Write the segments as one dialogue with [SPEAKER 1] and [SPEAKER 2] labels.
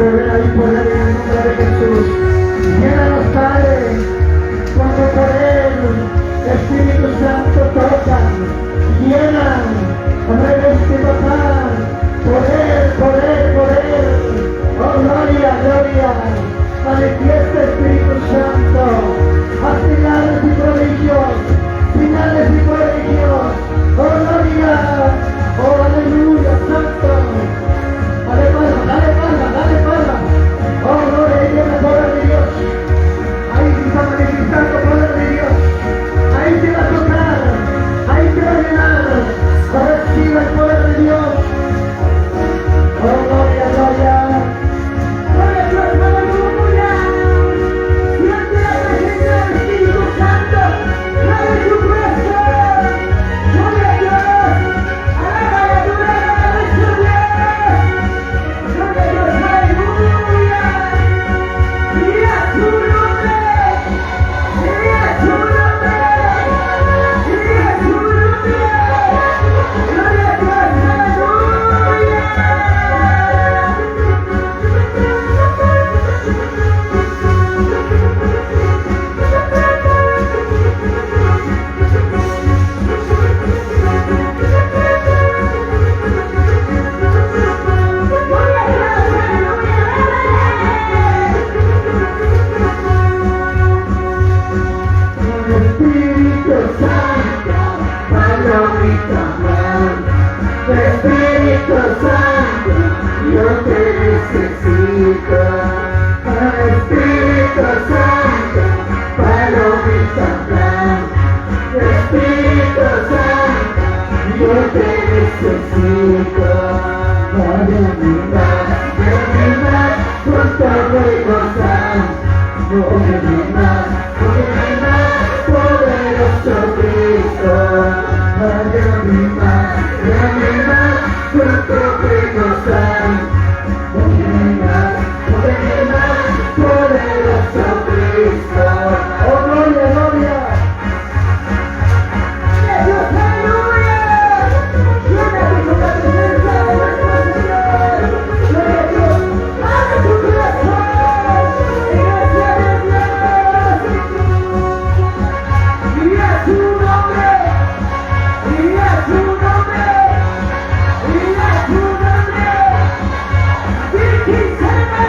[SPEAKER 1] Poder y poder en el nombre de Jesús. Llénanos, Padre, con tu poder. Espíritu Santo, toca, llena, reveste, papá. Poder, poder, poder. Oh, gloria, gloria. Manifiesta, Espíritu Santo. Haz milagros y prodigios. Señales y prodigios. Oh, gloria. Oh, aleluya, Santo. Dale palma, dale palma, dale palma. Oh, gloria, ahí viene el poder de Dios. Ahí se está manifestando el poder de Dios. Ahí te va a tocar. Ahí te va a llenar. Reciba el poder de Dios. Oh, gloria, gloria.
[SPEAKER 2] Gloria a Dios, aleluya. Siente la presencia del Espíritu Santo. Abre tu corazón. Gloria a Dios. Alaba y adora a nuestro Dios. Gloria a Dios, aleluya. Y a su nombre. Y a su nombre. Y a su nombre. Gloria a Dios, aleluya. Gloria a Dios, aleluya.
[SPEAKER 1] Espíritu Santo, palomita blanca. Espíritu Santo, yo te necesito. Espíritu Santo, palomita blanca. Espíritu Santo, yo te necesito. Lléname más, lléname más, con tu fuego santo. Lléname más, lléname más, poderoso Cristo. Lléname más, lléname más, con tu fuego santo. Lléname más, lléname más, poderoso Cristo. Oh, gloria, gloria.
[SPEAKER 2] Dios, aleluya. Llénate con la presencia de nuestro Señor. Gloria a Dios. Abre tu corazón. Iglesia de Dios. Y a su nombre. Y a su nombre. Y a su nombre. Di que sana.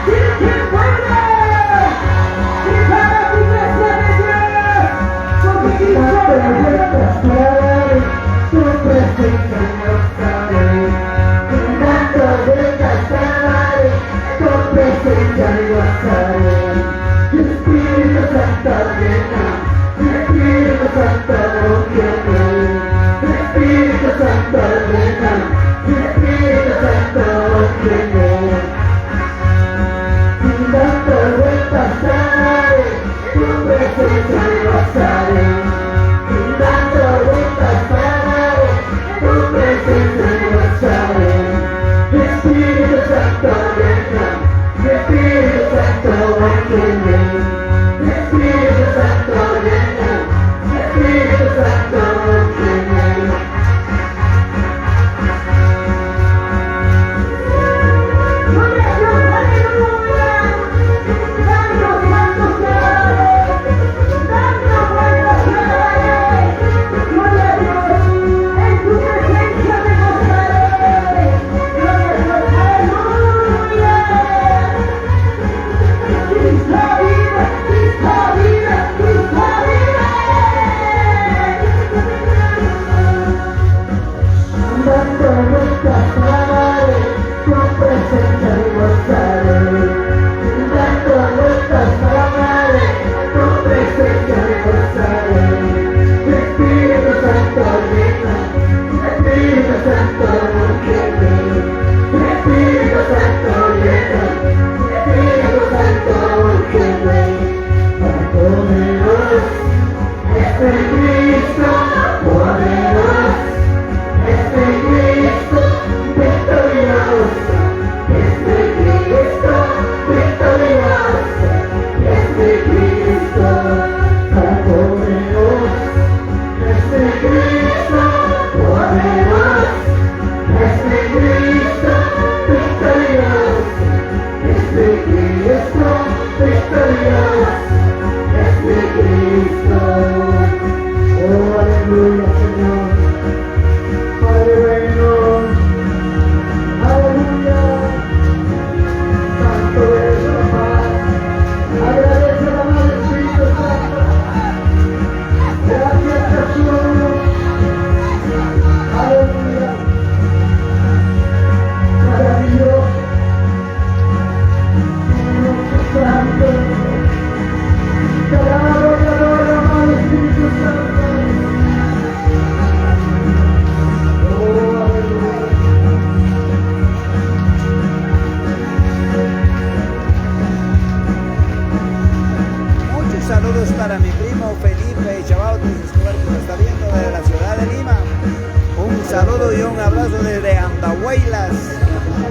[SPEAKER 2] Di que mueve. Prepara tu iglesia de Dios. Porque Cristo
[SPEAKER 1] Tanto de tu presencia gozaré. Tanto de cantar, tu presencia gozaré. Espíritu Santo llena, Espíritu Santo llena, Espíritu Santo llena, Espíritu Santo llena. Tanto de pasar, tu presencia gozaré. Tanto de pasar, tu presencia gozaré. Espíritu Santo llena, Espíritu Santo llena, Espíritu Santo llena, Espíritu Santo llena.
[SPEAKER 2] Gloria a Dios, aleluya. Santo, santo sea. Dando vueltas te alabaré. Gloria a Dios. En tu presencia me gozaré. Gloria a Dios, aleluya.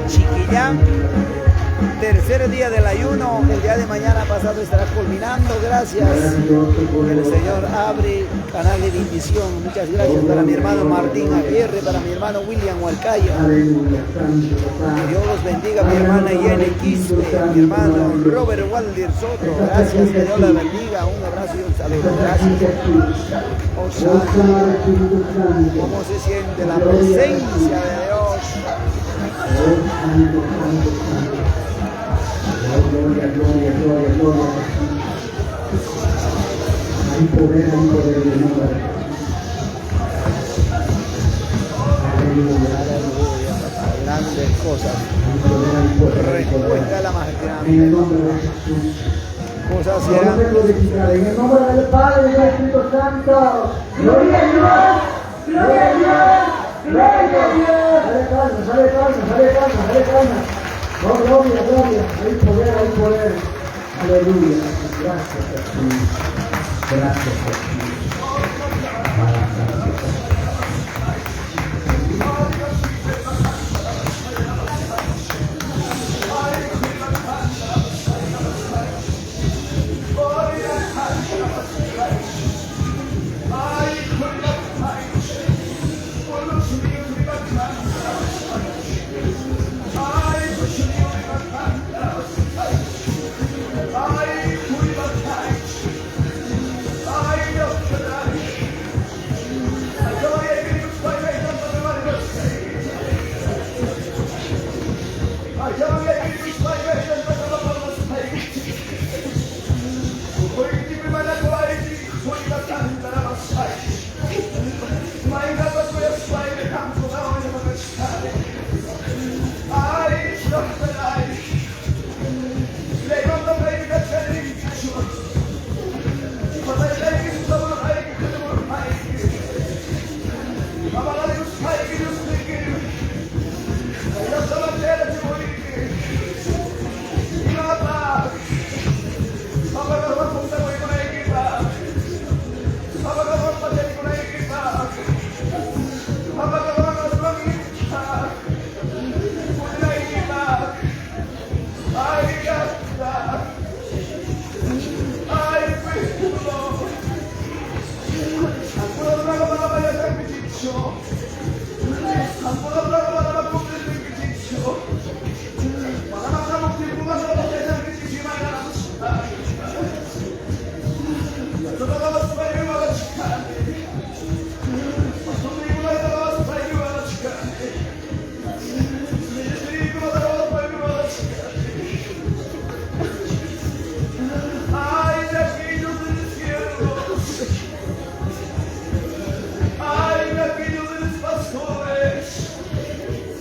[SPEAKER 3] Chiquillán. Tercer día del ayuno, el día de mañana pasado estará culminando. Gracias. El Señor abre canal de bendición. Muchas gracias para mi hermano Martín Aguirre, para mi hermano William Huarcaya. Que Dios los bendiga, mi hermana Jenny Quispe, mi hermano Robert Waldir Soto. Gracias, que Dios la bendiga. Un abrazo y un saludo. Gracias. Osana. ¿Cómo se siente la presencia de Dios?
[SPEAKER 1] Gloria, gloria, gloria, gloria. Hay poder, hay poder en el nombre de Jesús. Aleluya.
[SPEAKER 3] Aleluya, papá. Grandes cosas.
[SPEAKER 1] Hay poder, hay poder, hay poder.
[SPEAKER 3] Respuesta la más
[SPEAKER 1] En el
[SPEAKER 3] grande.
[SPEAKER 1] nombre de Jesús.
[SPEAKER 3] Cosas
[SPEAKER 1] Vamos a
[SPEAKER 3] serán.
[SPEAKER 1] glorificar en el nombre del Padre y del Espíritu Santo. Gloria a Dios. Gloria a Dios. Gloria a Dios. Sale calma, sale calma, sale calma, sale calma. Oh, gloria, gloria. Hay poder, hay poder. Aleluya. Gracias, Jesús. Gracias, Jesús.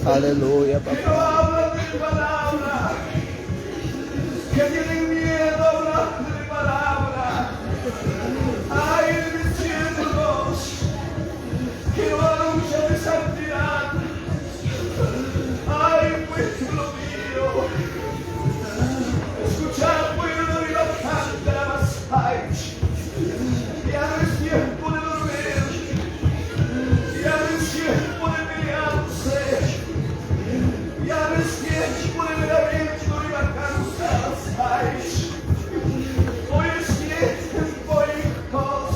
[SPEAKER 3] Aleluya, papá.
[SPEAKER 2] Que tienen miedo a hablar de mi palabra. Ay, de mis siervos, que no anuncian mi santidad. Ay, pueblo mío, escuchad, pueblo, y la canta más. Ay, ya no es tiempo de dormir, ya no es tiempo de pelearse, ya no es tiempo de lamento y vacanzas. Ay, hoy es tiempo, hijos,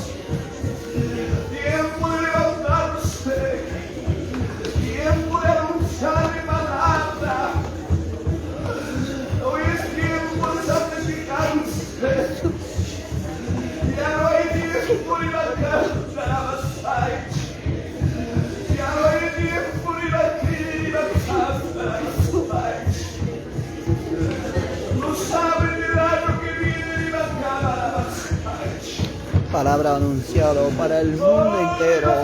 [SPEAKER 2] tiempo de levantarse, tiempo de anunciar mi palabra. Hoy es tiempo de santificarse. Ya no hay tiempo ni vacanzas. Ay, ya no hay tiempo ni vacanzas. Ay, no saben el año que viene ni vacanzas. Ay,
[SPEAKER 3] Palabra anunciado para el mundo entero.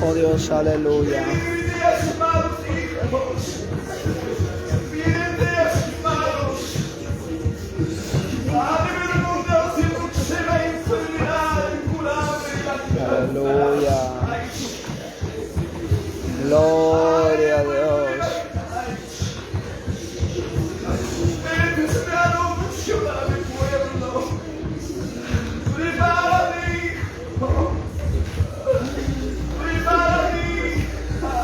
[SPEAKER 3] Oh Dios, aleluya.
[SPEAKER 2] Vienen días malos, hijos. Vienen días malos. Ha de ver y próxima enfermedad incurable y
[SPEAKER 3] Aleluya. Gloria a Dios.
[SPEAKER 2] Este anuncio para mi pueblo. Prepárate, hijo. Prepárate, hija.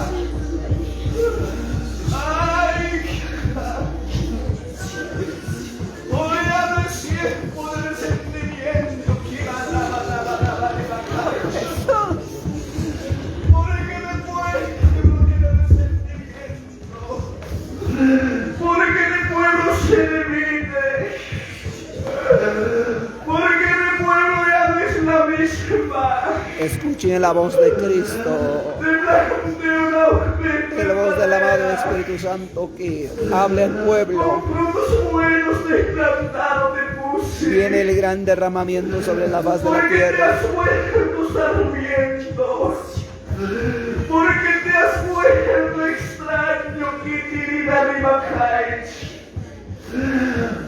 [SPEAKER 3] Escuchen la voz de Cristo. La voz del amado Espíritu Santo que habla al pueblo. Viene el gran derramamiento sobre la faz de la tierra.
[SPEAKER 1] Porque te has vuelto extraño,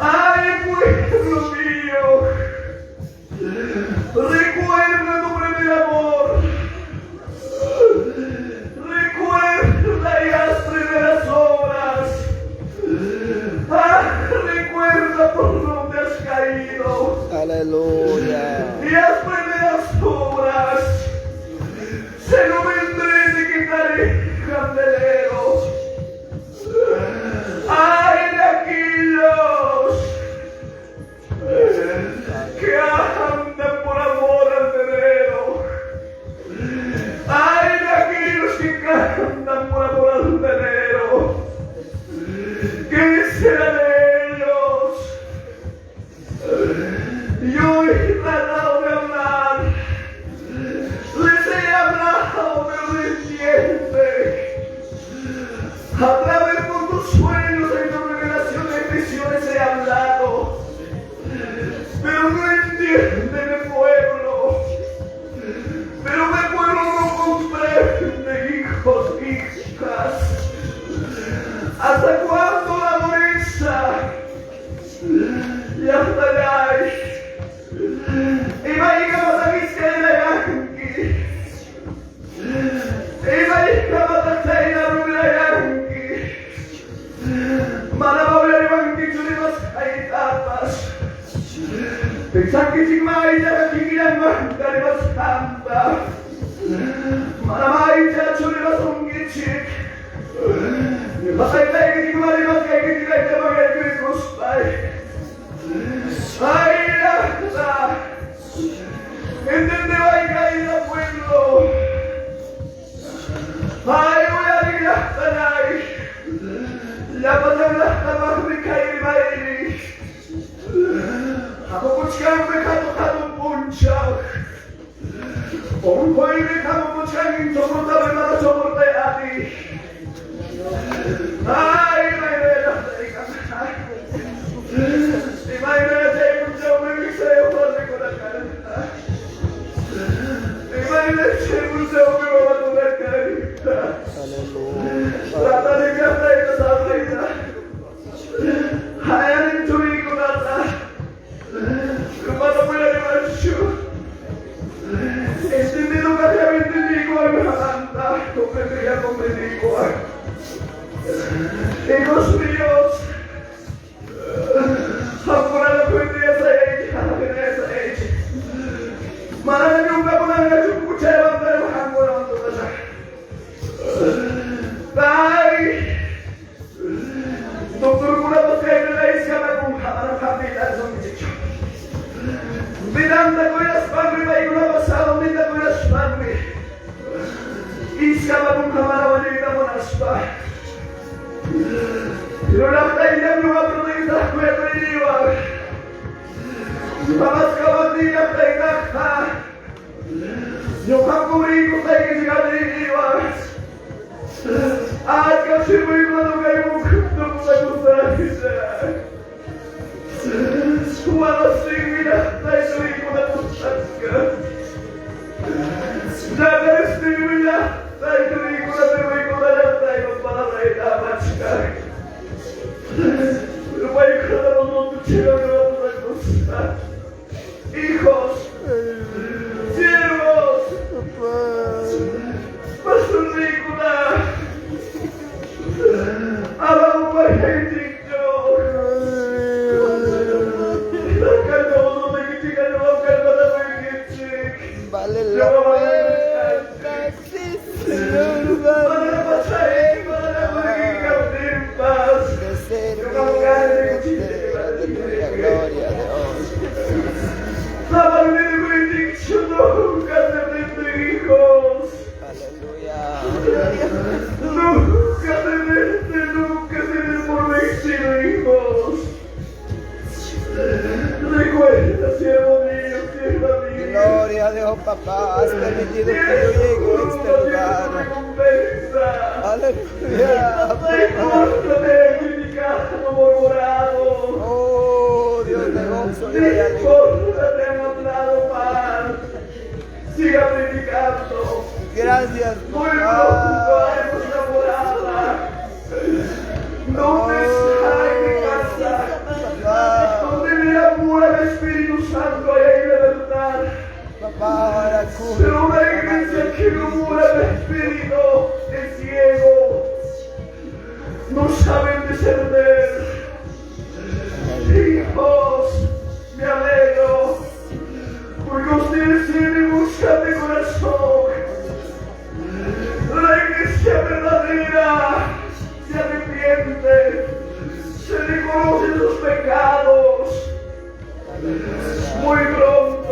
[SPEAKER 1] Ay, pueblo mío, recuerda tu primer amor. Recuerda y las primeras obras. Ah, recuerda por dónde has caído.
[SPEAKER 3] Aleluya.
[SPEAKER 1] Y las primeras obras. Se lo vendré de quitaré candeleros. Ay de aquellos que andan por amor al dinero. Ay de aquellos que cantan por amor al dinero. ¿Qué será de ellos? Yo he tratado de hablar. Les he hablado, pero no entienden. A través de tus sueños, en tus revelaciones, en visiones he hablado. Pero no entiende mi pueblo. Pero mi pueblo no comprende, hijos, hijas. ¿Hasta cuándo la dureza? Ya hasta Iba matakiskellayanki. Iba matakchaynarurayanki. Manamawlariwanki churimas haytapas. Pisankichikmayta chikillamanka rimasqanta. Manamayta churimasunkichik. Masaytaykichikmarimasqaykichikayta magaykuspay. Ay, llaqta. Entende caída pueblo. Ay, uyari llaqtanay. Llapatan llaqtamaqmi kay rimayri. Hamukuchkanmi hatun hatun punchaw. Unquymi hamukuchkanki soportame mana soportay ati. Ay, imayna llaqtayqa. Imayna chay punchawmi wiksayuq warmikuna Imayna chay punchawmi mamakuna karqa.
[SPEAKER 3] Aleluya.
[SPEAKER 1] Tratani llaqtayta salvayta. Hayanin churiykunata. Mana wilariwanchu. Entendido kami entendí anda, comprendía, comprendí. Hijos míos, ampura la sa age, sa age. Mana nyumpa kuna ngachukucheva pero hangura untuk Bye. Doktor kuna pakai na iska na kung hamana kapita sa michicho. Binanta ko yas pangri ba ikuna pasado minta ko yas pangri. Iska ba kung hamana walita mo naspa. Pero lakta ilam yung aprotita ko ya kuliwa. Mamas kawati lakta inakta. Yung kakuri ko tayo kisikaliwa. At kasi mo yung ano kayo mong sa kusay Wala tayo ko na kusas ka. Nagaristimila tayo ko na tuloy ko na lang tayo magpalakay dapat ka. Lumay ko na sa Hijos, siervos, pasundi ko na. Alam ko pa
[SPEAKER 3] Oh, papá, has permitido que yo
[SPEAKER 2] Tienes
[SPEAKER 3] llegue a este
[SPEAKER 2] fruto, tienes tu
[SPEAKER 3] lugar.
[SPEAKER 2] recompensa.
[SPEAKER 3] Aleluya,
[SPEAKER 2] No te
[SPEAKER 3] papá.
[SPEAKER 2] gusta te criticado, murmurado.
[SPEAKER 3] Oh, Dios de gozo y
[SPEAKER 2] Ni
[SPEAKER 3] de alegría.
[SPEAKER 2] importa, te han hablado mal. Siga predicando.
[SPEAKER 3] Gracias,
[SPEAKER 2] Muy pronto
[SPEAKER 3] papá.
[SPEAKER 2] haremos la morada. ¿Dónde está mi casa?
[SPEAKER 3] Papá,
[SPEAKER 2] Donde me amor al Espíritu Santo hay ahí libertad.
[SPEAKER 3] papá, ahora cubre.
[SPEAKER 2] Pero una iglesia que no mora al Espíritu es ciego. No saben discernir. Hijos, me alegro. Porque ustedes tienen buscan de corazón. La iglesia verdadera se arrepiente, se reconoce sus pecados. Muy pronto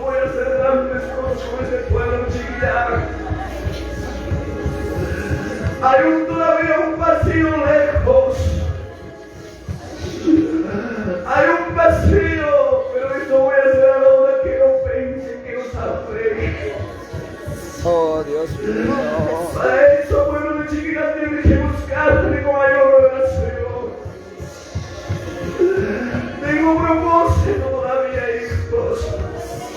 [SPEAKER 2] voy a hacer grandes cosas con este pueblo chiquillar. Hay todavía un vacío lejos. Hay un vacío, pero esto voy a hacer ahora que no piensen, que no saben.
[SPEAKER 3] Oh, Dios mío.
[SPEAKER 2] Para eso, pueblo de Chiquilá, tiene que buscarme con mayor revelación. Tengo un propósito todavía, hijos.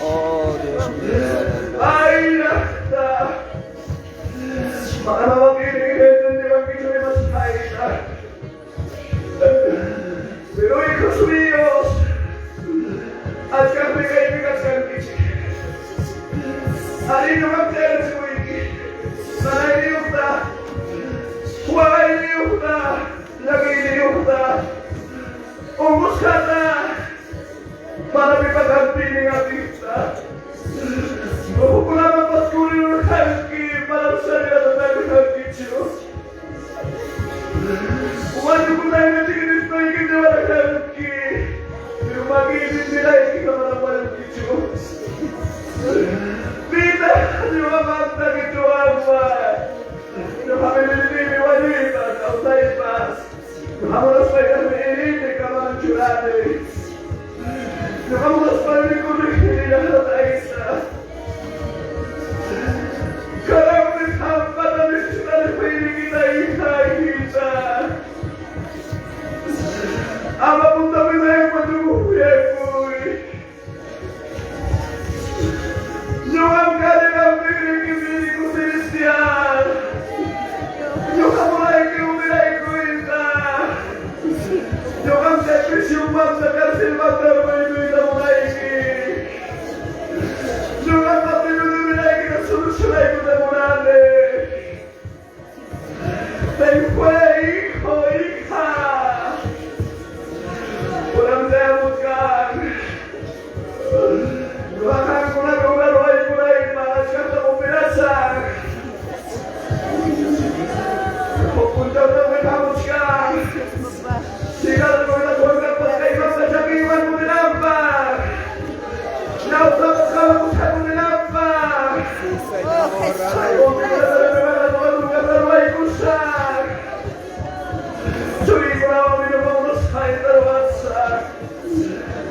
[SPEAKER 3] Oh, Dios mío.
[SPEAKER 2] Ay, nada. Para no tiene que entender aquí de más aira. Pero hijos míos,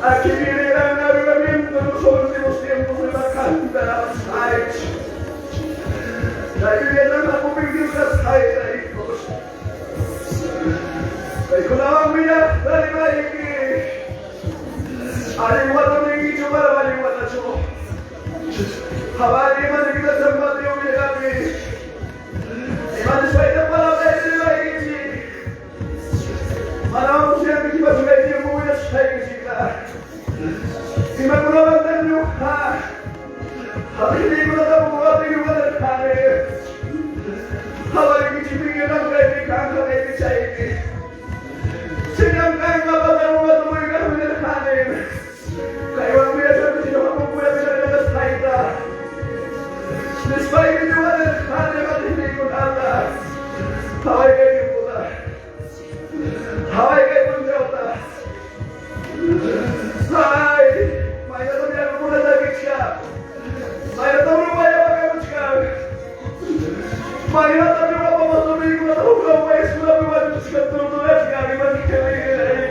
[SPEAKER 2] Aquí viene gran avivamiento en los últimos tiempos de la canta la La Biblia la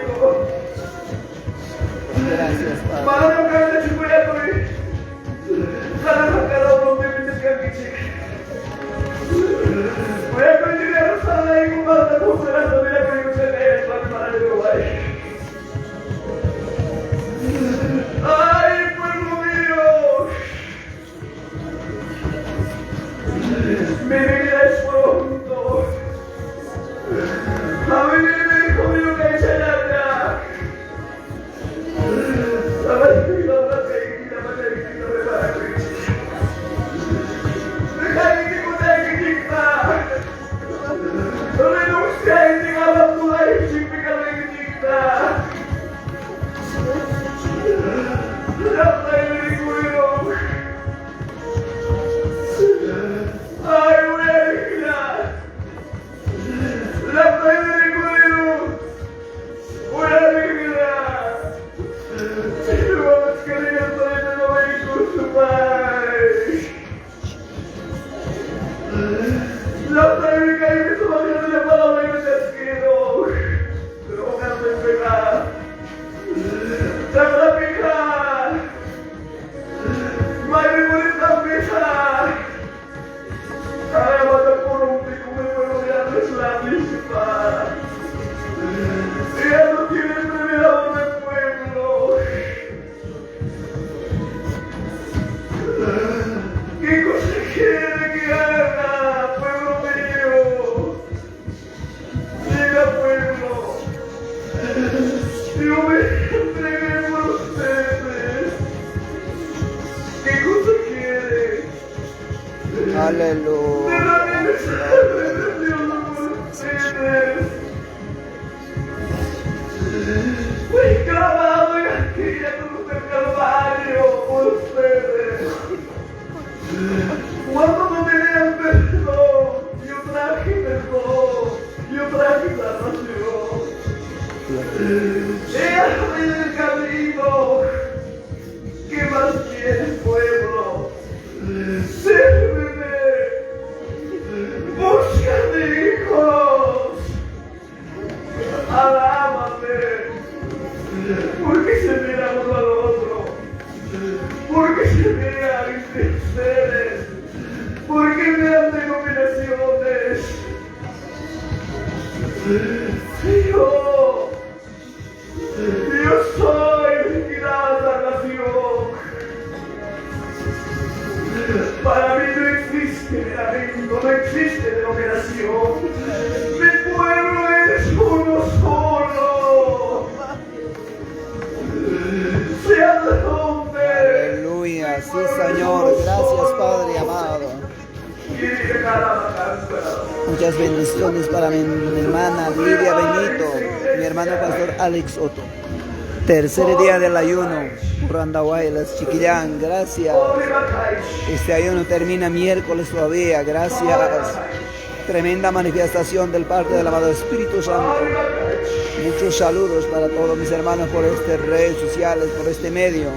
[SPEAKER 2] hijos.
[SPEAKER 3] Gracias, Padre.
[SPEAKER 2] Mi vida es pronto.
[SPEAKER 3] Aleluya.
[SPEAKER 2] Fui clavado en aquella cruz del Calvario por ustedes. Cuando no tenían perdón, yo traje perdón, yo traje salvación. He abrido el camino. ¿Qué más quieres, pueblo? Sírveme. Búscame, hijos. Alábame. ¿Por qué se mira uno al otro? ¿Por qué se miran entre ustedes? ¿Por qué miran denominaciones? Yo, yo soy el que da salvación. Para mí no existe lamento, no existe denominación. Mi pueblo es uno solo. Sea donde.
[SPEAKER 3] Aleluya, sí Señor, gracias Padre amado. Muchas bendiciones para mi hermana Lidia Benito, mi hermano pastor Alex Soto. Tercer día del ayuno, Randahuaylas, Chiquillán, gracias. Este ayuno termina miércoles todavía, gracias. Tremenda manifestación del parte del amado Espíritu Santo. Muchos saludos para todos mis hermanos por estas redes sociales, por este medio.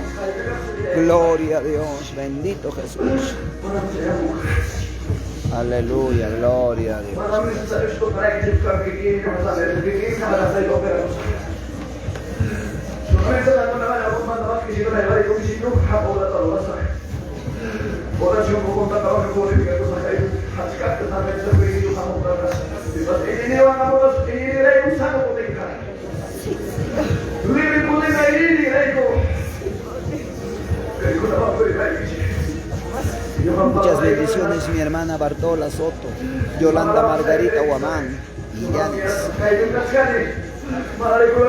[SPEAKER 3] Gloria a Dios, bendito Jesús. Aleluya, gloria a Dios. Muchas bendiciones mi hermana Bartola Soto, Yolanda Margarita Guamán y Yanis.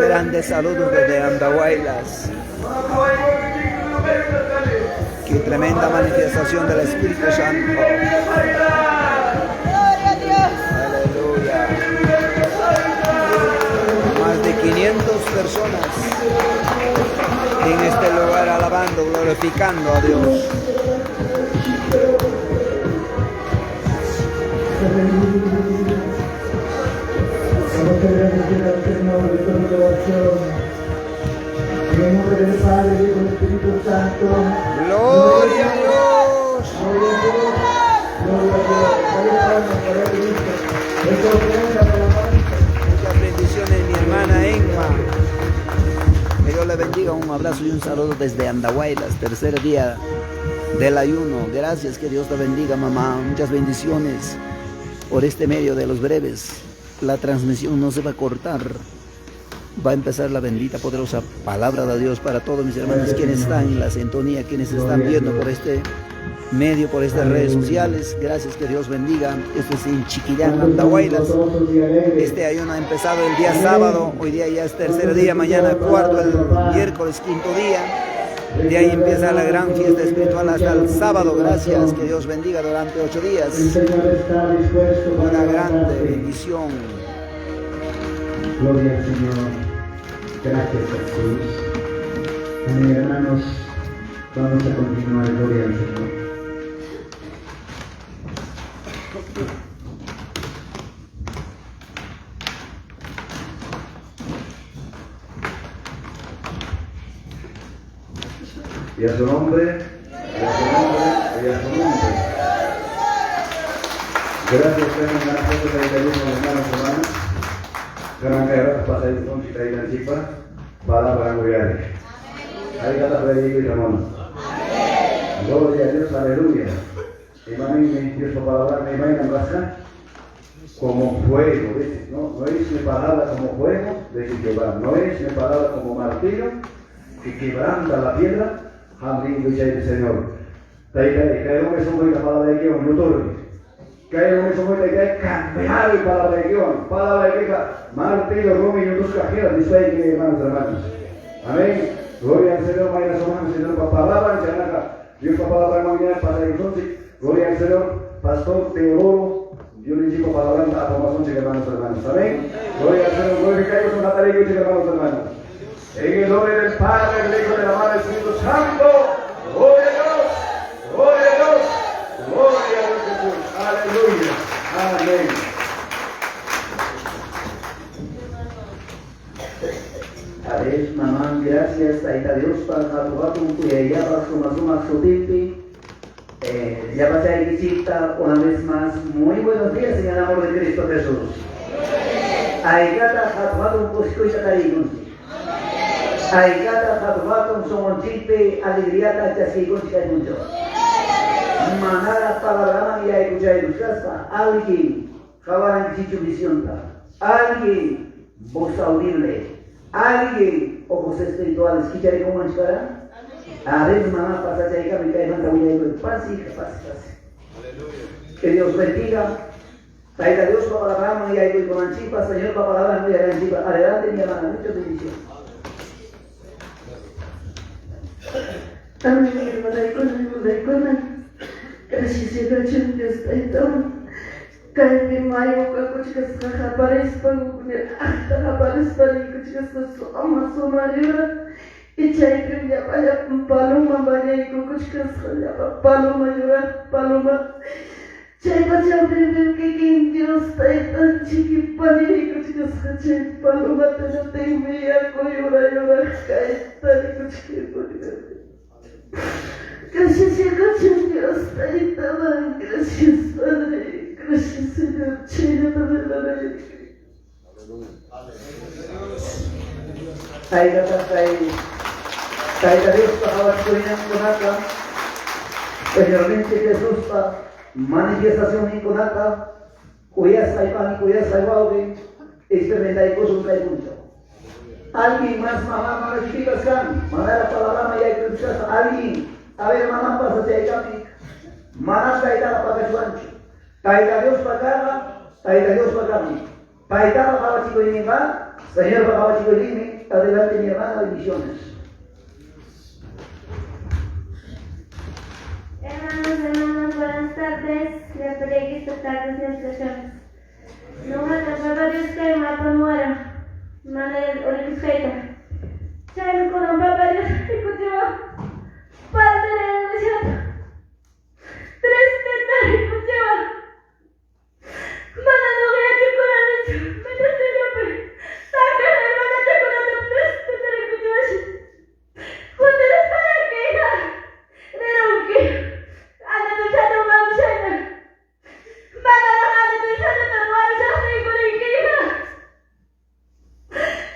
[SPEAKER 3] Grandes saludos desde Andahuaylas. Qué tremenda manifestación del Espíritu Santo. Aleluya. Más de 500 personas en este lugar alabando, glorificando a Dios.
[SPEAKER 1] En el nombre del Padre, y del Espíritu Santo.
[SPEAKER 3] Gloria a Dios.
[SPEAKER 1] Gloria a Dios. Gloria a Dios. Gloria a Dios. Gloria a Cristo. Esta ofrenda de alabanza.
[SPEAKER 3] Muchas bendiciones, mi hermana Emma. Que Dios le bendiga. Un abrazo y un saludo desde Andahuaylas, tercer día del ayuno. Gracias, que Dios te bendiga, mamá. Muchas bendiciones por este medio de los breves. La transmisión no se va a cortar. Va a empezar la bendita, poderosa palabra de Dios para todos mis hermanos quienes están en la sintonía, quienes están viendo por este medio, por estas redes sociales. Gracias, que Dios bendiga. Esto es en Chiquillán, Andahuaylas. Este ayuno ha empezado el día sábado, hoy día ya es tercer día, mañana cuarto, el miércoles quinto día. De ahí empieza la gran fiesta espiritual hasta el sábado. Gracias, que Dios bendiga durante 8 días. Una grande bendición.
[SPEAKER 1] Gloria al Señor. Gracias, Jesús. Amén, hermanos. Vamos a continuar. Gloria al Señor.
[SPEAKER 4] Y a su nombre, y a su nombre, y a su nombre. Gracias, Señor, hermanos, hermanas. Gran pasa palabra Ahí hermano. Gloria a Dios, aleluya. Y mami, Dios palabra me imagina como fuego, ¿viste? No, no es mi palabra como fuego, dice Jehová, no es mi palabra como martillo que quebranta la piedra, hamri del Señor. Kaya hombre somos la palabra de Dios, no todo. Kaya hombre somos la idea cambiar la palabra de Dios, palabra de Dios, martillo, romi, y dos cajeras, dice ahí que hermanos, hermanos. Amén. Gloria al Señor, vaya somos Señor, palabra, Dios palabra mañana para entonces, gloria al Señor, Pastor Teodoro, Dios le dijo palabra a formación, hermanos, hermanos. Amén. Gloria al Señor, glorificamos una tarea, hermanos, hermanos. En el nombre del Padre, del Hijo, de la Madre, del Espíritu Santo. Gloria a Dios. Gloria a Dios. Gloria a Dios Jesús. Aleluya. Amén.
[SPEAKER 5] A ver, mamá, gracias. Ahí está Dios para tu ya suma suma sutipi. Ya pasé ahí visita una vez más. Muy buenos días en el amor de Cristo Jesús. Aigata hatuhatun kushkuyta tarikunchik. Aigata hatuhatun sunqunchikpi alegriata chaskikunchik kaykunchik. Manara palabraman yaykuchaykuchkaspa alguien qawarankichu visionta, alguien voz audible, alguien ojos espirituales kicharikumanchikara. A ver, mamá, pasa chaykami kaymanta willaykuy. Pase, hija, pase, pase. Que Dios bendiga. Traiga Dios para palabra y yaykuykunanchikpa, Señor pa palabra y yaykunanchikpa. Adelante, mi hermana, muchas bendiciones.
[SPEAKER 6] Amén, hermana, Gracias, Dios Taytawan. Kaypi mayu kakuchkasqa qaparispa aqta qaparispa rikuchkasqa suma sumariyura. Y chaypim llapa paloma bañaykukuchkasqa llapa paloma yuraq paloma. Chay pachapim kikin Dios Taytanchik pañaykuchkasqa chay palomata ñatinmi yaku yura yuraq kayta rikuchkayku. Gracias, Dios Taytawan. Gracias, Padre. Gracias, Señor. Chayna
[SPEAKER 5] Tayta Tayta Diospa qawachkuyninkunata, Señorninchik Jesuspa manifestacionninkunata, kuyasqay pani, kuyasqay wawqi, experimentaykusun kay punchaw. Alguien más, mamá, mana chiquitas kan, manara palabrama yaykuchkaspa, alguien, a ver, mamá, pasa chaykami, mana taytaqa pakachuwanchu. Tayta Diospa karqa, Tayta Diospa kami. Taytapa qawachikuyninqa, Señorpa qawachikuyninmi, adelante mi hermana, bendiciones.
[SPEAKER 7] Hermanos, hermanas, buenas tardes. La esta tardes nuestras No van a Dios que me Mana orikusqayta. Chaymi kunan papa Dios rikuchiwan. Padre demasiado. Tristeza rikuchiwan. Mana nuqayachikunanichu. Ministeriopi. Taka hermanachakunata tristeza rikuchiwashan. Kutirasqayki hija. Rirunki. Anatushata umamushayta. Manaraq anatushata ruwarushaqtiyku rinki hija.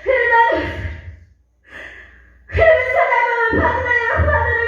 [SPEAKER 7] Hermanos, Jerusalén, Padre, Padre,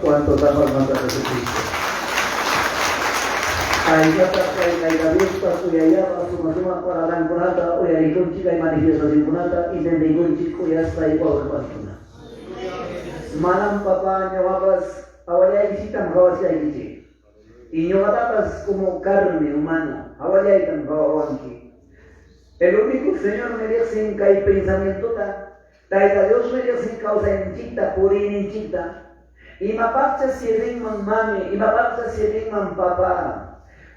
[SPEAKER 5] ¿Cuántos aman más a Jesucristo? Ayllata kay Tayta Diospa uyayapa suma suma palabrankunata uyarikunchik kay manifestacionkunata entendeykunchik kuyasqay wawqipanikuna. Manam papá ñuqapas hawallaykichiktam qawachkaykichik. Y ñuqatapas como carne humano hawallaytam qawawanki. El único Señor me riqsin kay pensamientota, Tayta Dios me riqsin kawsayninchikta, puriyninchikta. Imapaqcha sirvinman mami, imapaqcha sirvinman papá.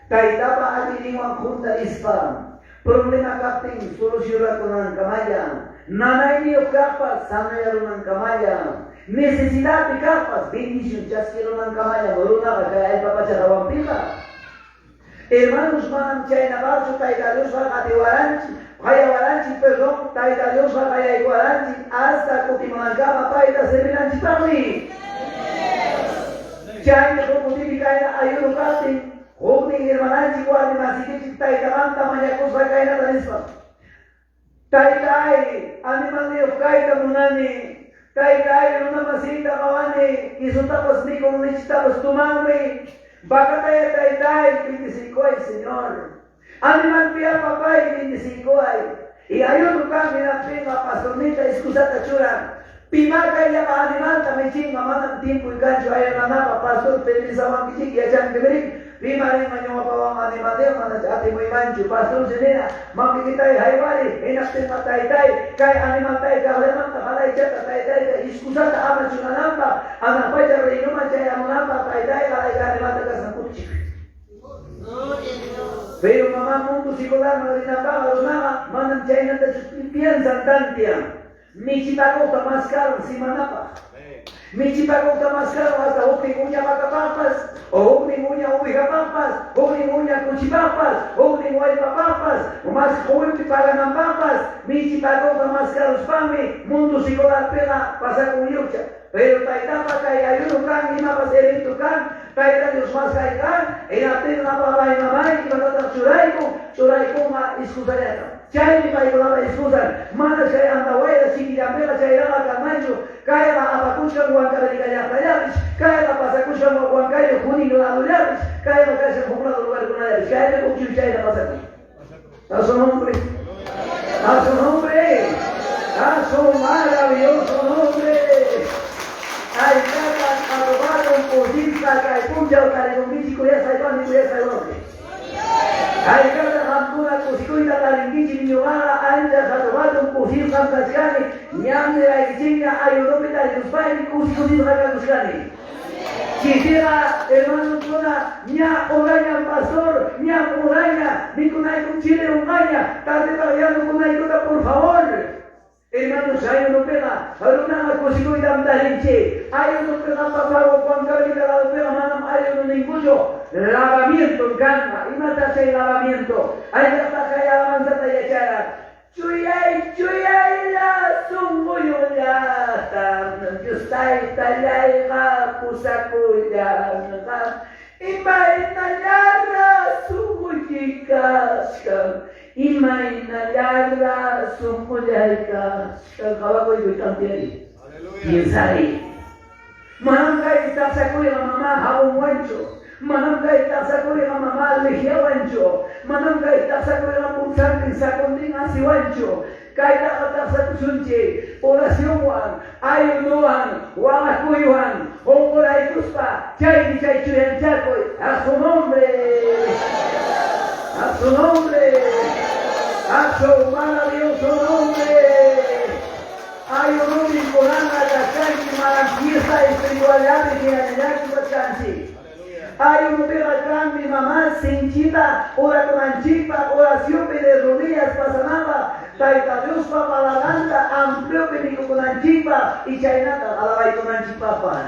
[SPEAKER 5] Taytapa atiyninwan huntarispa, problema kaptin solucionakunankamalla, nanayniyuq kaqpas sanoyarunankamalla, necesidadpi kaqpas bendición chaskirunankamalla runaqa kay allpa pacha hawanpiqa. Hermanos, manam chaynapaqchu Tayta Diosqa qatiwaranchik, qayawaranchik, perdón, Tayta Diosqa qayaykuwaranchik hasta kutimunankama payta servinanchikpaqmi. Chaymi huk kutipi kayna ayuno kaptin, huknin hermananchik warmi masikichik taytamanta mañakusqa kaynata nispa: Taytay, animalniyuq kayta munani. Taytay, runamasiyta qawani, quesotapas mikun, lechetapas tomanmi. Vacataya taytay, bendeciykuway, Señor. Animalpiya papay, bendeciykuway. Y ayuno kan hinaptinqa pastornita excusata churan. Pimá kay llapa animalta michinqa, manam tiempoy kanchu ayunanapaq, pastor permisawankichik yachankimirik. Pima rinqa ñuqapawan animalniyuq manach atimuymanchu, pastorsi nina, mamikitay haywari, hinaptinqa taytay, kay animaltay kaqllamanta qalaychata taytayta excusata ama churananpaq, hanaq pacha reinoman chayamunanpaq taytay qalayka animalta kasqan kutichikuy. Pero mamá mundo secularman rinanpaqqa runaqa manam chaynatachu piensan tantean. Michipakuqta maskarun semanapaq. Michipakuqta maskarun hasta huknin uña vacapaqpas, o huknin uña ovejapaqpas, huknin uña kuchipaqpas, huknin wallpapaqpas, o mas qollqe pagananpaqpas. Michipakuqta maskaruspanmi mundo secularpiqa pasakun lliwcha. Pero taytapa kay ayuno kan, imapas evento kan, Tayta Dios maskay kan, hinaptinqa papay mamay imatataq churaykun, churaykunqa excusallata. Chaymi paykunapa excusan, mana chay Andahuaylas chiquillanpiqa chayraqa kanmanchu, kayqa apakuchkan Huancavelica llaqtallapis, kayqa pasakuchkan Huancayo Junín ladollapis, kayqa kashan huk lado lugarkunallapis, chaymi huk chayta pasakun. A su nombre, a su nombre, a su maravilloso nombre. Ayllata adobaron kusisqa kay punchaw tarikunkichik kuyasqay pani, kuyasqay wawqi. Ayllata qamkuna kusikuyta tarinkichik, ñuqaqa ancha hatu-hatun kusisqam kachkani, ñam niraykichikña ayunopi tarikuspaymi kusi-kusisqa kakuchkani. Chisiqa, hermanokuna, ña horañam pastor, ñam horaña, mikunaykum chile unqaña, tardepaq yanukunaykuta por favor. Hermanos, ayunopiqa runaqa kusikuytam tarinchik. Ayunopiqa papawan Huancavelica ladopiqa manam ayuno ninkuchu, lavamientom kanqa. Imataq chay lavamiento? Ayllapaq kay alabanzata yacharan. Chuyay chuyaylla sunquyuqllatam Dios Taytallayqa pusakullanqa. Imaynallaraq sunquyki kachkan, imaynallaraq sunqullay kachkan. Qawakuykuy tanteari. Piensari. Manam kay taqsakuyqa mamá jabonwanchu, manam kay taqsakuyqa mamá lejiawanchu, manam kay taqsakuyqa pulsantin sacontin asiwanchu. Kaytaqa taqsakusunchik oracionwan, ayunowan, waqakuywan, qunquraykuspa, chaymi chay chuyanchakuy. A su nombre, a su nombre, a su maravilloso nombre. Ayunomi kunanqa kachkanchik, manam fiesta espirituallapi hinallachu kachkanchik. Ayunopiqa kanmi mamá sinchita orakunanchikpaq, oracionpi de rodillas pasanapaq, Tayta Diospa palabranta ampliopi mikukunanchikpaq y chaynata alabaykunanchikpaqpas.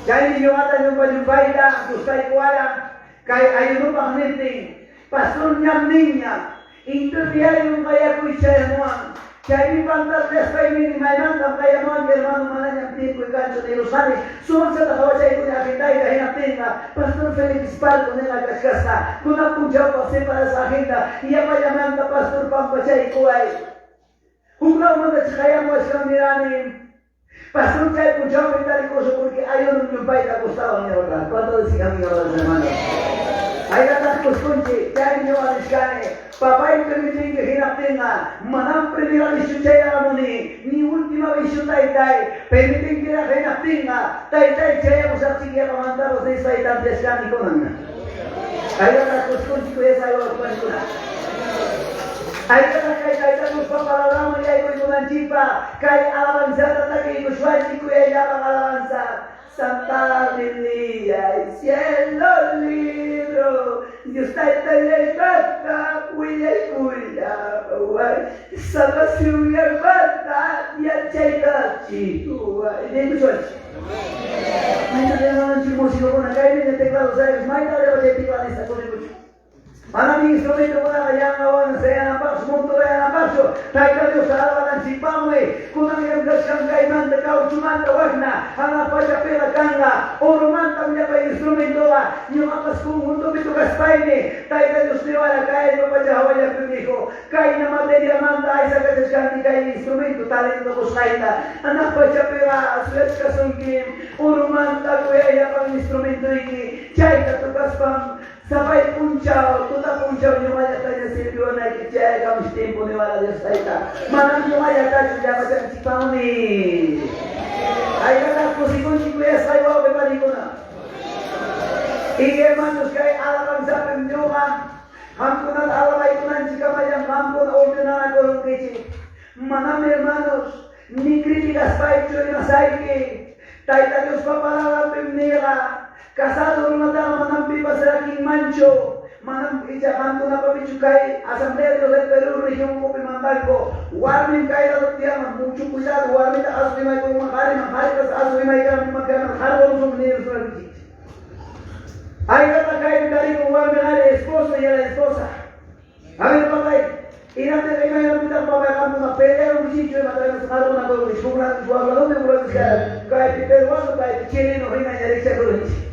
[SPEAKER 5] Chaymi ñuqata llumpa-llumpayta gustaykuwara kay ayunopaq niptin, pastor ñam ninña, interdiario qayakuy chayamuwan. Chaymi pantarllaspay nini, maymantam qayamuwanki hermano, manañam tiempoy kanchu nirusqani. Sumaqchata qawachaykuni agendayta, hinaptinqa pastor Félix Pardo nina kachkasqa, kunan punchawpaq separasqa agenda, yapallamanta pastor pampachaykuway. Huk lawmantach qayamuwachkan nirani, pastor chay punchawpi tarikusun. ayunum llumpayta gustawan ñuqaqa. ¿Cuánto dicen amén, amados hermanos? Aytataq kuskunchik, chaymi ñuqa nichkani, Papay permitinki hinaptinqa, manam primera vezchu chayaramuni, ni última vezchu taytay, permitinkiraq hinaptinqa, taytay chayamusaqchik yapamantapas nispay tanteachkani kunan. Aytataq kuskunchik kuyasqay wawqipanikuna. Aytataq kay Tayta Diospa palabranman yaykuykunanchikpaq kay alabanzata takiykuchwanchik kuyayllapaq alabanza. Santa Biblia cielo libro Dios Taytallaypata willaykullaway salvacionllamanta yachaykachiway. Niykuchwanchik. Mayta llamananchik músicokuna kaypiña teclado sayas mayta chay tecladista kusikuchun. Manam instrumentokunaqa yanqawan sayananpaqchu, montorayananpaqchu, Tayta Diosta alabananchikpaqmi. Kunan llamkachkan kaymanta, cauchumanta wakna, hanaq pachapiqa kanqa, oromantam llapa instrumentoqa. Ñuqapas conjuntopi tocaspaymi, Tayta Dios niwara kay allpa pacha hawallapi mijo, kayna materialmanta aysakachachkanki kay instrumento talento qusqayta. Hanaq pachapiqa suyachkasunkim, oromanta kuyayllapan instrumentoyki, chayta tocaspam Sapay punchaw, tuta punchaw ñuqallataña sirviwanayki chayaykamush tiempo niwara Dios Tayta. Manam ñuqallatachu llapachanchikpaqmi. Haykataq kusikunchik kuyasqay wawqi panikuna. Y hermanos kay alabanzapim ñuqa qamkunata alabaykunanchikkamallam qamkuna ordenanakurunkichik. Manam hermanos ni criticaspaychu rimasayki. Tayta Diospa palabranpim nirqa, Casado runataqa manam pipas rakinmanchu, manam icha qamkunapapichu kay Asamblea de Dios del Perú región ukupi mandanku, warmim kay lado tiyanman, mucho cuidado, warmita asu rimaykunman qariman, qaritas asu rimaykanman kayman qarqurusum nirusqaykichik. Haykataq kaypi tarikun warmi qari esposo y la esposa. A ver, papay, hinaptinqa imaynanpitaq papay qamkuna pelearunkichikchu imatapas qarqunakurunkichik huk rato wak ladopi huk rato kaypi peruano kaypi chileno hinaña rikchakurunchik.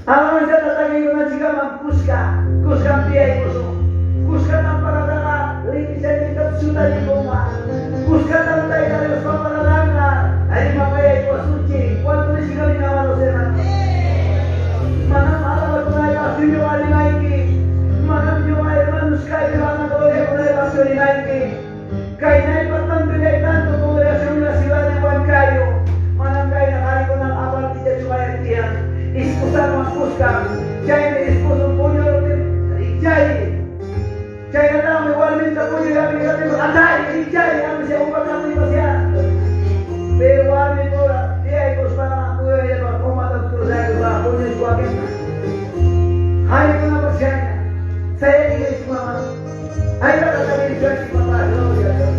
[SPEAKER 5] Alabanzata takiykunanchikkamam kuska kuskam tiyaykusun. Kuskatam palabraqa limpichaynintapas chutarikunqa. Kuskatam Tayta Diospa palabranqa rimapayaykuwasunchik. ¿Cuánto dicen amén, amados hermanos? Manam alabakunaypaqchu ñuqa rimayki. Manam ñuqa hermanos kaypi vanagloriakunaypaqchu rimayki. Kaynaypa tantollay tanto congregación en la ciudad de Huancayo. Manam kayna qarikunaqa apartillachu qayan tiyan. Esposanwan kuskam. Chaymi esposon puñuruptin rikchay. Chaynataqmi warminta puñuy hapirqaptin atay rikchay aunque sea upakaptinpas ya. Pero warmi pura tiyaykuspaqa kuyayllapaq umata cruzaykuspaqa puñuyku wakinta. Qarikunapas chayna. Sayachikuychik mama. Haykataq takirichwanchik papá. Gloria a Dios.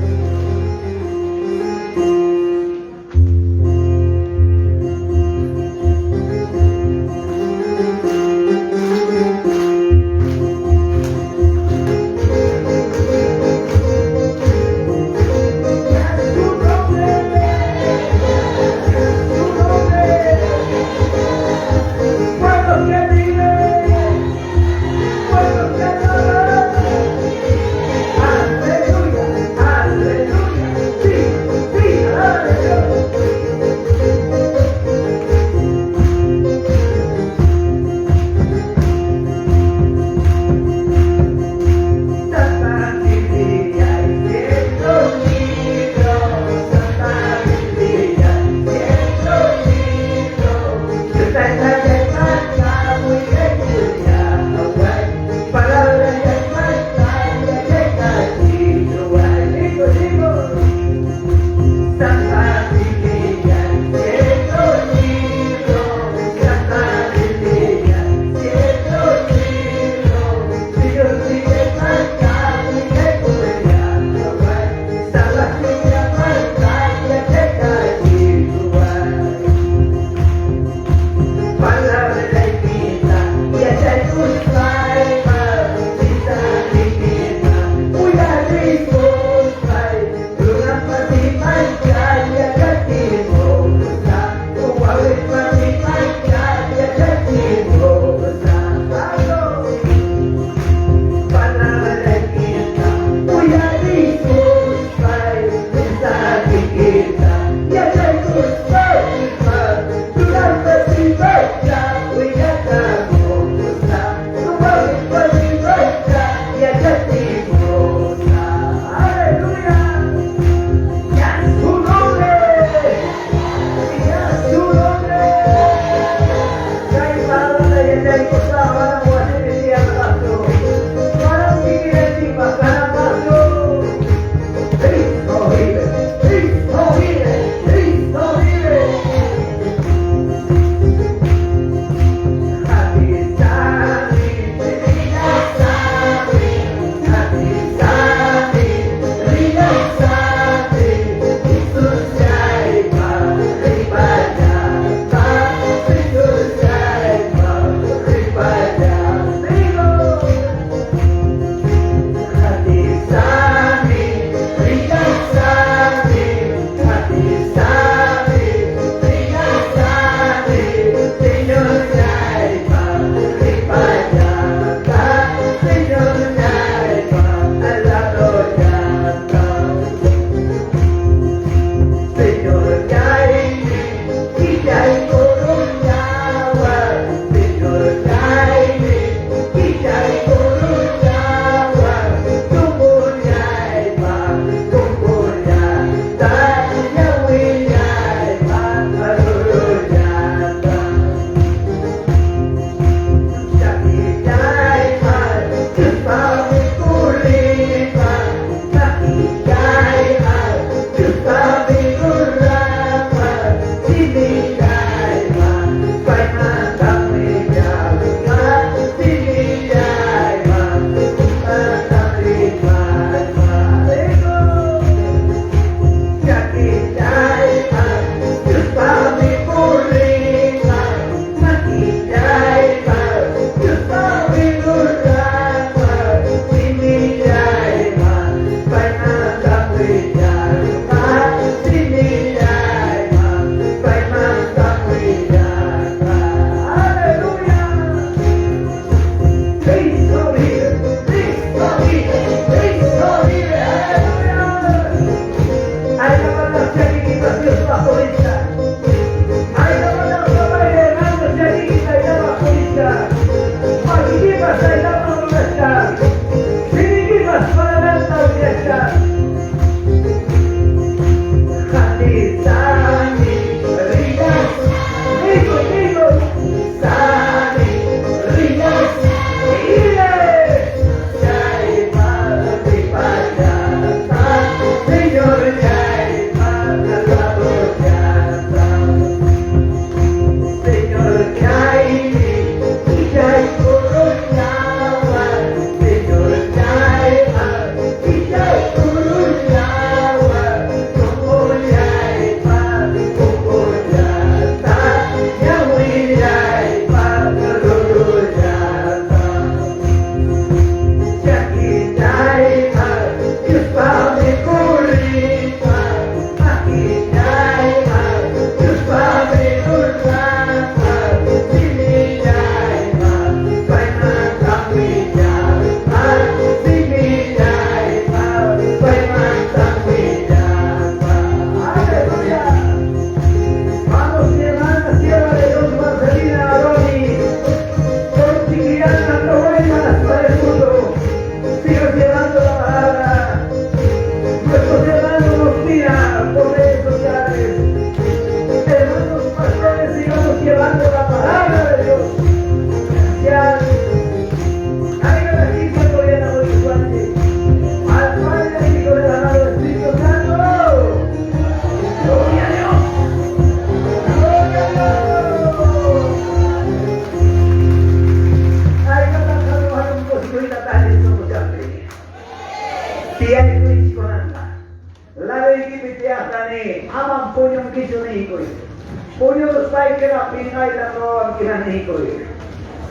[SPEAKER 5] Rikuruspaykiqa pinqaytam ruwawankiman niykuy.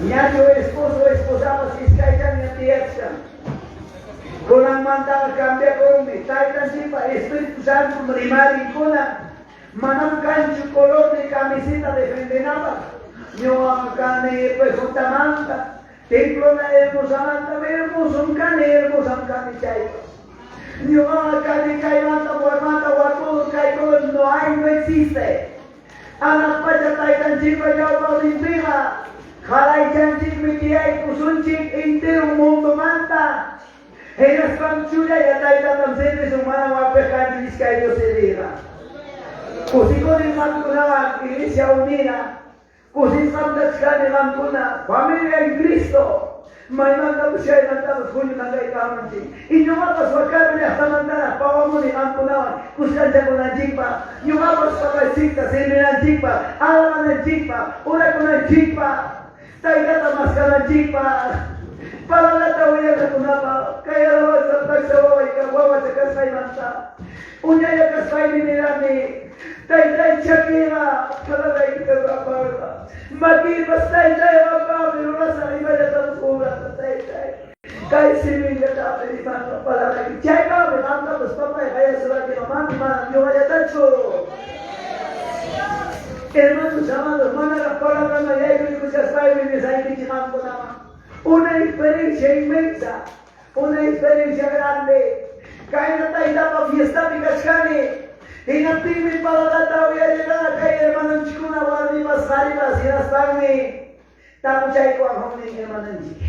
[SPEAKER 5] Ñachu esposo esposapas iskayllaña tiyachkan. Kunanmantaqa cambiakurunmi. Taytanchikpa Espíritu Santom rimarin kunan. Manam kanchu color de camiseta defendenapaq. Ñuqaqa kani PJmanta, Templona hermosamantam hermosom kani, hermosam kani chaypas. Ñuqaqa kani kaymanta, wakmanta, wak color, kay color no hay, no existe. Hanaq pacha taytanchikpa ñawpaqninpiqa qalaychanchikmi tiyaykusunchik entero mundomanta. Hinaspam chullalla taytatam servisun, manam wakpiq kanchu iskay Dios serviyqa. Kusikunim qamkunawan, Iglesia Unida. Kusisqam kachkani qamkuna, familia en Cristo, maymantapas chaymantapas huñunakaykamunchik. Y ñuqapas wak karu llaqtamantaraq pawamuni qamkunawan kuskanchakunanchikpaq, ñuqapas papaychikta servinanchikpaq, alabananchikpaq, orakunanchikpaq, taytata maskananchikpaq, palabrata willanakunapaq. Kay alabanzam taksa wawayka wawacha kasqaymanta. Uñalla kaspaymi nirani, Taytay chakiyqa palabraykita ruwapanqa. Makiypas taytay qampanmi rurasaq imallatapas obrata taytay. Kay simillataqmi rimanqa palabrayki. Chaypaqmi qamtapas papay qayasurankiqa manam manam ñuqallatachu. Hermanos amados, manaraq palabraman yaykuykuchkaspaymi nisaykichik qamkunaman. Una experiencia inmensa. Una experiencia grande. Kayna taytapa fiestapi kachkani. Hinaptinmi palabrata uyarirqa kay hermanonchikkuna warmipas qaripas hinaspanmi tapuchaykuwan huknin hermananchik.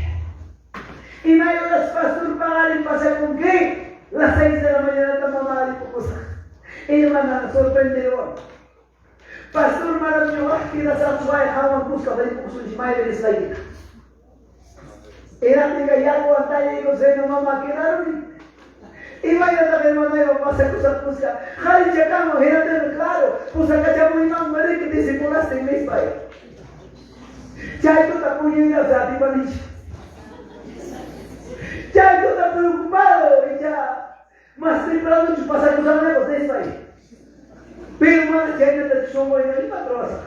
[SPEAKER 5] Imay horas pastor paqarin pasakunki? Las 6 de la mañanata mamá ripukusaq. Hermana sorprenderuwan. Pastor manam ñuqaq quedasaqchu ay qamwan kuska ripukusunchik maypi risqaykita. Hinaptinqa yakuwan tallaykusqaymi mama quedaruni. Imaynataq hermanaywan pasakusaq kuska? Qaricha kanman hinaptinqa claro, pusakachamuymanmi riki discipulastin nispay. Chay tuta puñuytapas atipanichu. Chay tuta preocupado icha mas tempranochu pasakusaqñapas nispay. Pero mana chaynatachu sunquyqa imata ruwasaq.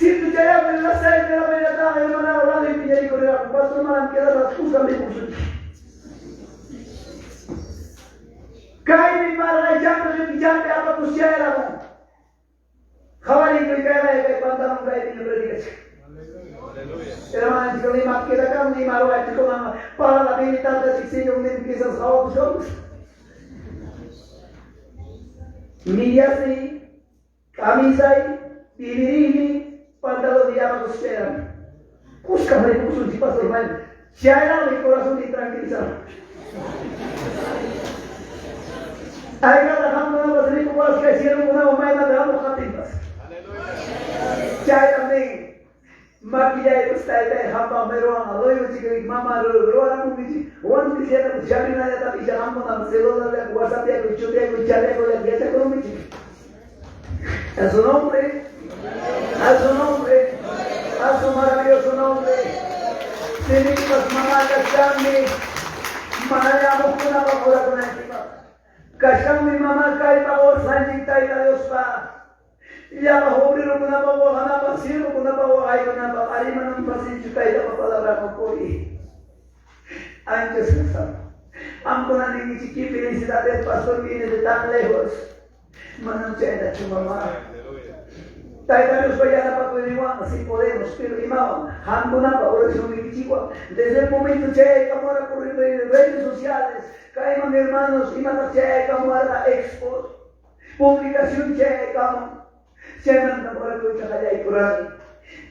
[SPEAKER 5] Cierto chayapin las 6 de la mañana hermana lado y piñarikurirqaku. Pastor manam quedasaq kuskam ripukusunchik. Kaymi marqaychampi qipichampi apakuschayaramun. Qawariykuy kayqa kay pantalón kaypiña predicachkan. Hermananchik nima quedakan nima ruwachikuman para la militar chiksillo nim quizás qawakuchkankus. Mediasni, camisay, pibirini, pantalón llamakuschayaramun. Kuskam ripukusunchik pastor Mario. Chayraqmi corazón tranquilizado. Aykata qamkunapas ripukuwasqa siervokunawan maymanta hamuq qatinpas. Chaytam nin makillaypas taytay qampaqmi ruwanqa luyuchik mama ruwaramunkichik wantisllatapas llaminallatapas icha qamkunapas celularllaku whatsappllaku chutiyaku chariyakullaku yachakurunkichik. A su nombre, a su nombre, a su maravilloso nombre. Simipas mamá kachkanmi, manalla amuqkunapaq orakunanchikpaq. Kachkanmi mama kaypa qusqanchik Tayta Diospa. Llapa obrerokunapa waqanapaq, siervokunapa waqaykunapaq, ari manam facilchu Taytapa palabranwan puriy. Ancha sasam. Qamkuna ninkichik, qué felicidad el pastor viene de tan lejos. Manam chaynachu mamá. Tayta Diospa yanapakuyninwanqa sí podemos, pero imawan qamkunapa oracionnikichikwan. Desde el momento chayaykamuara por redes sociales, kayman hermanos, imataq chayaykamuarqa expo, publicación chayaykamun. Chaymantam orakuyta qallaykurani.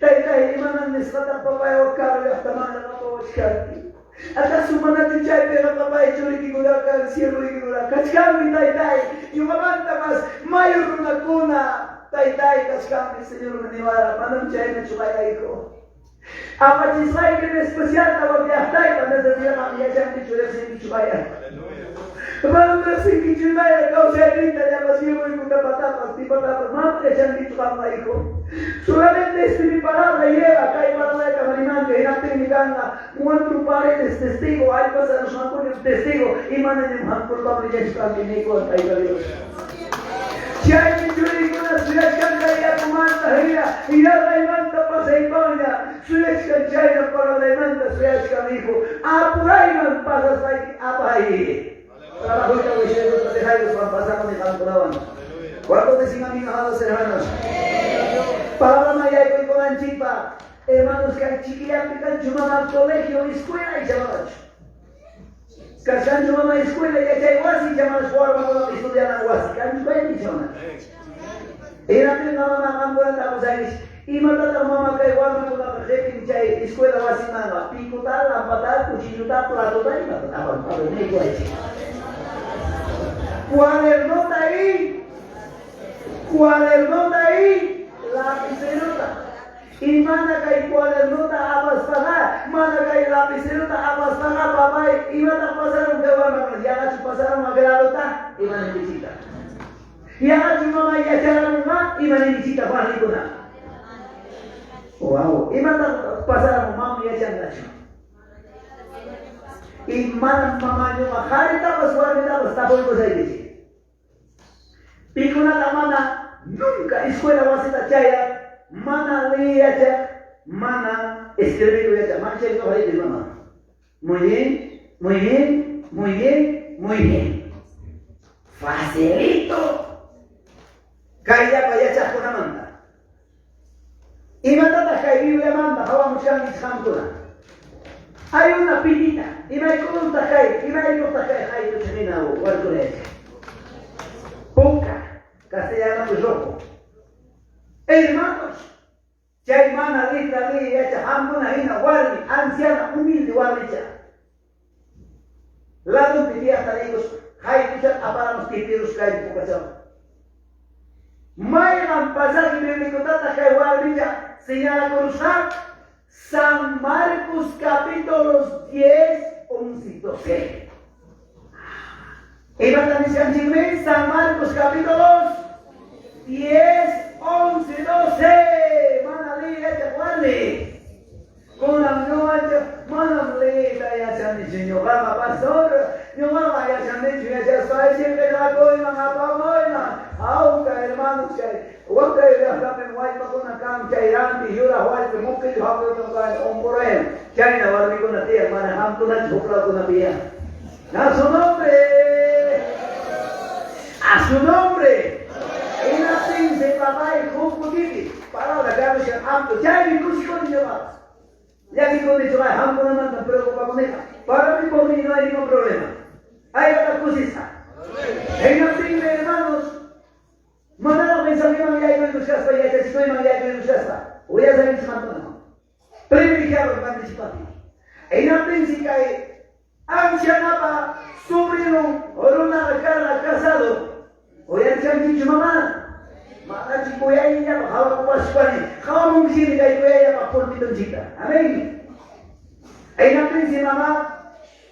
[SPEAKER 5] Taytay, imanan nisqataq papay wak karu llaqtamanta qapawachkanki. ¿Acaso manachu chaypiqa papay churiykikunaqa siervoykikuna kachkanmi taytay? Ñuqamanta mas mayor runakuna taytay kachkanmi, Señormi niwara, manam chaynachu qayayku. Apachisqaykim especialta wak llaqtaypa necesidadqa yachankichu riqsinkichu qaya. Manam riqsinkichu imayna kawsayninta llapa siervoykunapatapas pipatapas manam yachankichu qamqa hijo. Solamente este mi palabra lleva kay palabrayta rimanka hinaptinmi kanqa cuatro paredes testigo allpa sarusqankuñam testigo y manañam qam culpable llachkanki niykuwan Tayta Dios. Chaymi churiykuna suyachkanqa yakumanta hina, yarqaymanta pasaypaqña suyachkan chayna palabraymanta suyachkan hijo. Apurayman pasaspayki apay. Trabajoyta wishllaykuspa dejaykuspan pasakuni qamkunawan. ¿Cuántos dicen amén, amados hermanos? Palabraman yaykuykunanchikpaq, hermanos, kay chiquillapi kanchu mama colegio, escuela icha manachu? Kachkanchu mama escuela, yachay wasi icha manachu warmakunapa estudianan wasi? Kanchu kaypi icha manachu? Hinaptinqa mama qamkunata tapusaykichik, imatataq mama kay warmakunaqa qipin chay escuela wasimanqa? Picuta, lampata, cuchilluta, platota, imatataq apan? A ver, niykuwaychik. Cuadernota y cuadernota y lapicerota. Y mana kay cuadernota apaspaqa, mana kay lapicerota apaspaqa, papay, imataq pasarun kay warmakuna? Yaqachu pasarunqa gradota? Ima ninkichikta? Yaqachu mama yacharamunqa? Ima ninkichikta warmikuna? Wow, imataq pasaramun? Mam yachanqachu. Y manam mama ñuqa qaritapas warmitapas tapuykusaykichik. Pikunata mana nunca escuela wasita chayaq, mana leey yachaq, mana escribir yachaq. Manchay ñuqayki mama. Muy bien, muy bien, muy bien, muy bien. Facilito. Kayllapa yachaqkunamanta. Imatataq kay Bibliamanta qawamuchkankichik qamkuna? Hay una pitita. Imaykunutaq kay, imaykuqtaq kay qaytuchik hina warkuraychik? Puka, castellanopi rojo. Hermanos, chay mana letra liy yachaq qamkuna hina warmi, anciana, humilde warmicha. Ladunpi tiyaqta niykuspa, qaytuchat aparamus tipirus kay pukachawan. Mayqan pasaje bíblicotataq kay warmicha señalakurusqa? San Marcos capítulos 10, 11, 12. Imata nisqanchikmi? San Marcos capítulos 10, 11, 12. Mana liy yachaq warmi. Kunan ñuqanchik manam liyta yachanichu ñuqaqa pastor, ñuqaqa yachanichu yachaspaychik qillqakuyman apamuyman. Hawka hermanos chay wakay llaqtapim wallpakuna kan chay ranti yuraq wallpa muqillu hawkaytam kan unqurayan. Chayna warmikuna tiyan mana qamkunachu huk lawkunapi A su nombre. A su nombre. Hinaptinsi papay huk kutipi palabra kamushan ampu chaymi kusikuni ñuqapas. Llakikuni chuqay qamkunamanta preocupakuniqa. Para mí por mí no hay ningún problema. Ayata kusisqa. Hinaptinmi hermanos manaraq mensajeman yaykuykuchkaspa yachachikuyman yaykuykuchkaspa uyasaykichik qamkunaman. Privilegiado kankichik papi. Hinaptinsi kay ancianapa sobrino runaqa karqa casado. Uyarichankichu mama? Manachu kuyayllapa qhawakupasqani. Qhawamunchikmi kay kuyayllapa pulpitunchikta. Amén. Hinaptinsi mama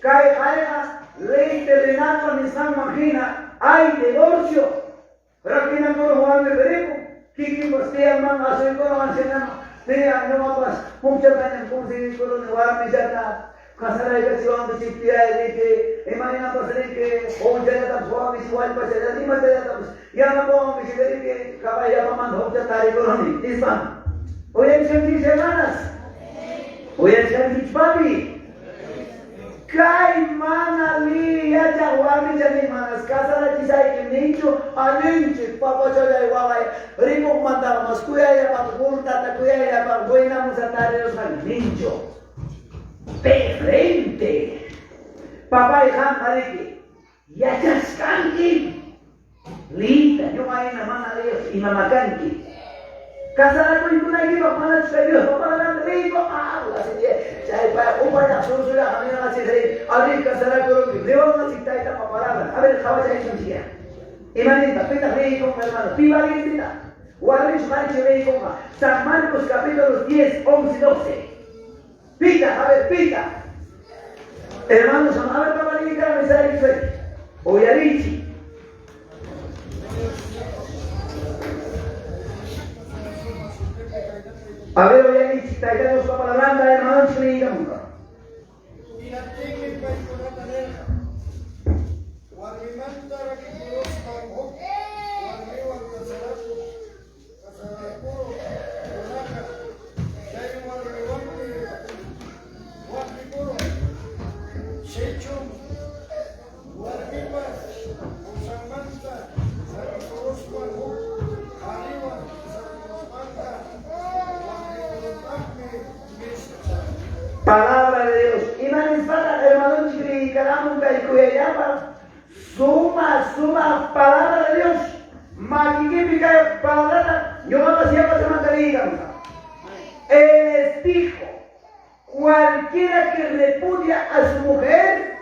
[SPEAKER 5] kay qariqa ley terrenalpa nisqanman hina hay divorcio. Rakinakuruq warmi rikun. Kikinpas tiyanman asuykurun ancianaman. Tiyan ñuqapas hukchatañam conseguikuruni warmichata. Casaraykachiwankichik tiyay riki, imaynapas riki, hukchallatapas warmichik wallpachallata, imachallatapas yanapawankichik riki, kabayllapamanta hukchata tarikuruni, nispan. Uyarichankichik hermanas? Uyarichankichik papi? Kay mana liy yachaq warmicha nin manas casarachisayki ninchu allinchik papachallay waway rikuqmantaqa mas kuyayllapaq multata kuyayllapaq buena musa tarirusqanki ninchu. De frente. Papay qamqa riki yachachkanki liyta ñuqa hina mana liyaq imama kanki. Casarakuykunaykipaq manachu kay Diospa palabranta liyko? Habla chay pay upallaq sursullaqa ninqachik ri a ver casarakurunki riwanqachik taytapa palabran. A ver qhawachaykunchik ya. Imaninta pitaq liykunqa hermano? Pi valientita? Warmichu qarichu liykunqa? San Marcos capítulos 10, 11, 12. Pita, a ver, pita. Hermanos, a ver, papá, Uyarichi. A ver, uyarichi, tayta Diospa palabranta, hermanos, liyikamunqa.
[SPEAKER 8] Hinaptinmi paykunata nirqa, warmimanta rakikuruspan huk warmiwan
[SPEAKER 5] Palabra de Dios. Ima nispataq hermanonchik riykaramun kay kuyayllapa suma suma palabra de Dios. Makikipi kay palabrata ñuqapas yapachamanta riykamusaq. Él les dijo, cualquiera que repudia a su mujer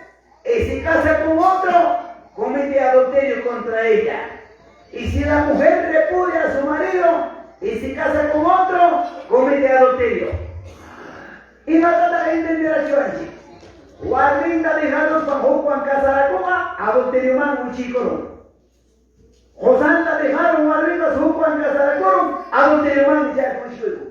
[SPEAKER 5] y se casa con otro, comete adulterio contra ella. Y si la mujer repudia a su marido y se casa con otro, comete adulterio. Imatataq entenderachiwanchik? Warminta dejaruspan hukwan casarakuqa adulterioman wichiykurun. Qusanta dejaron warmipas hukwan casarakurun adulterioman wichiykurun.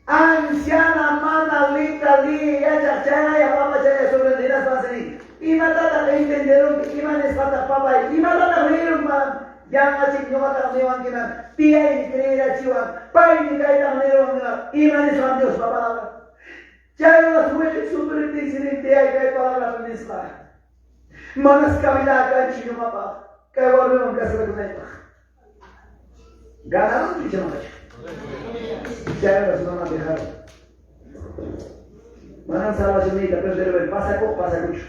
[SPEAKER 5] Anciana mana lita li yachaq chayaya papa chaya sorprenderás nin. Imatataq entenderunki? Ima nisqataq papay? Imatataq nirun yanqachik ñuqataq niwankiman? Tiyaymi creerachiwan, paymi kaytaq niruwan ima nisqan Diospa palabra. Chay wiqi superintendente tiyay kay palabra nisqa. Manas kabila kanchi ñuqapaq kay warmiwan casarakunaypaq. Ganaron icha manachu? Chayras mana dejaron. Manam salvacionniyta perder pasakuq pasakuchu.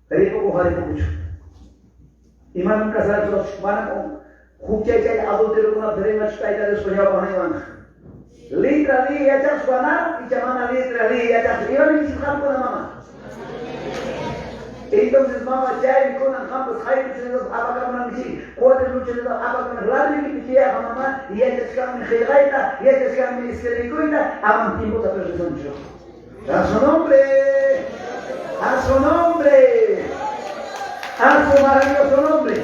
[SPEAKER 5] Ripukuq ripukuchu. Y manam casarakuchu, manam huk chay chay adulteriokunata rimachu Tayta Diospa ñawpaqninwanqa. Litra li yachaqchu ganaron icha mana litra li yachaqchu. Ima ninchik qamkuna mama? Entonces mama chaymi kunan qampas haykuchunaspa apakamunankichik, cuadernochunaspa apakamunan ladrillipi tiyayqa mama yachachkanmi qillqayta, yachachkanmi escribikuyta, amam tiempota perdesunchu. A su nombre, a su nombre, a su maravilloso nombre.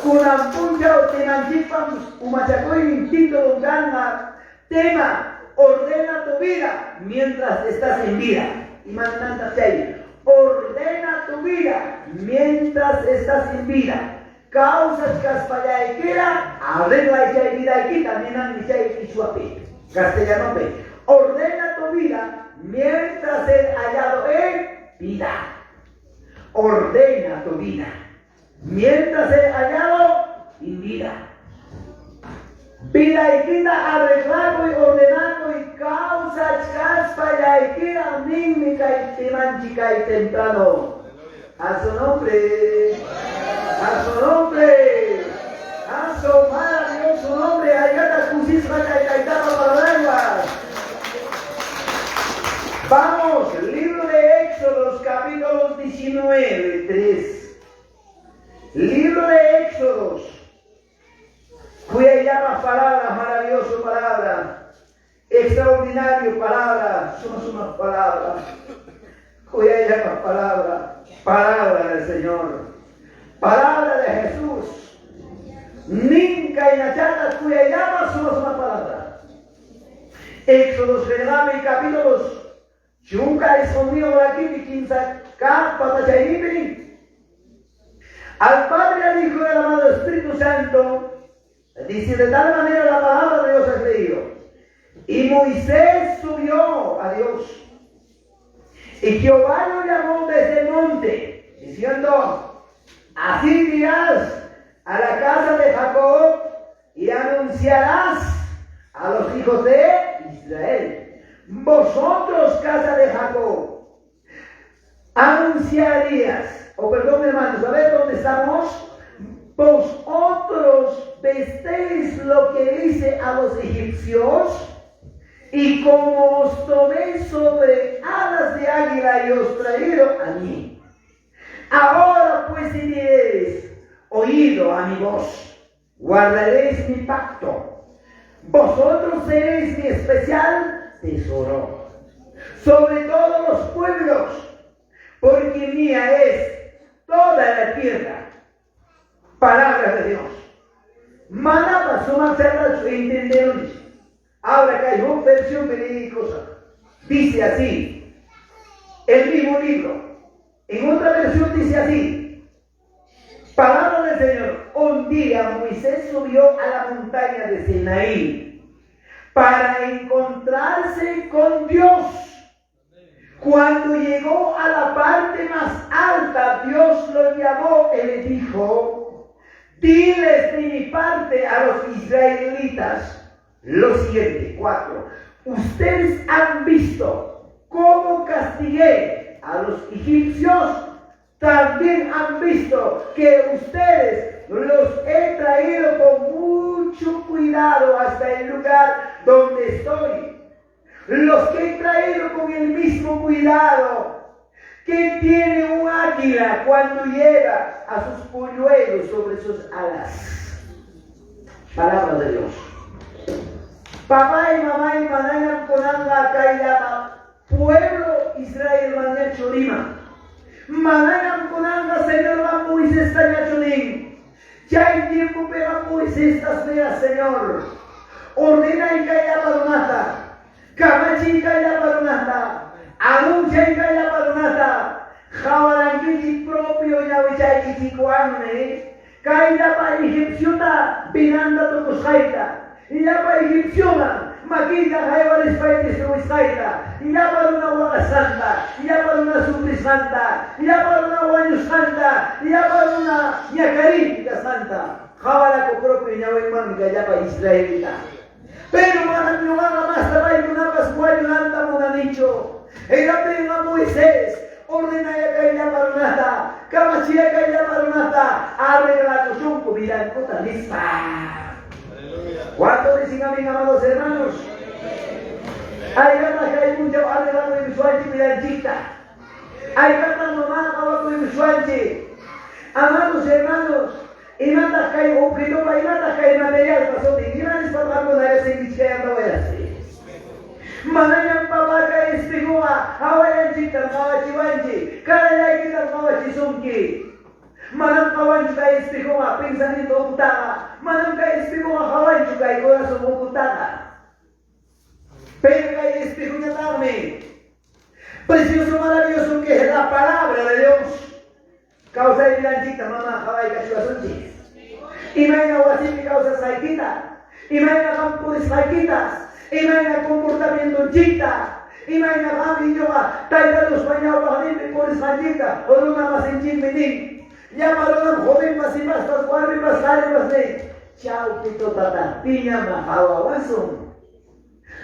[SPEAKER 5] Kunan punchaw temanchikpam umachakuynin título kanqa tema ordena tu vida mientras estás en vida. Imanimantaq chay? Ordena tu vida mientras estás en vida. Kawsachkaspallaykira arregla chay vidaykita ninanmi chay qichwapi, castellanopi. Ordena tu vida mientras ser hallado en vida. Ordena tu vida mientras ser hallado en vida. Vidaykita arreglakuy, ordenakuy, kawsachkaspallaykira ninmi kay temanchik kay temprano. A su nombre, a su nombre, a su maravilloso nombre. Haykata kusisqa kay taytapa palabranwan. Vamos, libro de Éxodos, capítulo 19, 3. Libro de Éxodos. Kuyayllapa palabra, maravilloso palabra, extraordinario palabra, suma suma palabra. Kuyayllapa palabra, palabra del Señor, palabra de Jesús. Ninka inachata kuyayllapa suma suma palabra. Éxodo qillqami capítulos 19 rakipi kimsa kaq patachayninpi. Al Padre, al Hijo y al amado Espíritu Santo, dice de tal manera la palabra de Dios ha creído. Y Moisés subió a Dios. Y Jehová lo llamó desde el monte, diciendo, así dirás a la casa de Jacob y anunciarás a los hijos de Israel. Vosotros, casa de Jacob, anunciarías, o perdón hermanos, a ver dónde estamos. Vosotros visteis lo que hice a los egipcios y como os tomé sobre alas de águila y os traído a mí. Ahora pues si diereis oído a mi voz, guardaréis mi pacto. Vosotros seréis mi especial tesoro sobre todos los pueblos, porque mía es toda la tierra. Palabra de Dios. Manapa sumaq chaytachu entenderunchik. Ahora que hay una versión cosa. Dice así, el mismo libro. En otra versión dice así, palabra del Señor. Un día Moisés subió a la montaña de Sinaí para encontrarse con Dios. Cuando llegó a la parte más alta, Dios lo llamó y le dijo, diles de mi parte a los israelitas lo siguiente, 4. Ustedes han visto cómo castigué a los egipcios, también han visto que ustedes los he traído con mucho cuidado hasta el lugar donde estoy. Los que he traído con el mismo cuidado que tiene un águila cuando lleva a sus polluelos sobre sus alas. Palabra de Dios. Papá y mamá y manañam kunanqa kay pueblo Israel mañachu rima. Manañam kunanqa Señorqa Moisestañachu nin. Chay tiempopiqa Moisestas nira Señor. Ordenay kay llapa runata. Kamachiy kay llapa runata. Anunciay kay llapa runata. Qawarankichik propio ñawichaykichikwanmi kay llapa egipciota vinanta tukusqayta. Llapa egipcioman makiyta haywarispay destruisqayta. Llapa runa waqasqanta, llapa runa sufrisqanta, llapa runa wañusqanta, llapa runa ñakariypi kasqanta. Qawaraku propio ñawinmanmi kay llapa israelita. Pero manam ñuqaqa masta paykunapas wañunanta munanichu. Hinaptinqa Moisés ordenaya kay llapa runata, kamachiya kay llapa runata, arreglakuchunku vidankuta nispa. ¿Cuánto dicen amén, amados hermanos? Aykataq kay punchaw arreglakuykusuwanchik vidanchikta. Aykataq mamá qawakuykusuwanchik. Amados hermanos, imataq kay objetopa, imataq kay materialpa sutin, ima nispataq qamkuna riqsinkichik kay Andahuaylaspi? Manañam papá kay espejoqa hawallanchiktam qawachiwanchik, carallaykitam qawachisunki. Manam qawanchu kay espejoqa pensamiento ukutaqa, manam kay espejoqa qawanchu kay corazón ukutaqa. Pero kay espejoñataqmi precioso, maravilloso que es la palabra de Dios. Kawsay vidanchikta mama qawaykachiwasunchik. Imayna wasipi kawsasqaykita, imayna qam purisqaykita, imayna comportamientonchikta, imayna qam ñuqa Tayta Diospa ñawpaqninpi purisqanchikta runa masinchikmi nin. Llapa runam jovenpas, sipaspas, warmipas, qaripas nin. Chawpi tutata piñama qawawasun.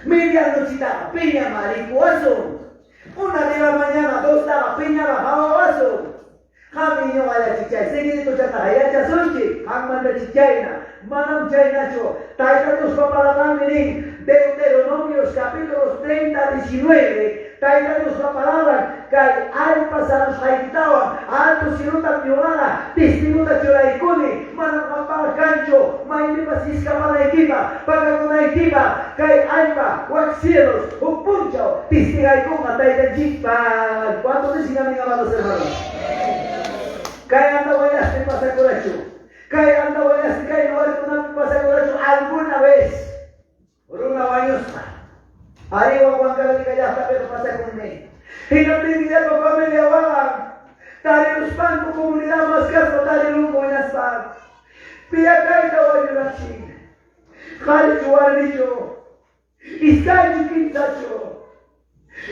[SPEAKER 5] Medianochitaqa piñama rikuwasun. Una de la mañana, dostaqa piñama qawawasun. Qammi ñuqalla chichay, secretochataqa yachasunchik, qammanta chichayna. Manam chaynachu. Tayta Diospa palabranmi nin, Deuteronomios capítulos 30, 19, Tayta Diospa palabran, kay allpa sarusqaykitawan alto cielotam ñuqaqa testigota churaykuni, manam qampaqa kanchu maypipas iskapanaykipaq, pakakunaykipaq, kay allpa, wak cielos, huk punchaw testigaykunqa Taytanchikpaq. ¿Cuántos dicen amén, amados hermanos? Kay Andahuaylaspi pasakurachu. Kay Andahuaylaspi kay lugarkunapi pasakurachu alguna vez runa wañusqa. Ariwa Huancavelica llaqtapiqa pasakunmi. Hinaptinmi llapa familiawan tariruspanku comunidad maskaspa tarirunku hinaspa piya kayta wañurachin. Qharichu warmichu, iskaychu kimsachu.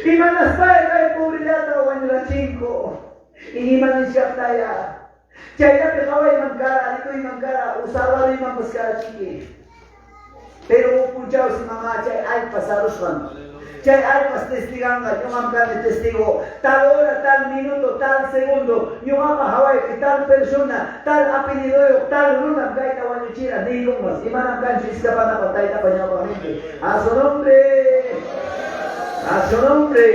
[SPEAKER 5] Imanaspaya kay pobrellata wañurachinku. Imanishaqtaya. Chayllapi qawayman kara, rikuyman kara, usalwaruymanpas karachiki. Pero huk punchawsi mamá chay allpa sarusqan. Chay allpas testiganqa, ñuqam kani testigo. Tal hora, tal minuto, tal segundo, ñuqapa hawaypi tal persona, tal apellidoyuq, tal runam kayta wañuchira niykunmas. Imanam kanchu iskapanapaq taytapa ñawpaqninpi. A su nombre. A su nombre.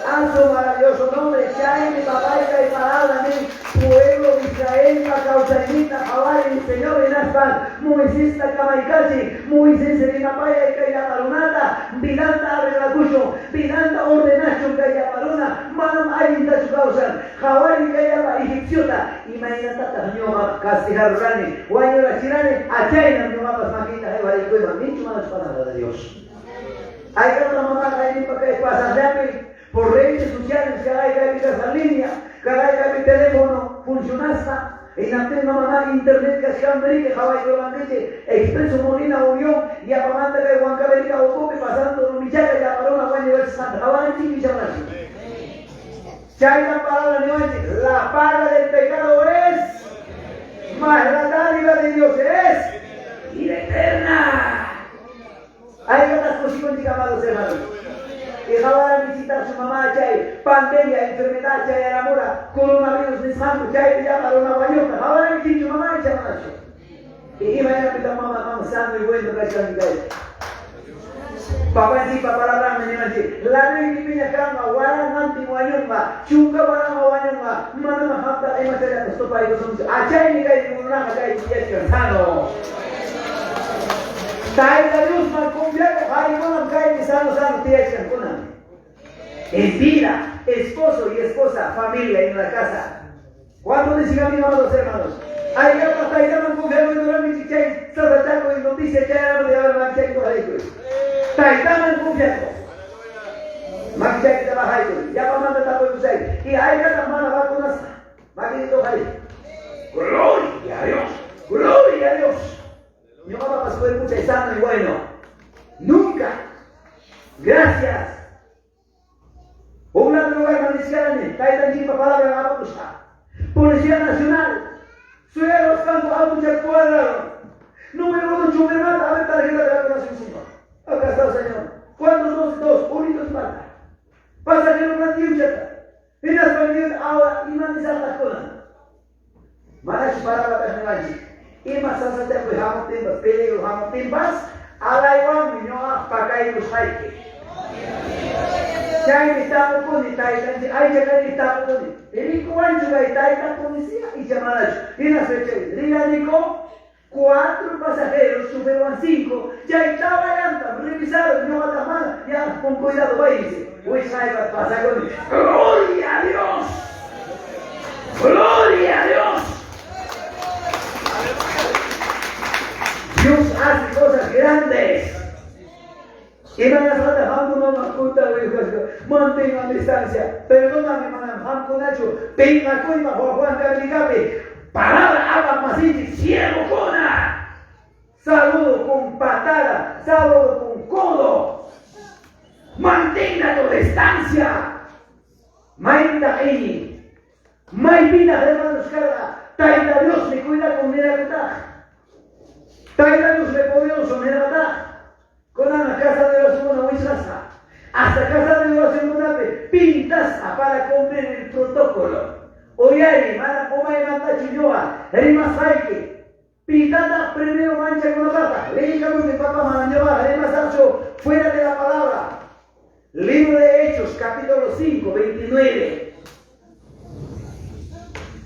[SPEAKER 5] A su maravilloso nombre. Chaymi papay kay palabra nin, pueblo de Israelpa kawsayninta qawariy Señor hinaspan Moisesta kamaykachiy. Moisés rimapayay kay llapa runata, vidanta arreglakuchun, vidanta ordenachun kay llapa runa, manam allintachu kawsan. Qawariy kay llapa egipciota, imaynatataq ñuqa castigarurani, wañurachirani, achaynam ñuqapas makiyta haywarikuyman. Ninchu manachu palabra de Dios? Aykataq mamá kayninpa kay pasaqllapi por redes sociales caray kaypi kasqa línea, caray kaypi teléfono funcionasqa, hinaptinqa mamá internet kachkanriki qawaykurqankichik Expreso Molina Unión yapamanta kay Huancavelica ukupi pasando Rumichaca llapa runa wañurachisqanta qawaranchik icha manachu? Chaytam palabra niwanchik, la paga del pecado es, mas la dádiva de Dios es vida eterna. Aykataq kusikunchik, amados hermanos. Y qawarankichiktaq Pandemia, enfermedad chayaramura, coronavirus nisqanku, chaypi llapa runa wañuqta. Qawarankichu mamá icha manachu? Y imaynapitaq mama qam sano y bueno kachkanki kay? Papanchikpa palabranmi nimanchik, Laduykipiña kanqa, waranqantin wañunqa, 10,000 wañunqa, manamá qamtaqa imachallapas tupaykusunchu. Achaymi kay runaqa kaypi tiyachkan sano. Tayta Diosman confiakuq qarikunam kaypi sano sano tiyachkan kunan. En vida, esposo y esposa, familia en la casa. ¿Cuántos dicen amén, amados hermanos? Aykapa taytaman confiakuykurankichik chay sasachakuy noticia chayaramuq de ahora makichayki haqarikuy. Taytaman confiakuq. Makichaykita bajaykuy. Yapamanta tapuykusayki. Y aykataq mana vacunasqa. Makiyki hoqariy. Gloria a Dios. Gloria a Dios. Ñuqapapas cuerpochay sano y bueno. Nunca. Gracias. Huk lado lugarman nichkarani, taytanchikpa palabran apakusqa. Policía Nacional, suyaruspanku autocha cuadraron. Número uno, chofermanta, a ver tarjeta de vacunación, señor. Acá está, señor. ¿Cuántos dos? Dos, unitos falta. Pasajero ratiuchata. Hinaspa niwan, ahora, ima nisaqtaq kunan? Manachu palabra kaqninwanchik? Ima sasachakuy hamuptinpas, peligro hamuptinpas, alaywanmi ñuqa pakaykusqayki. Chaymi tapukuni taytanchik, aycha kaymi tapukuni, rikuwanchu kay tayta policía icha manachu? Hinaspa chay riraniku cuatro pasajeros, choferwan cinco, chay tawallantam revisaron, ñuqataq mana, ya con cuidado vay dice, wisqaypas pasakuni. ¡Gloria a Dios! ¡Gloria a Dios! Dios hace cosas grandes. Imanasqataq qamkunaman junta mantengan distancia. Perdóname, manam qamkunachu pinqakuypaq Huancavilcapi palabra habla masinchik siervokuna. Saludo con patada, saludo con codo. Mantenga tu distancia. Maytaq iñin. Maypitaq hermanos karqa Tayta Diosmi cuidakun nirqataq. Tayta Diosmi poderoso nirqataq. Kunanqa casa de oracionkuna wichqasqa. Hasta casa de oracionkunapi pintasqa para cumplir el protocolo. Uyariy, manam umaymantachu ñuqa rimasqayki. Pitataq primero manchakunapaqtaq? Leykamunki papá mana ñuqaqa rimasaqchu fuera de la palabra. Libro de Hechos, capítulo 5, 29.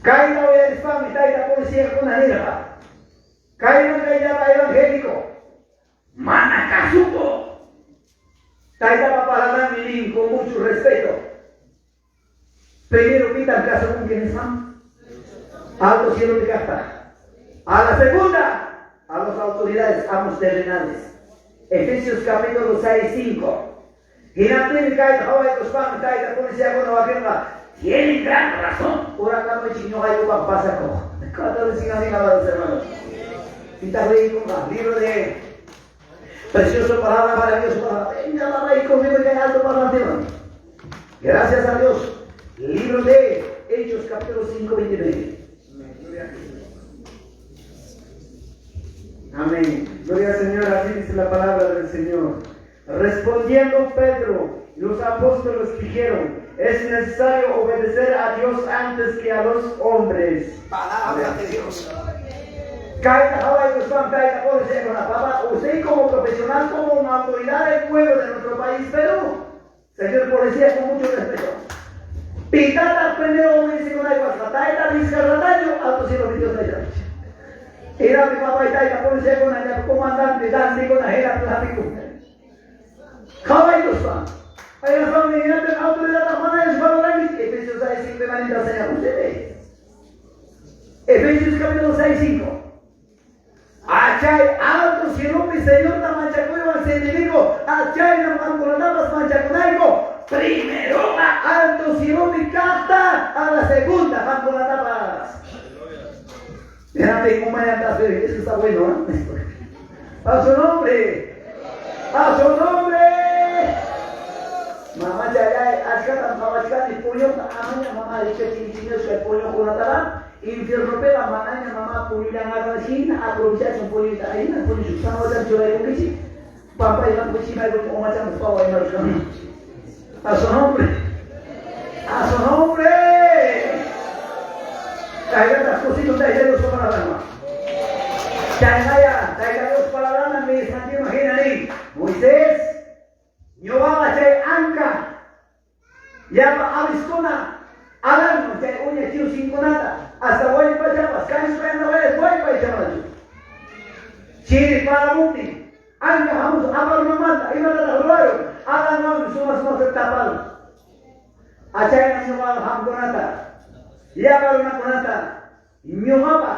[SPEAKER 5] Kayta uyarispanmi tayta policíakuna nirqa, Kayman kayllapa evangélico, mana kasukuq. Taytapa palabranmi nin con mucho respeto. Primero pitam kasukunki nisqan? Alto cielopi kaqta. A la segunda, a las autoridades, amos terrenales. Efesios capítulo 6, 5. Hinaptinmi kayta qawaykuspanmi tayta policiakuna wakinqa tienen gran razón. Urakamuychik ñuqaykupaq pasakuq. ¿Cuántos dicen amén, amados hermanos? Pitaq leykunqa libro de precioso palabra, maravilloso palabra. Venga, mamá, y conmigo kay alto parlanteman. Gracias a Dios. Libro de Hechos, capítulo 5, 29.
[SPEAKER 2] Amén. Gloria al Señor, así dice la palabra del Señor. Respondiendo Pedro y los apóstoles dijeron, es necesario obedecer a Dios antes que a los hombres.
[SPEAKER 5] Palabra de Dios. Kayta qawaykuspan tayta policíakuna, papá, usted como profesional, como una autoridad del pueblo de nuestro país, Perú, señor policía, con mucho respeto. Pitataq primero obedecekunaypaqqa, tayta Vizcarratachu, alto cielo Dios tayta. Irami papá y tayta policíakuna, ña comandante, dandikuna, hina platikuna. Qawaykuspan. Hinaspanmi hinaptin autoridadta mana valorankichik. Efesios 6, 5 imanita señor ustedes. Efesios capítulo 6, 5. Achay alto cielopi Señorta manchakuywan serviniku, achaynam qamkunatapas manchakunayku. Primeroqa alto cielopi kaqta, a la segunda qamkunatapas. Hinaptin umayanta eso está bueno, ¿eh? A su nombre. A su nombre. Mamachalláy, achkatam qawachkani puñuqta amaña mamá richachirichiñusqa puñuqkunataqa infiernopiqa manaña mamá puñullanqaqa hina aprovechachun puñuyta ahina puñuchun samawacham churaykunkichik papay qamkuchimaykuchik umachampas paway maruchkan. A su nombre. A su nombre. Tayta kusikun Tayta Dios palabranwan. Chaynaya Tayta Dios palabranman nisqanchikman hina nin, Moisés, ñuqaqa chay anka llapa aviskuna Adanman chay uña chiwchinkunata hasta wallpachapas kanchpayandaqayas wallpaychamanachu. Chiri paramuptin anka hamus aparunanmanta imatataq ruwarun? Adanwanmi suma-sumaqta taparun. Achaynam ñuqaqa qamkunata, llapa runakunata ñuqapa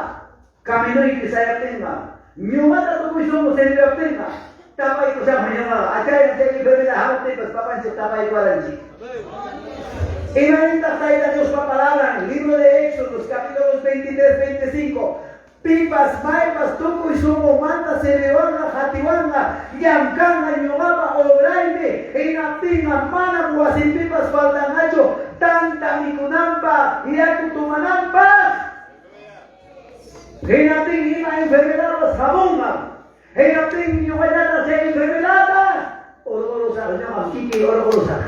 [SPEAKER 5] caminoypi sayaptinqa, ñuqata tukuy sunqu serviwaptinqa, tapaykusaqmi ñuqaqa. Achaynam chay enfermedad hamuptinpas papanchik tapaykuwaranchik. Imanintaq Tayta Diospa palabran, libro de Éxodos, capítulos 23, 25, Pipas maypas tukuy sunqunmanta serviwanqa, qatiwanqa, llamkanqa ñuqapa obraymi, hinaptinqa manam wasinpipas faltanqachu tanta mikunanpaq, yaku tomananpaq. Hinaptin ima enfermedadpas hamunqam. Hinaptinmi ñuqallataq chay enfermedadta hurqurusaq, ñuqam kikiy hurqurusaq.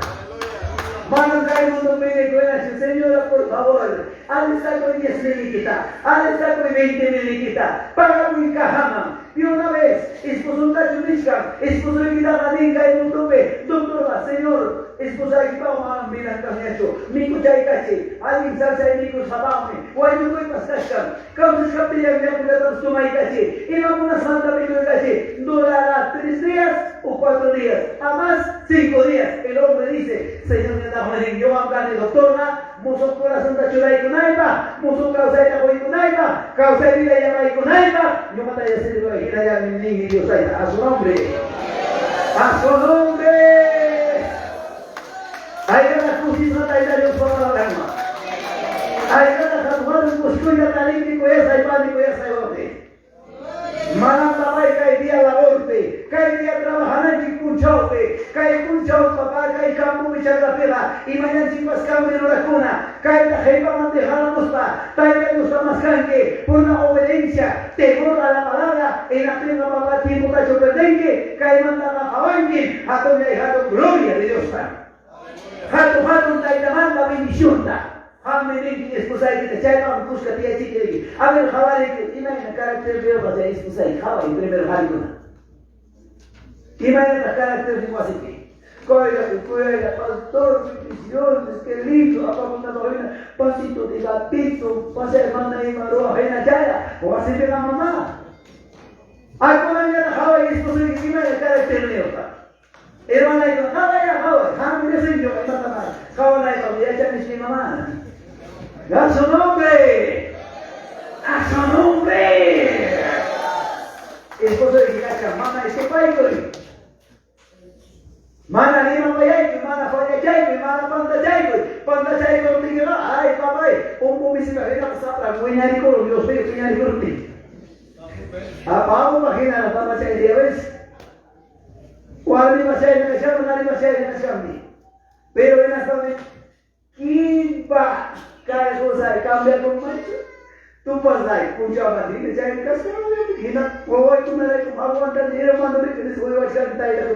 [SPEAKER 5] Manam kay mundopi nikunachu, Señora, por favor, alistakuy diez milnikita, alistakuy veinte milnikita, pagamuy cajaman. Y una vez, esposuntachu nichkan, esposuykitaqa nin kay mundopi, doctorqa, Señor, esposaykipawan manam vidan kanñachu, mikuchaykachiy, allin salsay mikusqapaqmi, wañukuypas kachkan. Kawsachkaptillan yakullatapas tomaykachiy, ima munasqanta mikuykachiy, durará tres días o cuatro días, a más cinco días. El hombre dice, Señorñataqmi nin, ñuqam kani doctorqa, musuq corazonta churaykunaypaq, musuq kawsayta quykunaypaq, kawsay vida llamaykunaypaq, ñuqataya sirviway, hinallanmi ninmi Dios Tayta. A su nombre. A su nombre. Ayllata kusisqa Tayta Diospa palabranwan. Ayllata hatun-hatun kusikuyta tarinki kuyasqay pani, kuyasqay wawqi. Manam papay kay día laborpi, kay día trabajananchik punchawpi, kay punchaw papá kay campopi chakrapiqa imañanchikpas kanmi rurakuna, kayta qepaman dejaramuspa Tayta Diosta maskanki por la obediencia, temor a la palabra, hinaptinqa papá tiempotachu perdenki, kaymantaqa qawanki hatunllay hatun gloria de Diosta. Hatun hatun Taytamanta bendicionta. Qammi ninki esposaykita chaypaqmi kuska tiyachikiriki. A ver qawariyki imayna caracterniyuqqa chay esposayki qaway primero qarikuna. Imaynataq caracternin wasipi? Kuyaylla, kuyaylla, pastor, bendiciones, qué lindo, apamunapaq hina, pasito de gatito, pasay mana ima ruwaq hina chayqa, wasipiqa mamá. Ay, kunanñataq qaway esposoyki imayna caracterniyuqta. Hermanaykuna, qawaya, qaway, qammi riqsinki imata mana qawanaypaq yachanichki mamá. A su nombre, a su nombre. Esposoyki kachkan, mamay supaykuy. Mana rimapayaykuy, mana fallachaykuy, mana pantachaykuy. Pantachaykuptikiqa, ay papay, umpu misika hinaqa sapran wiñarikurun, Dios mío, piñarikuruptin. Apamu hina papachay día ves. Warmipas chayna kachkanmi, qaripas chayna kachkanmi. Pero hinaspami kimpa kay qusay cambiakunmanchu. Tupasqay punchawman hina chayna kasqanmi hina wawaykunaraykum aguantani hermanorayku nispa uywachkani tayta.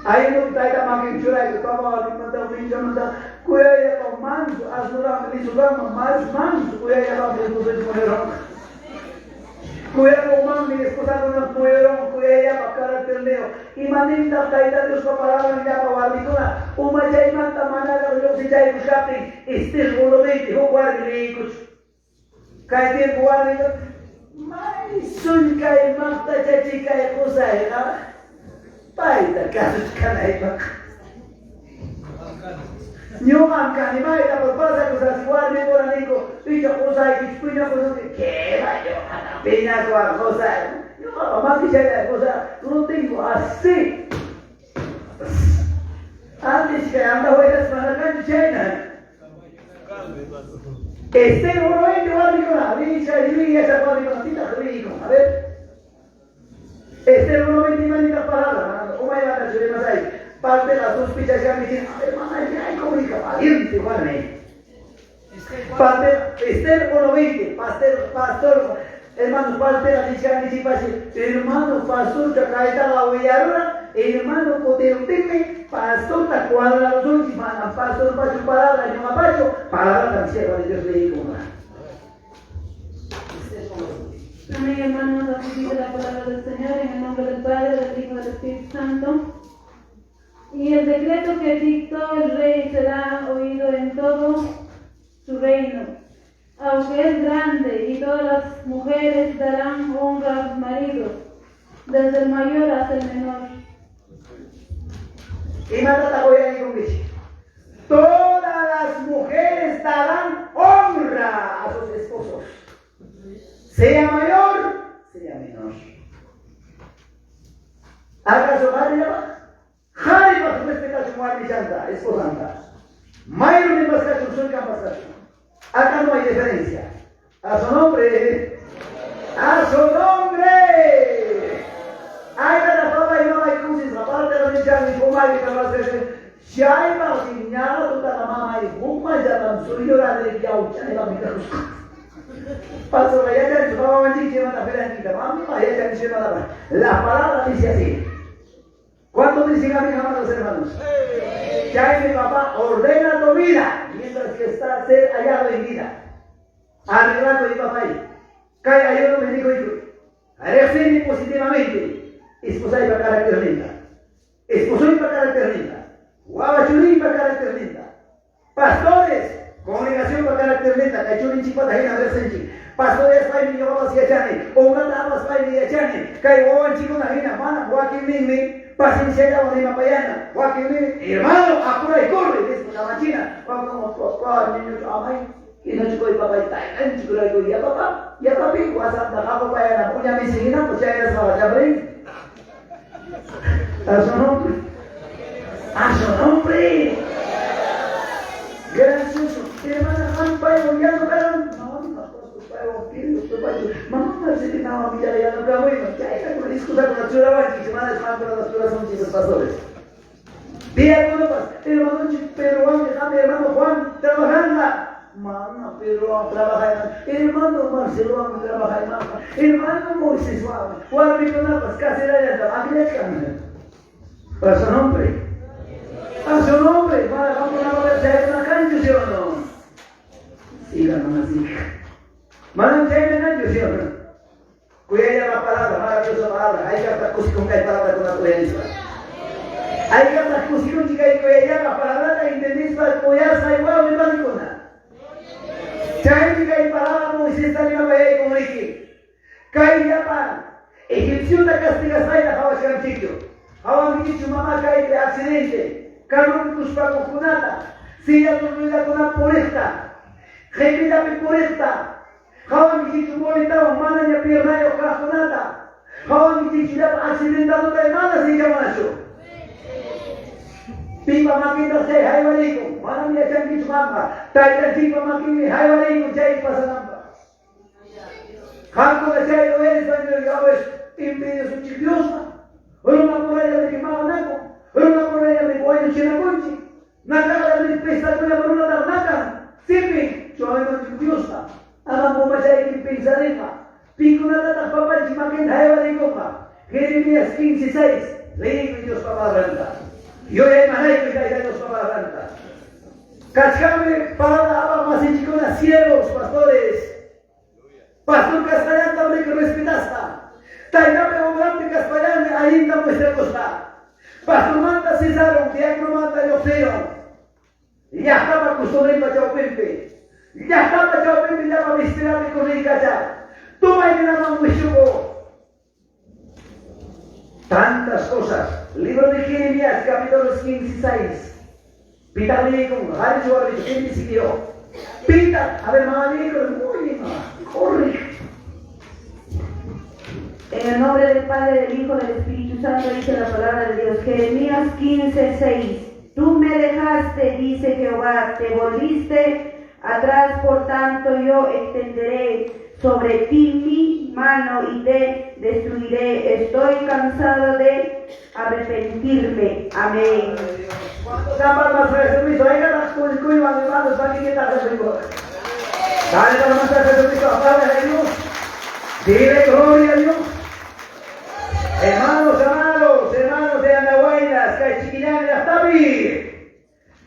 [SPEAKER 5] Ayllum tayta makin churayku papa warmimanta minkamanta kuyayllapa manso asnuraqmi lisukanman mas manso kuyayllapaqmi esposoyki muyurunqa. Kuyakuqmanmi esposakuna muyurunqa kuyayllapa caracterniyuq. Imanintaq Tayta Diospa palabran llapa warmikuna umachaymanta manaraq lluqsichaykuchkaptin Estel volumenpi huk warmi liyikuchu. Kay tiempo warmiqa may sullkay maqtachachikay qusayqa payta kasuchkanaypaq. Ñuqam kani mayta por pasakusasi warmikuna ninku icha qusaykichu piñakusunki qué va ñuqata piñakuwan qusay ñuqapa makichallay qusa lo tengo así. Antes kay andahuaytas mana kanchu chayna. Este uno warmikuna richa riya yachaq warmikuna pitaq riykun a ver. Este uno veinte manita palabra, umaymanta churimasay, parteqa sospechashkanmi hina, a ver, mamá, ay, comunica valiente warmi. Parte, Esther 1.20, pastor, pastor, hermano, partera nichkankichikpashi, hermano, pastorcha kaytaqa willarura, Hermano kutiruptinmi pastorta cuadrarusunchik, manam pastorpachu palabra, ñuqapachu palabratam sierva de Dios leyikunqa.
[SPEAKER 2] Amén, hermanos, así dice la palabra del Señor en el nombre del Padre, del Hijo y del Espíritu Santo. Y el decreto que dictó el rey será oído en todo su reino, aunque es grande, y todas las mujeres darán honra a sus maridos, desde el mayor hasta el menor.
[SPEAKER 5] Imatataq uyarikunkichik? Todas las mujeres darán honra a sus esposos, sea mayor, sea menor. ¿Acaso qarillapaq? Qaripaq respetachun warmichanta, esposanta. Mayorninpas kachun, sullkanpas kachun. Acá no hay diferencia. A su nombre. A su nombre. Ay, la papá y mamá y kusis, aparte de los nichani, fumay, y mamá se Chaypa ñaqa tutaqa mamay hukmanllatam suyura de yauchani mami Pastor, yachani su mamá manchichi, mata feranchita, mami, yachani su mamá. La palabra dice así. ¿Cuántos dicen amén, amados hermanos? Ya mi papá ordena tu vida mientras que está ser hallado en vida. Arreglando mi papá ahí. Kay ayuno me dijo hijo. Recibe positivamente. Esposa iba carácter linda. Esposo iba carácter linda. Guabachurín pa carácter linda. Pastores, congregación pa carácter linda. Kay churin chipata hina resenchi. Pastores pay mi ñoqapas yachani. Obrata apas pay mi yachani. Kay wawanchikuna hina mana wakin ninmi. Paciencia ya rimapayana. Wakin ninmi. Hermano, apura y corre. Dice la machina. Vamos papá, niño, amay. Y no chico y papá y tay, chico y ya papá, ya papi, WhatsApp da kapo pa yan, punya mi singina, pues ya eres ya brin. A su nombre. A su nombre. Gracioso. Hermana, hampa, ya no karan. Mamá, si no, ya ya no kamo, ya ya con excusa con la chura, va, semana de con las churas son chicos pastores. Día alguno más, hermano Pedro, hermano Juan, trabajando. Mana, Pedro trabaja hermano Marcelo trabaja hermano Moisés warmikunapas casirayanta akllachkan. A su nombre. A su nombre. Mana qamkuna chayna kanchu, ¿sí o no? Siga nomás, siga. Manam chayna kanchu, ¿sí o no? Kuyaya la palabra, maravillosa palabra. Hay que estar kusikun kay palabra con la kuyanispa. Hay que estar kusikun kay kuyaya la palabra entendispa kuyasa igual mi panikuna. Chaymi kay palabra Moisés rimapayay con riki. Kay llapa egipciota castigasqayta qhawashkanchikchu. Qhawankichu mama kaypi accidente, karunpi kuspakuqkunata, silla ruedakuna puriqta, qhipillapi puriqta, qhawankichu bolitawan manaña piernayuq kaqkunata, qhawankichu llapa accidentadota mana sinkamanachu. Pipa makinta chay haywarikun, manam yachankichu qamqa, taytanchikpa makinmi haywarikun chay pasananpaq. Qamkuna chay uyarispa yawes impide Diospa. Runa puralla riki maqanaku, runa puralla riki wañuchinakunchik, nakaqlla riki pestakuna runataq nakan, sipin chuaymanchik Diospa. Ama pumachayki pensariqa, pikunatataq papanchik makinta haywarikunqa. Jeremías 15:6, leyikuy Diospa palabranta. Yuyaymanaykuy Tayta Diospa palabranta. Kachkanmi palabra apaq masinchikkuna siervos, pastores. Pastor kasqallanta riki respetasqa. Taytapi obrampi kaspallanmi allinta muestrakusqa. Pastormanta cesaron, diáconomanta lluqsiron. Llaqtapa costumbrinpa chawpinpi. Llaqtapa chawpinpi llapa vistirapi corriykacha. Tumayninaman wishuku. Tantas cosas. Libro de Jeremías, capítulos 15 y 6. Pita liyikun, qharichu warmichu, ¿quién dice que yo? Pita, a ver, mamá, liyikun, muy bien, mamá, corre.
[SPEAKER 6] En el nombre del Padre, del Hijo, del Espíritu Santo, dice la palabra de Dios. Jeremías 15, 6. Tú me dejaste, dice Jehová, te volviste atrás, por tanto yo extenderé sobre ti mi mano y te destruiré. Estoy cansado de arrepentirme. Amén.
[SPEAKER 5] ¿Cuántos dan palmas para Jesucristo? Venga, las cuivan, hermanos, aquí que está Jesucristo. Dale palmas a Jesucristo, aplaude a Dios. Dile gloria a Dios. Hermanos amados, hermanos de Andahuaylas, Irán llaqtapi?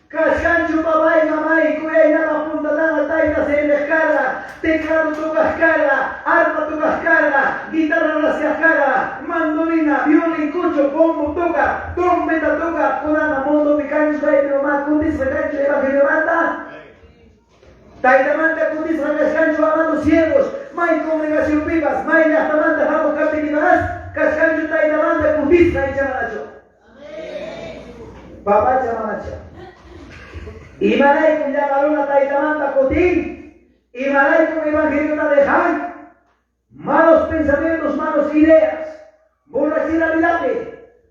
[SPEAKER 5] Kachkanchu papay, mamay, kuyayllapaq puntataqa tayta serviq karqa, teclado tocaq karqa, arpa tocaq karqa, guitarra rascaq karqa, mandolina, violin, cucho, bombo tocaq, trompeta tocaq, kunanqa mundopi kanchu tayta mamá kutisqa kanchu evangeliomanta? Taytamanta kutisqa kachkanchu amados siervos, may congregacionpipas, may llaqtamanta hamuq kaptikipas, kachkanchu taytamanta kutisqa icha manachu? Papacha mamacha. Imaraykum llapa runa taytamanta kutin? Imaraykum evangeliota dejan? Malos pensamientos, malos ideas. Borrachera vidapi.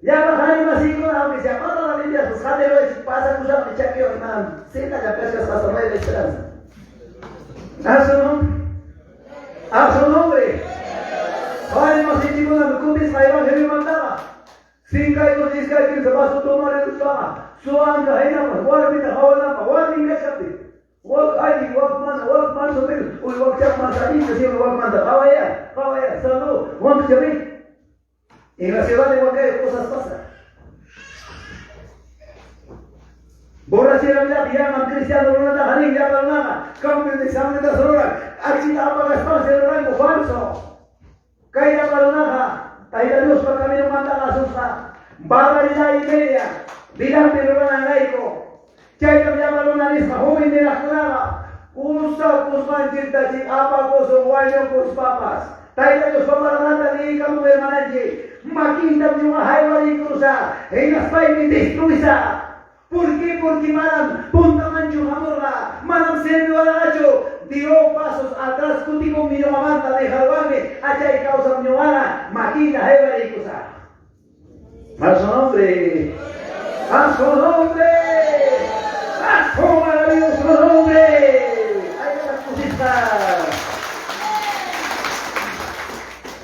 [SPEAKER 5] Llapa qhari masiykuna, aunque sea pata la limpias, jatero es pasa kusapmi chakiwan manam seta llamkachkas hasta Nueva Esperanza. A su nombre. A su nombre. Qhari masinchikuna kutisqa evangeliomantaqa. Sinkaykus iskay kimsa vaso tomariruspaqa, suwanqa hinapas warmita qawananpaq warmin kachkaptin. Wak allin, wak mana, wak más o menos, uy wakchaq más allinta siempre wakmanta qawaya, qawaya, salud, wakcha mi. En la ciudad de Huancayo cosas pasan. Borrachera vidapi llaman cristiano runataqa nin llapa runaqa cambio de exámenes ruran, akchita apagaspansi ruranku falso. Kay llapa runaqa Tayta Diospa caminonmantaqa asusqa barbaridad y media vidanpi rurananrayku. Chaytam llapa runa nisqa joven niraqkunaqa kusa kusqanchiktachik apakusun wañukuspapas. Tayta Diospa palabranta liyikamun hermananchik, makintam ñuqa haywariykurusaq, hinaspaymi destruisaq. ¿Por qué? Porque manam puntamanchu hamurqa, manam serviwarqachu. Dio pasos atrás kutikunmi ñuqamanta dejaruwanmi, achay kawsam ñuqaqa makinta haywariykusaq. A su nombre, a su nombre, a su maravilloso nombre. Ahí las kusisqa.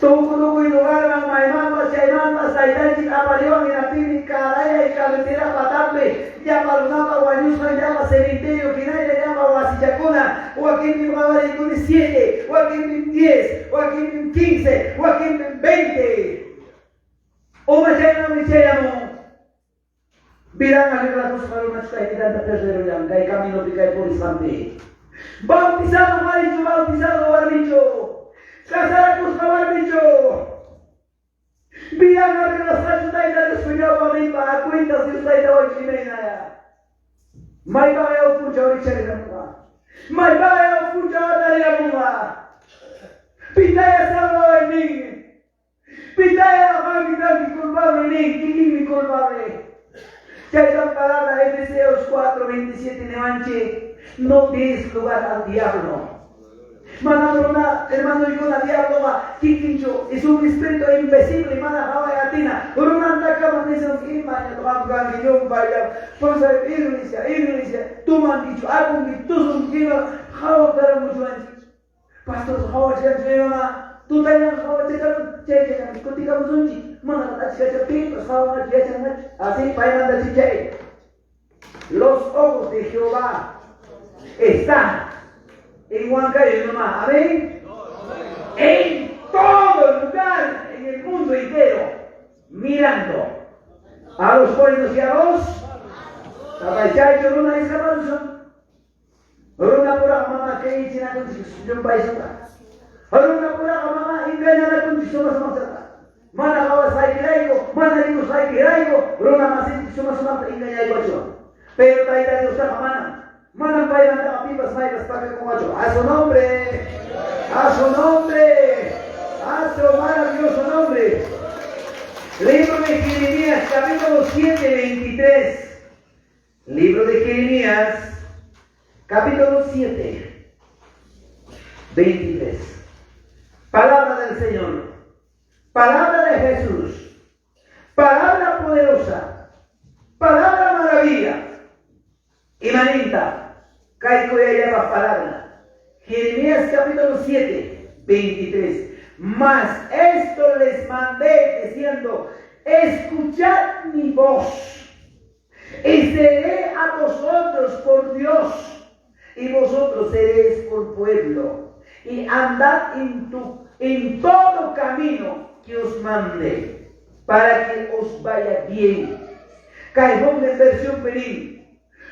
[SPEAKER 5] Tuku tukuy lugarman maymanpas chaymanpas taytanchik apariwan hinaptinmi carayay carretera patanpi llapa runapa wañusqan llapa cementerio hinalla llapa wasichakuna wakinpim qawariykuni siete, wakinpim diez, wakinpim quince, wakinpim veinte. Uma chaymanmi chayamun. Vidan arreglakusqa runachu kay vidanta perderullan kay caminopi kay purisqanpi. Bautizado qarichu, bautizado warmichu, casarakusqa warmichu. Vidan arreglasqachu Tayta Diospa ñawpaqninpa a cuentas Dios Taytawanchik imaynaya. Maypaqya huk punchaw rikchariramunqa. Maypaqya huk punchaw atariramunqa. Pitaya salvaway nin. Pitaya qammi kanki culpable nin, kikinmi culpable. Chaytam palabra Efesios 4:27 niwanchik, no des lugar al diablo. Manam runa, hermanoykuna, diabloqa kikinchu, es un espíritu invisible, mana qaway atina. Runantakama nisun, imañataq qam kanki llumpaylla, pasay iglesia, iglesia, tumankichu, akunki, tusunki, ima qawakaramuchuwanchik. Pastor qawachkanchik imamá, tutallan qawachikamun, chaychallam kutikamusunchik, manataq achkachaptinpas qawanqachu yachanqachu. Así paymanta chichay. Los ojos de Jehová están en Huancayo nomás. Amén. En todo lugar, en el mundo entero, mirando a los buenos y a los chaychu runa nisqaparusun. Runapuraqa mama creyichinakunchik llumpaysuta. Runapuraqa mama engañanakunchik suma-sumaqchata. Mana qawasqaykirayku, mana rikusqaykirayku runa masinchik suma-sumaqta engañaykuachwan. Pero Tayta Diostaqa manam. Manam paymantaqa pipas maypas pakakunqachu. A su nombre, a su nombre, a su maravilloso nombre. Libro de Jeremías, capítulo 7, 23. Libro de Jeremías, capítulo 7, 23. Palabra del Señor, palabra de Jesús, palabra poderosa, palabra maravilla. Imaninta, kay kuyayllapaq palabra. Jeremías capítulo 7, 23. Mas esto les mandé diciendo, escuchad mi voz y seré a vosotros por Dios, y vosotros seréis por pueblo, y andad en, tu, en todo camino que os mande, para que os vaya bien. Kay huknin versionpi nin,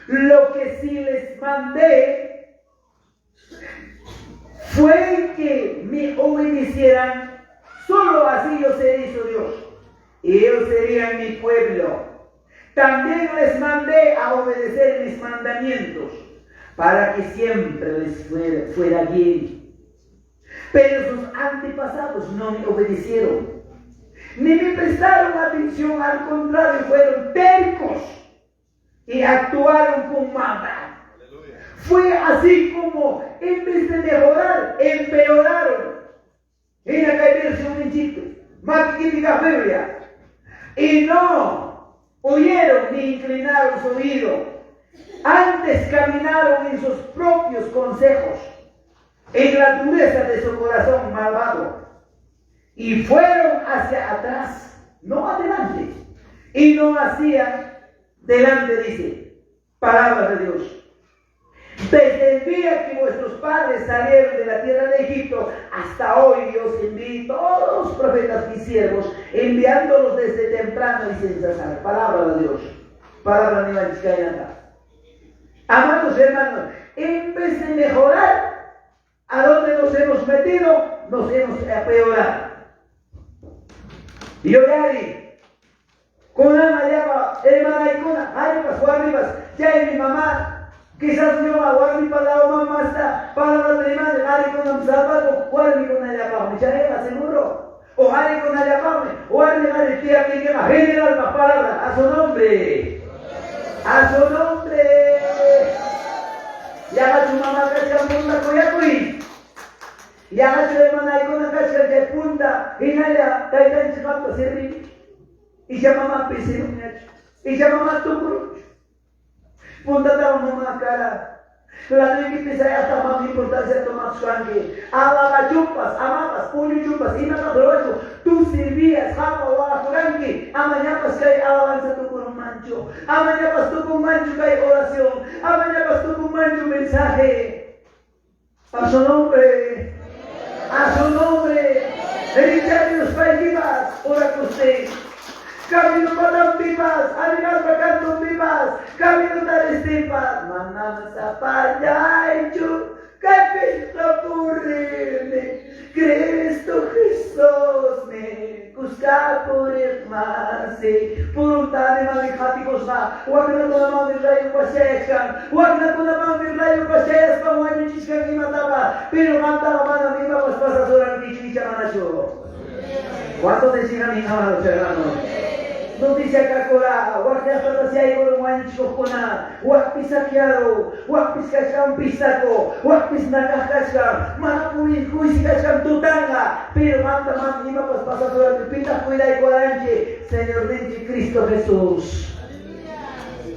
[SPEAKER 5] Lo que sí les mandé fue que me obedecieran, solo así yo seré su Dios, y ellos serían mi pueblo. También les mandé a obedecer mis mandamientos, para que siempre les fuera bien. Pero sus antepasados no me obedecieron, ni me prestaron atención, al contrario, fueron tercos y actuaron con maldad. Fue así como, en vez de mejorar, empeoraron. En la versión Biblia. Y no oyeron ni inclinaron su oído. Antes caminaron en sus propios consejos, en la dureza de su corazón malvado. Y fueron hacia atrás, no adelante. Y no hacían delante, dice, palabra de Dios. Desde el día que vuestros padres salieron de la tierra de Egipto hasta hoy, Dios envió todos los profetas mis siervos, enviándolos desde temprano y sin cesar. Palabra de Dios. Palabra de Amados hermanos, en vez de mejorar, ¿a dónde nos hemos metido? Nos hemos empeorado. Y yo ya con ama llama, hermana ikuna, haripas, warmipas, ya mi mamá, quizás yo a warmipa la mamá está, palabra de madre, harikuna zapato, warmikuna llapame, ya seguro. O harikuna llapame, warmi hari tía que lleva general pa palabra, a su nombre. A su nombre. Ya su mamá kachka punta kuyakui. Ya su hermana ikuna kachka que punta, hinalla, taytanchik qamta sirvi. Isha mamá pisirunñachu. Isha mamá tukuruchu. Puntata mamá cara. La pisaya mami importancia tomar shuanki. Alaba chupas, amapas, puño chupas, imata drocho. Tú servías, japa wajuranki. Amañapas kay alabanza tukurun mancho. Amañapas tukun mancho kay oración. Amañapas tukun mancho mensaje. A su nombre. A su nombre. Richard paikibas, ora usted. Camino para vivas, animal para vivas, camino tarestipas, manana zapayaychu, kaypista purrini, Cristo Jesús me kuska purirmasi, puruntani mami hatikusma, wakna kuna mami rayo pasayaskan, wakna kuna mami rayo pasayaskan, wañuchiskan imatapa, pero mantaba mana imapas pasasuran kichwicha manachu. ¿Cuántos decían mis amados hermanos? No dice acá cora, wakya si hay con wañuchikuna, wakpi saqueado, wakpi kachkan pisaco, wakpi nakakachkan, mana puri kachkan tutanga, pero manta man imapas pasasuran pita cuida y coranche, Señor ninchi Cristo Jesús.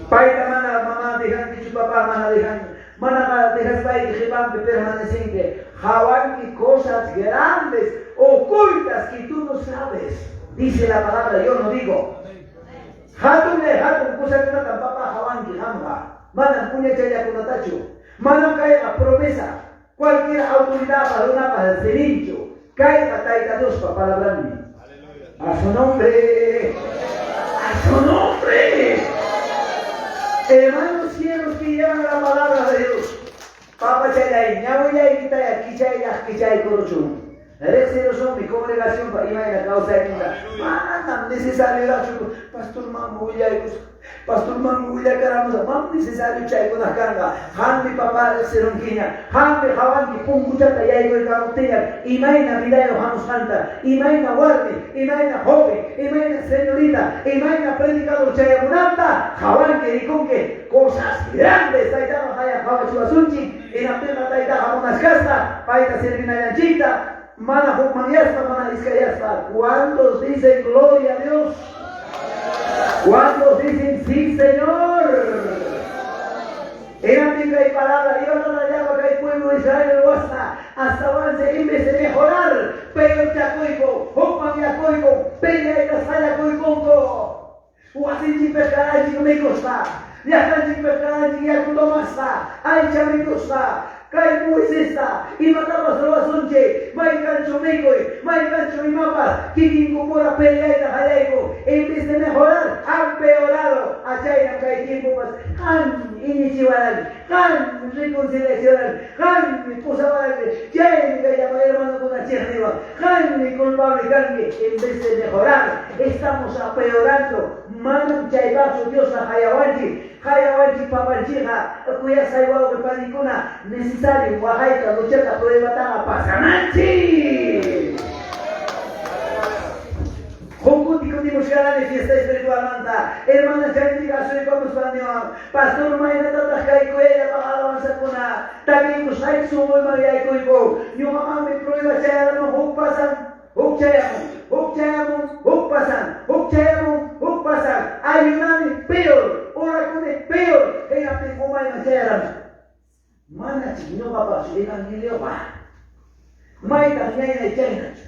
[SPEAKER 5] Paita mana mamá dejan que su papá mana dejan, mana dejas pai que permanecen hawanki cosas grandes, ocultas que tú no sabes. Dice la palabra, yo no digo. Hatun le hatun kusakunata papa hawanki hamga. Manam puña chayakunatachu. Manam kayqa promesa. Cualquier autoridad para una para el celincho. Caiga taita Dios pa palabrani. A su nombre. A su nombre. Hermanos cielos que llevan la palabra de Dios. Papa chayay, ñawillay kitaya kichay kichay kuruchun. Son mi congregación pa ima ina causa inda. Manam necesario rachu pastor mamu willay pastor mamu willay karamos mam necesario chay kuna karga. Hanmi papa riqsirunkiña. Hanmi hawanki punkuchata yaykurkamuptiña. Imayna vidayo hamusqanta. Imayna warmi, imayna joven, imayna señorita, imayna predicador chayamunanta. Hawanki rikunki cosas grandes taytama haya hawachiwasunchik. Inaptinqa tayta hamunashkasqa payta servinallanchikta. Mana hukmanyaspa, mana iskayaspa. ¿Cuántos dicen gloria a Dios? ¿Cuántos dicen sí, Señor? Era y palabra, iba a la llama que el pueblo de Israel lo hasta avance en vez de mejorar, pero chacuico, hukmanyacuico, pelea y casayacuiconco. Wasinchi pescaranchi mikuspa, llaqtanchik pescaranchik yaku tomaspa, aycha mikuspa, kay Moisesta, imatapas ruwasunchik, maykanchu mikuy, maykanchu imapas, kikinkupura peleayta qallayku, en vez de mejorar, han peorado. kay tiempopas qammi iñichiwaranki, qammi reconciliachiwaranki, qammi pusawaranki, chaymi kay llapa hermanokuna chiqniwan, qammi culpable kanki, en vez de mejorar, estamos apeorando, manam chaypaqchu Diosqa qayawanchik, qayawanchik papanchikqa, kuyasqay wawqi panikuna, necesario waqayta, luchata, pruebataqa pasananchik. Huk kuti kutimuchkarani fiesta espiritualmanta, hermana Chanchik asuykamuspan niwan, Pastor maynatataq kay kuyayllapaq alabanzakuna takiykusqayki sunquyman yaykuyku, ñuqamanmi prueba chayaramun huk pasan, huk chayamun, huk chayamun, huk pasan, huk chayamun, huk pasan, ayunani peor, orakuni peor, hinaptin umayman chayaramun. Manachik ñuqapaqchu evangelioqa. Maytaq ñaynay chaynachu.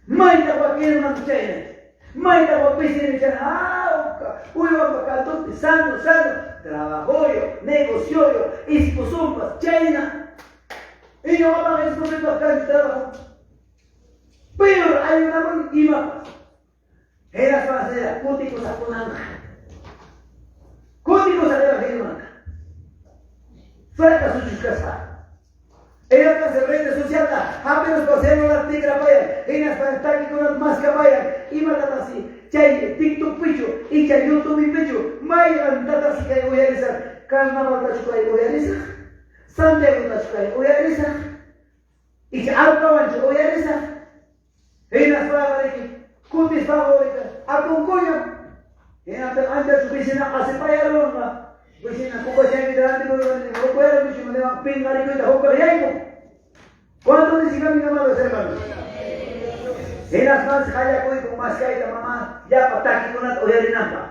[SPEAKER 5] Maytaq wakin hermano chaynachu. Maytaq wak vecino chayna. Hawka uywampa kantunpi sano sano trabajoyo, negocioyo, esposonpas chayna. Y ñuqapaq esposoypaq kanchu trabajo. Peor ayunamuni imapas. Hinaspa nira kutikusaqkunanqa. Kutikusaq evangeliomanta. Fracasochuchkaspa. Hinaspansi redes socialta hapiruspa celular tikrapayan, hinaspa takikunata maskapayan, imatataqsi chay TikTokpichu icha YouTubepichu mayqantataqsi kay uyarisaq, carnavaltachu kay uyarisaq, Santiagotachu kay uyarisaq, icha arpawanchu uyarisaq. Hinaspaqa riki kutispaqa riki akunkuñam. Hinaptin anchachu vecina qasipayarunqa. Vecina kukachaymi rantikuruni hukuyarunkichu niwan pinqarikuyta hukpaq yaykun. ¿Cuánto dicen mis amados hermanos? Hinaspansi qallakuykun maskayta mama llapa takikunata uyarinanpaq.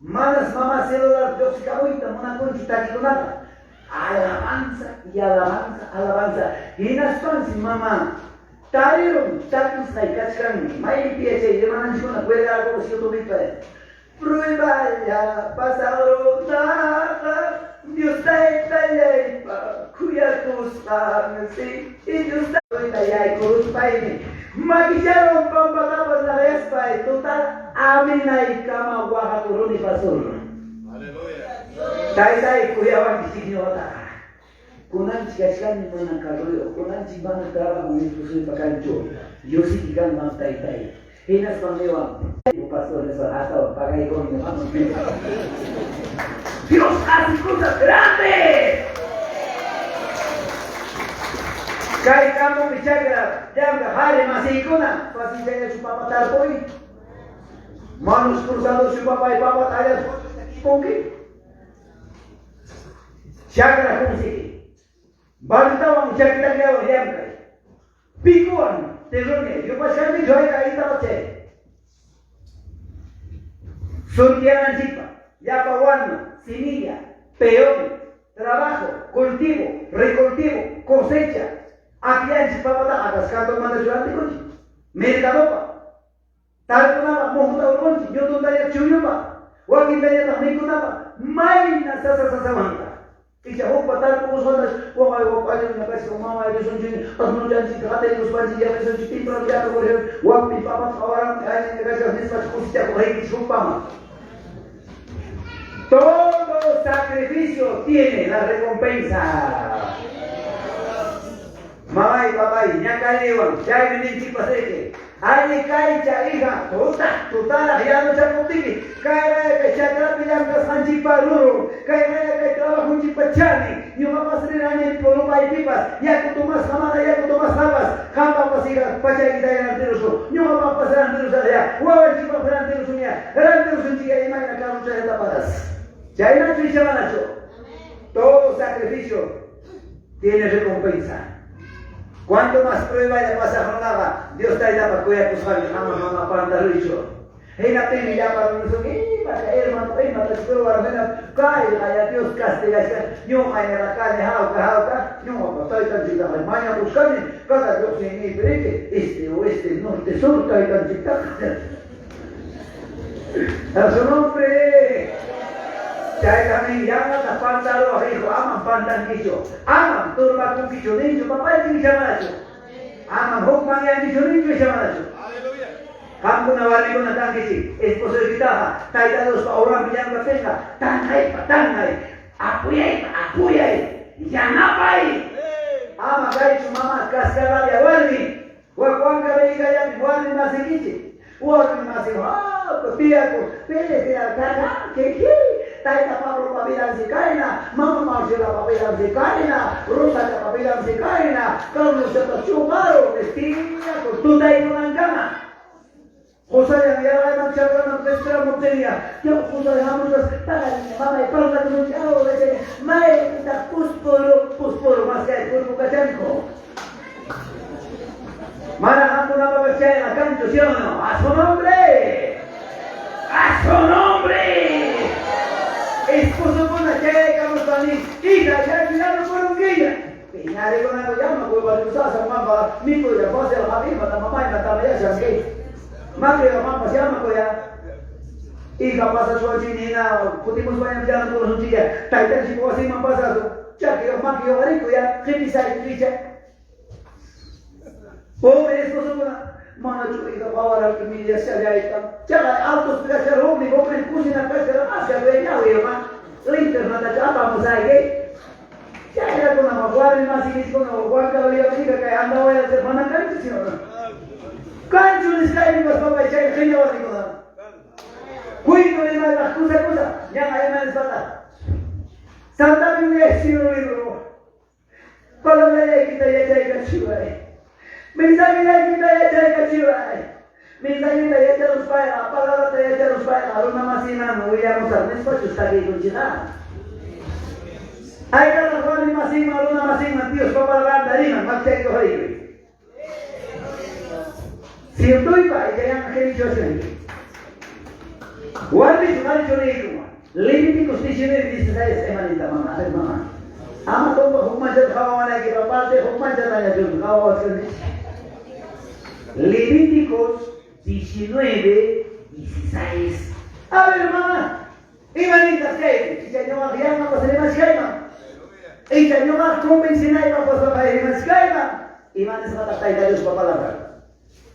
[SPEAKER 5] Manas mama celular lluqsikamuyta munakunchu takikunata. Alabanza y alabanza, alabanza. Hinaspansi mama tarirun takisqay kachkanmi. Maypi yachay hermananchikkuna cuelgarqurus YouTubepi. Prueballa pasarunaqa Dios taytallaypa kuyakusqan si Dios tayta yaykuruspaymi makicharon pampatapas laqyaspay total aminaykama waqakuruni pastor. Taytay kuyawankichik ñuqataqa. Kunanchik kachkani mana carroyuq, kunanchik mana trabajo esposoypa kanchu. Diosiki kanman taytay. Hinaspan niwan, pastor nispa astawan pagaykuni ñuqaman. Dios hace cosas grandes. Kay campopi chakra llamka qhari masiykuna, facilllañachu papa tarpuy? Manos cruzados papay papata allaspa kipunki? Chakra kunsiki. Baltawan chakitallawan llamkay. Picowan terronia, yupashkankichu hayka aytaqa chay. Surtiananchikpa, llapa wanu, semilla, peón, trabajo, cultivo, recultivo, cosecha, akllanchik papataqa ataskantumanta churantikunchik. Mercadopa, tarpunapaq muhuta urqunchik, ñutuntañataq chuñupa, wakintañataq mikunapaq, mayna sasa sasamanta. Icha hukpa tarpukusqantas waqay waqay kachkan mama risunchik asnuchanchik qataykuspanchik yapasunchik temprano llapa wakpi papata qawaran allin kachkan nispa kusichakuq rinkichik hukpaman. Todo sacrificio tiene la recompensa. Mamay, papay, ñakariwan, chaymi ninchikpas riki. Alli kaycha, hija, tuta, tutaraq yanuchakuptiki, kay raya kay chakrapi llamkasqanchikpa rurun, kay raya kay trabajunchikpa chani, ñuqapas rirani rupaypipas, yaku tomasqa mana yaku tomasqapas, qampapas hija pachaykita rantirusun, ñuqapaqpas rantirusaqya, wawanchikpaq rantirusunya, rantirusunchikya imayna karuchayatapas. Chaynachu icha manachu? Todo sacrificio tiene recompensa. Cuanto más prueba ya pasa runaqa, Dios taytapa kuyakusqanmi ama mama pantaruychu. Hinaptinmi llapa runasun, imata hermano, imata ruwarqina, kayqa ya Dios castigashka, ñuqa kani hawka hawka, ñuqapa taytanchiktaqa mañakushkani, kada lluqsiniypi riki, este oeste, norte, sur taytanchiktaqa. A su nombre. Chaytamin yanqata pantaruwaq hijo, amam pantankichu, amam turbakunkichu ninchu, papayki ichamanachu. Amam hukmanyankichu ninchu ichamanachu. Qamkuna warmikuna kankichik, esposoykitaqa Tayta Diospa obranpi llamkaptinqa tanqaypa tanqay, apuyaypa apuyay, yanapay. Ama kaychu mama kaskarabia warmi, wak Huancavelicallapi warmi masikichik, warmi masi tiyaku, pele kiki, Tayta Pablopa vidansi kayna, mama Marcelapa vidansi kayna, Rosachapa vidansi kayna, Carloschapa chuqaru, tiyaku tutaykunankama. Qusayam yarqayman chakraman qespiramuptinya, ya qusay hamuspas paqarinña mamay parlakununchik aw lechaya maypitaq puspuru puspuru maskay purmukachanku. Mana qamkunapapas chayqa kanchu, ¿sí o no? ¡A su nombre! ¡A su nombre! Esposokuna chayaykamuspa nin, hija, ya yalupurunkiña. Piñarikunanku llama huevalusasa mampa mikuya fácil hap'imata mamayma tamayashan kay. Makiyo mampas llamakuya. Hija pasasuwanchik nina kutimuspañam llamapurasunchikya taytanchik wasiman pasasun chakiyo makiyo arikuya qipisaykicha. Pobre esposokuna manachu hija pawaraki millashallayta. Chaqa altos kacharunmi pobre kusina kachara asya dueñawi ma linternatacha apamusayki. Chayrakuna warmi masikichikuna Huancavelica kay andawaya mana kanchu ¿sí o no? Kanchu nisqaypipas papay chay qilla warmikuna. Cuento rimaypaq kusa kusa ñaqa ima nispata. Santa Biblia escribió libro. Palabrallaykita yachaykachiway. Mensajellaykita yachaykachiway. Mensajeta yacharuspayqa, palabrata yacharuspayqa, runa masiman willamusaq nispachus takiykunchikqa. Haykataq warmi masinman, runa masinman Diospa palabranta riman, makchayta uqarikuy. Ciertoypa, ichayanqa qimichuwachkanki. Warmichu, qharichu riykunman. Levíticos 19, 16 imaninta mama, a ver mama. Ama tumpa huk manchata qhawawanaykipa parte huk manchataña qhawawachkanki. Levíticos 19, 16. A ver mama, imanintaq chaypi? Icha ñuqaq yanqapas rimachkayman. Icha ñuqaq convencinaypaqpas papay rimachkayman. Ima nisqataq Tayta Diospa palabra?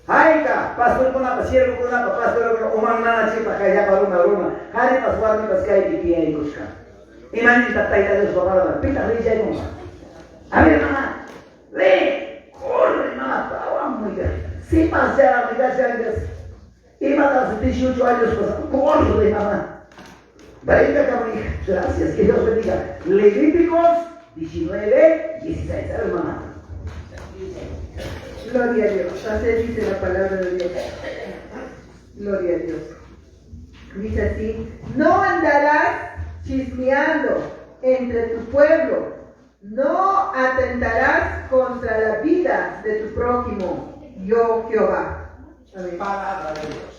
[SPEAKER 5] Hayka pastorkunapa, siervokunapa, pastorkuna uman nanachikpaq kay llapa runa runa, qharipas warmipas kaypi tiyaykuchkan. Imanintaq Tayta Diospa palabra? Pitaq liychaykunqa? A ver mama, lee, corre mama, pawamuy. Sipas charaqmi kachkanchis. Imatas 18 años pasado, corre mamá. Brinca hija. Gracias, que Dios bendiga. Levíticos 19, 16. A ver mamá.
[SPEAKER 2] Gloria a Dios. Así dice la palabra de Dios. Gloria a Dios. Dice así, no andarás chismeando entre tu pueblo, no atentarás contra la vida de tu prójimo, yo Jehová.
[SPEAKER 5] Amén. Palabra de Dios.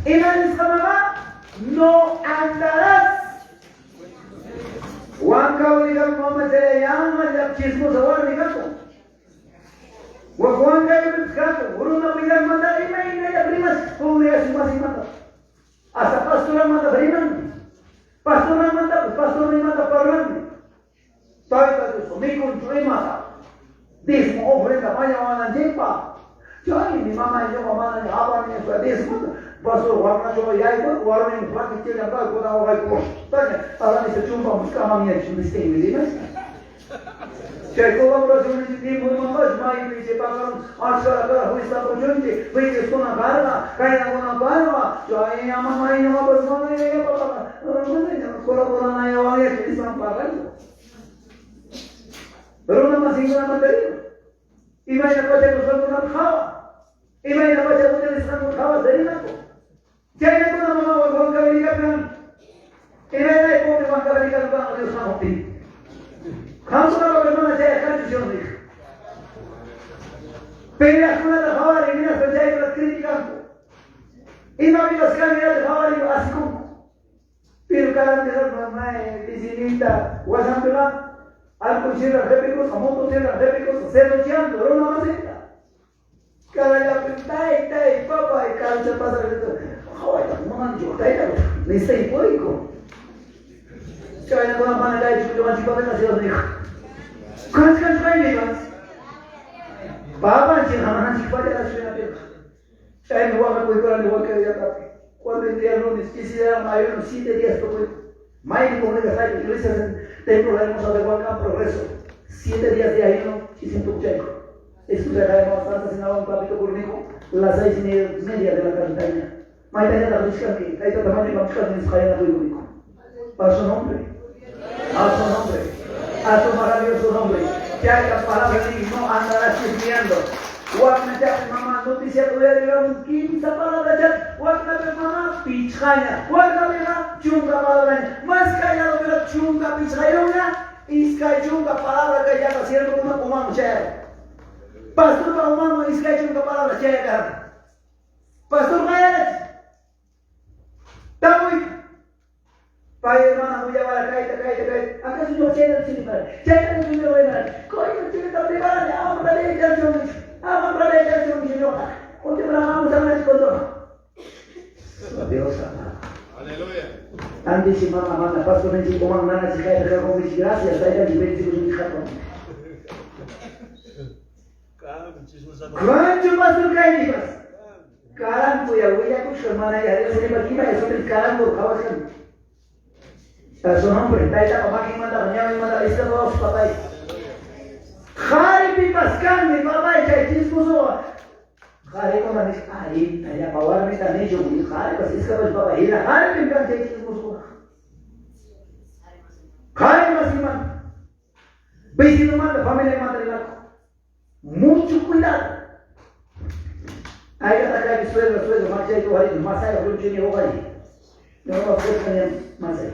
[SPEAKER 5] Ima nisqa mamá, no andarás. Huancavelicapi mama chayayama chismosa warmi kanku. Wak Huancayopipis kanku, runa willaymanta imaynalla rimas congregación masinmanta. Hasta pastoramanta rimanmi. Pastoramantapas pastorninmanta parlanmi. Tayta Dios mikunchu imata. Diezmo ofrenda mañawananchikpaq. Chaymi mamay ñuqa mana apani diezmo. Pastor warnachoqa yaykur warmin flaquichillan kuna waqaykustaña aranisa chumpa muskamanñachu nistinmi rimas. Chay colaboración tiempo maypi chay paqaran achka kara juista puchunchik wikiskuna karqa kaynakuna karqa chay mamay ñuqapas mana mana colaboranayawanñachu nispan parlanku. Runa masinkunamanta riman. Imayna pachakusqankunata qhawa. Imayna pacha utilizasqankuta qhawa rimanku. Chaynakuna mama Huancavelicapi kan. Imaynay pobre Huancavelicapi kan Dios hamuptin. Qamkunapa mana chay kanchu ¿sí o no, hija? Peleaqkunata qhawari hinaspa chaykunata criticanku. Imapipas kan hinata qhawari asikunku. Pero cada mamá vecinita, wasampiqa alcohol sierra qhipikusqa, moto sierra qhipikusqa, celocheando, runa masinta. Cada llapi tay, tay, papá, y cancha pasa, qhawayta, manchu, tayta, nisay puriku. Chaynakuna mana kaychu ñuqanchikpapika Dios dijo. Kanch kanch kaymi kanch. Papanchik hamananchik pacharachunapiqa. Chaymi waqakuykurani wakayllatapi. Cuando el día lunes quisiera ayuno 7 días tukuy. Maymi congregasqayku iglesia templo la hermosa de Huacán Progreso. 7 días de ayuno chisin tukuchayku. Escuchar Santa Sinawan papito kurniku las 6:30 de la tarde. Maytañataq richkanki, taytata mami nisqayanakuyku. A su nombre. A su nombre. A su maravilloso nombre. Que haya palabra y no andará chismeando. Wakna chaq mama noticia uyariran quinta palabra chaq wakna mama pichqaña wakna mama chunka palabra más callado pero chunka pichqayuna iskay chunka palabra que ya cierto una umamu chaya. Pastor pa umamu iskay chunka palabra chaya karqa. Pastor qayarach. Tapuy. Pay hermana willawara kayta kayta kayta. ¿Acaso yo chayta chiriparani? Chayta chiriparani. Coño chirita preparani. Ama pralecha ama pralecha ñuqa. Última vamos a ver con Dios amado.
[SPEAKER 8] Aleluya.
[SPEAKER 5] Antes si mamá manda pastor menci umang nana si kaya con mis gracias tayta benci con hatun. Rancho pastor kaynipas. Karanku ya willakushka mana ya Dios ne makima eso el karanku qawaskan. A su nombre, tayta makinmanta ñawinmanta iskapawas papay. Qharipipas kanmi papay chay chismoso. Qarikuna nis allinta llapa warmita nichun qharipas iskapas papay hina qaripim kan chay chismosokuna. Qhari masinmanta. Vecinomanta, familiamanta rimaku. Mucho cuidado. Ahí está acá mi suegro, suegro, más allá, más allá, luchini, ojalá. No, no, pues, más allá.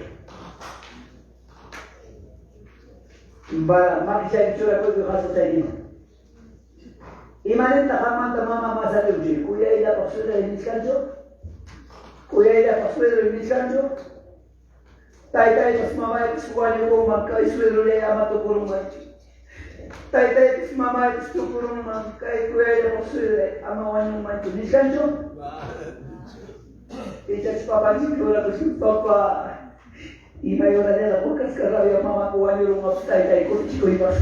[SPEAKER 5] Ba makichay churakuy hasa chay ima. Imaninta qanmanta mama masaluchi, kuyayllapaq suegro nichkanchu? Kuyayllapaq suegro nichkanchu? Taytaypas mamaypas wañukunman kay suegrollay ama tukurunmanchu. Taytaypas mamaypas tukurunman kay kuyayllapaq suegray ama wañunmanchu nichkanchu? Ichachu papanchik rurakushun papa. Imay horallata pukasqa rabia mamaku wañurunmapas taytay kutichikuypas.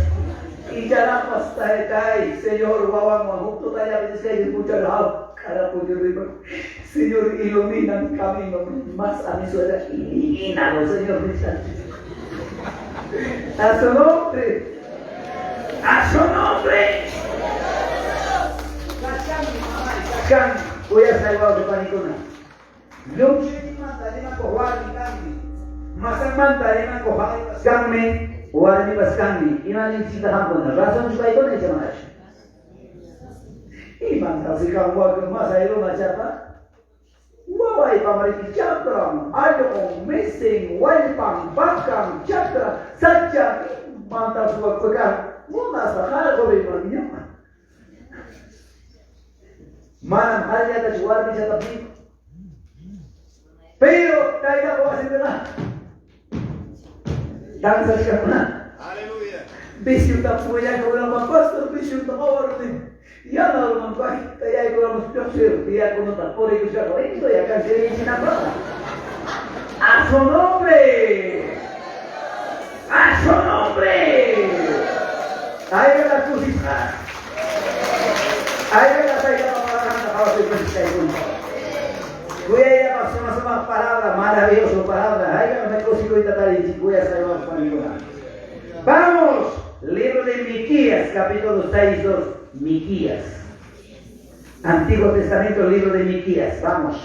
[SPEAKER 5] Icharaqpas taytay, Señor wawanwan huk tutallapi nisqayki mucharaw karapuñuruyman. Señor ilumina mi camino más a mi suegra ilumínalo, Señor nichkanchik. A su nombre. A su nombre. Kachkan kuyasqay wawqi panikuna. Llumchuynimanta rimakuq warmi kanmi. Masanmanta rimakuq kanmi, warmipas kanmi. Ima ninchikta qamkuna? Razonchu paykuna icha manachu? Imantasi qam wakin masay runa chapa? Wawaypa chakran, allqun, misin, wallpan, vacan, chakra, sacha, imantas wakka munaspa qarquriyman ñuqa. Manam qharillatachu warmichata ninku. Pero taytapa wasinpiqa danzashkakuna.
[SPEAKER 8] Aleluya.
[SPEAKER 5] Visyuta willakunaman pastor visyuta qawaruni. Yana ruman tayaykunaman lluqsir diakonota puriykushaqqa listo ya cancelichinapaq. A su nombre. A su nombre. Ahí la kusisqa. Ahí la taytapa palabra Kuyayllapaq suma sumaq palabra, maravilloso palabra. Ahí me kusikuyta tarinchik kuyasqay panikuna. Vamos, libro de Miquías, capítulo 6, 2. Miquías. Antiguo Testamento, libro de Miquías. Vamos.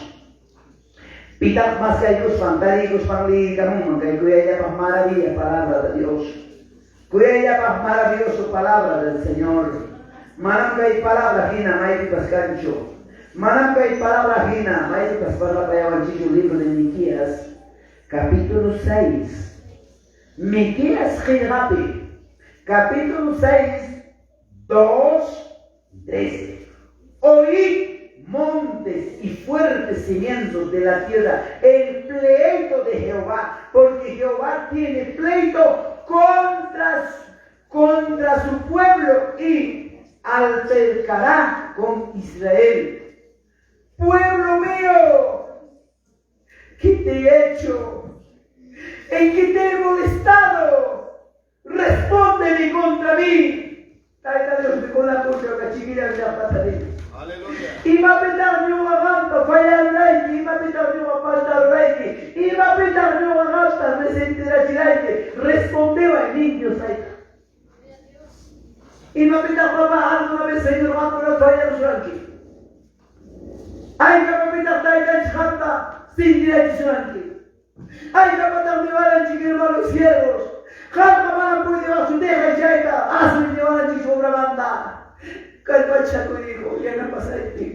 [SPEAKER 5] Pitaq maskaykuspan, tarikuspan liykamunman kay kuyayllapaq maravilla palabra de Dios. Kuyayllapaq maravilloso palabra del Señor. Manam kay palabra hina maypipas kanchu. Manam kay palabra hina maypipas parlapayawanchikchu libro de Miquías, capítulo 6. Miquías qillqapi, capítulo 6, 2, 3. Oíd montes y fuertes cimientos de la tierra, el pleito de Jehová, porque Jehová tiene pleito contra su pueblo y altercará con Israel. Pueblo mío, ¿qué te he hecho? ¿En qué te he molestado? Respóndeme contra mí. Tayta Dios con la chiquilla de la. Imapitaq ñuqa qamta fallarurayki? Imapitaq ñuqa faltarurayki? Imapitaq ñuqa qamta resentirachirayki? Respondeway nin Dios Tayta. Imapitaq papá alguna vez Señor qamkunata fallarusuranki? Haykapapitaq taytanchik qamta sintirachisunki? Haykapataq niwaranchik hermanos siervos? Qamqa manam puediwaqchu dejay chayta, asuy niwaranchik obramanta. Kallpachakuy hijo, yanapasayki.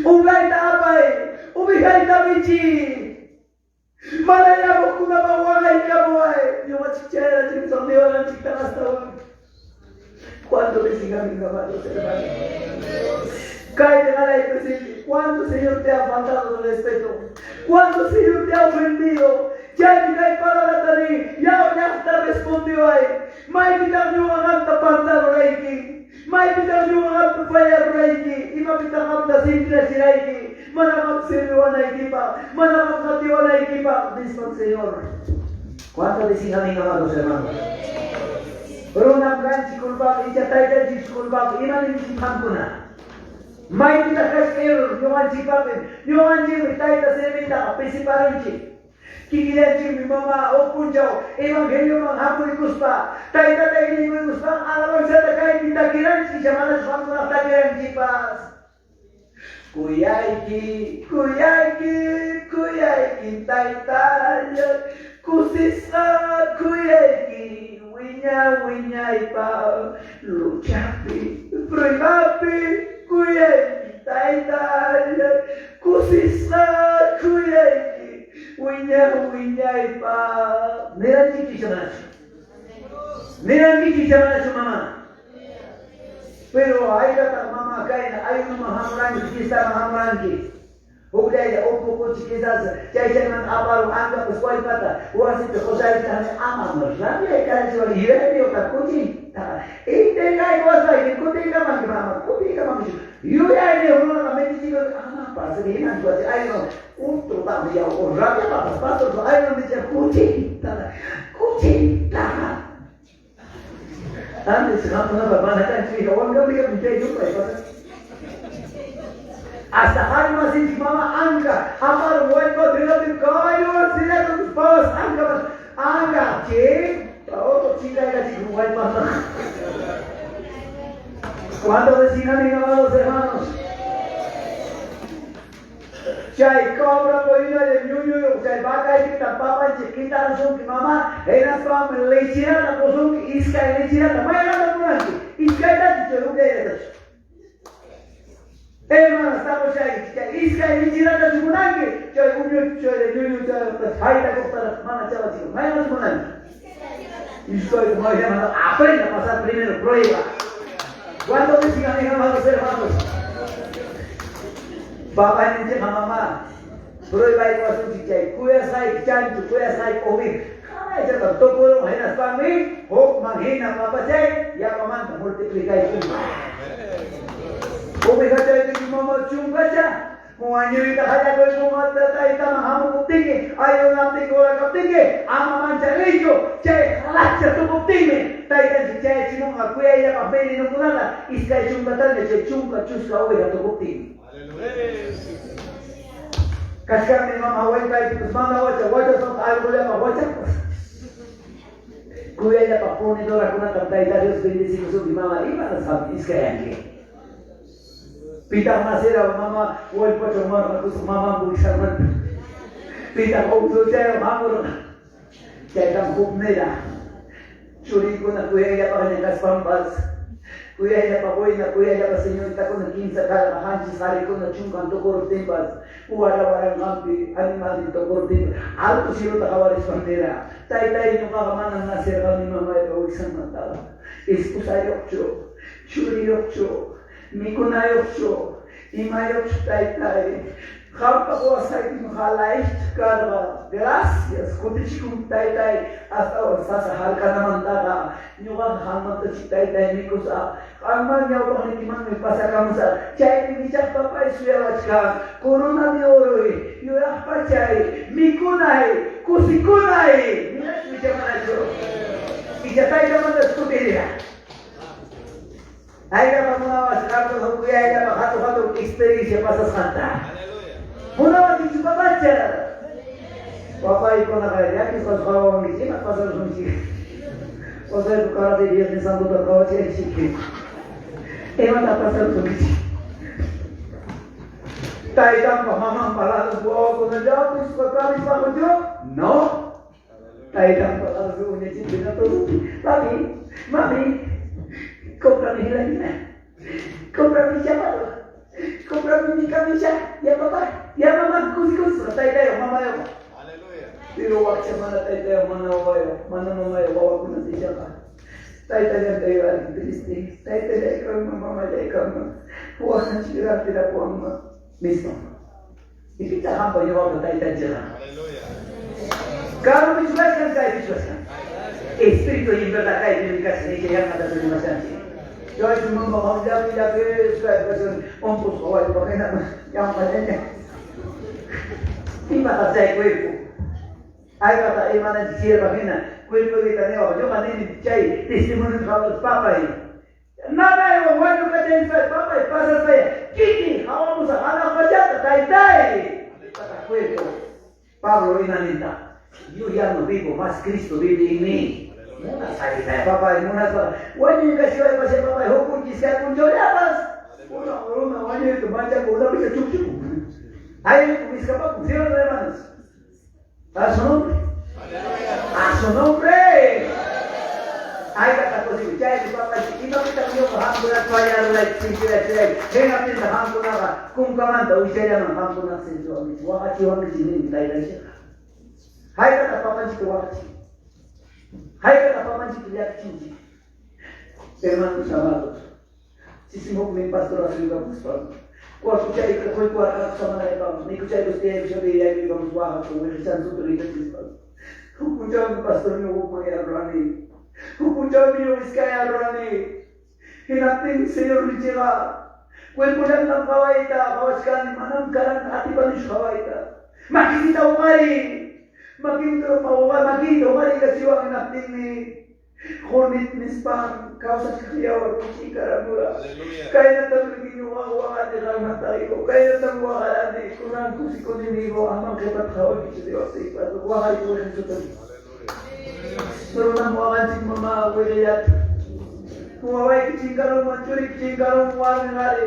[SPEAKER 5] Ubrayta apay, ovejayta michiy. Mana yamuqkunaman waqaykamuway. Ñuqanchik chayarachimusaq niwaranchiktaq astawan. ¿Cuánto dicen amén, amados hermanos? Kaypi qalay presente. ¿Cuánto Señor te ha faltado de respeto? ¿Cuánto Señor te ha ofendido? Chaymi kay palabrata nin, yaw llaqta respondiway. Maypitaq ñuqa qamta pantarurayki? Maypitaq ñuqa qamta fallarurayki? Imapitaq qamta sintirachirayki? Mana qam sirviwanaykipaq, mana qam qatiwanaykipaq, nispan Señor. ¿Cuánto dicen amén, amados hermanos? Runam kanchik culpable, icha taytanchikchu culpable, ima ninchik qamkuna? Maypitaq kachkan error ñuqanchikpapim? Ñuqanchikmi tayta serviytaqa pisiparunchik. Kikillanchikmi mama huk punchaw evangelioman hamuykuspa, taytata iñiykuykuspan alabanzata kaypi takiranchik, icha manachu qamkunaq takiranchikpas? Kuyayki, kuyayki, kuyayki taytallay, kusisqa kuyayki wiña wiñaypaq, luchapi, pruebapi, kuyayki taytallay, kusisqa kuyayki wiña wiñaypaq. Niranchikchu icha manachu? Nirankichu icha manachu mama? Pero haykataq mama kayna ayunoman hamuranki, fiestaman hamuranki? Hukllaylla uku kuchi quizás chay chaymanta aparun ankapas wallpata wasipi qusayta amam rabiay karachiwan yuyayniyuqta kuchita entregaykuwaspayki kutiykamanki mama kutiykamanki yuyayniyuq runaqa metichikun amapas hinanchu wasi ayuno otro dame ya o rabiapapas pastor ayuno nicha kuchita kuchita. Antes qamkunapa mana kanchu hija, Huancavelicapi chay yupay pasan. Hasta qari masinchik mama anka, aparun wallpa tirapi caballo sillata pawas anka mas anka che, otro chinkaykachiq wallpata. ¿Cuántos decían amén, amados hermanos? Chay cobra poyuna de ñuñu, chay vacaykita papanchik quitarunki mama, hinaspam lechirata pusunki, iskay lechirata, mayrata munanki, iskaytachu chay hukllaylatachu. Hermanas, tapushayki, chay iskay lechiratachu munanki, chay uñu, chay ñuñu, chay haytakuqtaraq mana chawachikun, mayrata munanki. Iskayta mayrata, aprenda a pasar primero prueba. ¿Cuántos dicen amén, amados hermanos? Papá ninchikqa mamá, pruebaykuwasunchik chay kuyasqayki chanchu, kuyasqayki oveja. Chaytam tukurun hinaspami hukman hina papachay yapamanta multiplicaykunman. Oveja chaypiki mama chunkacha, wañuyta qallakuykunmanta taytaman hamuptiki, ayunaptiki orakaptiki, ama manchariychu, chay qalacha tukuptinmi taytanchik chayachimunqa kuyayllapaq venenokunata iskay chunkataña chay chunka chusqa oveja tukuptinmi. Kachkanmi mama wallpaykipas mana wacha wachaspanqa allqullapaq wachapas. Kuyayllapaq ponidorakunatam Tayta Dios bendecikusunki mama imanasqam iskayanki. Pitaq nacera mama wallpachaw marqakusqa mamanku wiksanmanta. Pitaq uqsuchaywan hamurqa. Chaytam huk nira. Churiykuna kuyayllapaqña kaspanpas, kuyayllapaq wayna, kuyayllapaq señoritakuna kimsa karqa, qanchis qarikuna chunkan tukuruptinpas, wara waranqanpi animalnin tukuruptinpas, alto cielota qawarispan nira, Taytay, ñuqaqa manam nacerqani mamaypa wiksanmantaqa, esposayuqchu, churiyuqchu, mikunayuqchu, imayuqchu taytay, qampa quwasqaykim qalaychu karqa, gracias, kutichikun taytay, astawan sasa harkanamantaqa, ñuqaqa qammantachi taytay mikusaq, qamman ñawpaqnikimanmi pasakamusaq, chaymi michaq papay suyawachkan, corona de oroy, yuraq pachay, mikunay, kusikunay, mirachu icha manachu, icha taytamantas kutirira. Haykapa munawas qamkuna kuyayllapa hatu hatun experiencia pasasqanta. Munawankichu papacha? Papaykunaqa llakisqas qawawankichik, ima pasarusunchik? Qosayku karate Viernes Santota qawachinchik. Imata pasarusunkichik? Taytanpa mamanpa ladonpi wawakuna llakisqa karisqakuchu? No. Taytanpa ladonpi uñachinpi Papi, mami, cómprame gelatina, cómprame zapato, cómprame mi camisa, ya papá, ya mamá, kusi kusi, taytayuq, mamayuq. Pero wakcha mana taytayuq, mana wawayuq, mana mamayuq wawakuna ichaqa. Taytallanta yuyarin triste, taytallay kanman, mamallay kanman, waqanchik rantirapuwanman, nispa. Y pitaq qampa ñuqapa taytanchikqa? Karupichu kachkan, kaypichu kachkan? Espíritu y en verdad kaypimi kachkan, icha yanqatachu rimashanchik. Chaychu mama qamllapi llakisqa kachkan, unqusqa wallpa hina yanqallaña. Imataq chay cuerpo? Aypata imananchik sierva hina cuerpoykita niwaq, ñuqa nini chay testimonio qhawaris papay. Nanaywan wañukachayspay papay pasaspay kikin hawamusaq hanaq pachata taytay. Imataq cuerpo? Pablo imaninta? Yo ya no vivo, más Cristo vive en mí. Munasqayta papay, munaspa wañuykachiyaypas papay huk iskay punchawllapas. Una runa wañuyta manchaku una picha chukchukun. Ay, escapakun, ¿sí o no, hermanos? A su nombre. A su nombre. Ay, katakusi, chaymi papay, imapitaq ñuqa qamkuna fallarulay, sinchirachilay, hinaptinta qamkunaqa kunkamanta wichallaman qamkunaqa sinchiwankichik, waqachiwankichik nini taytanchikqa. Haykataq papanchikta waqachin? Haykataq papanchikta llakichinchik? Hermanos amados, chisimukmi pastor asuyukamuspa, cuartuchayta quykuwarqaku samanaypaqpas, mikuchaykus tiyaykushapi yaykuykamus waqaku, wiqichansuta ritachispa. Huk punchawmi pastor ñuqa hukmanyarurani. Huk punchawmi ñuqa iskayarurani. Hinaptinmi Señor nichiqa, cuerpollantam qawayta qawachkani, manam karanta atipanichu qawayta. Makiykita uqariy, makinta makiyta uqariykachiwan hinaptinmi qurnit nispan kawsachkaq yawar wichiykaramura. Kaynatam riki ñuqa waqani qanmanta hijo, kaynatam waqarani, kunan kusikuni mijo, aman qhipata qhawankichu Diosiypas, waqayku wiqisuta. Runam waqanchik mama wiqillata. Wawayki chinkarunman, churiki chinkarunman, warmi qhari.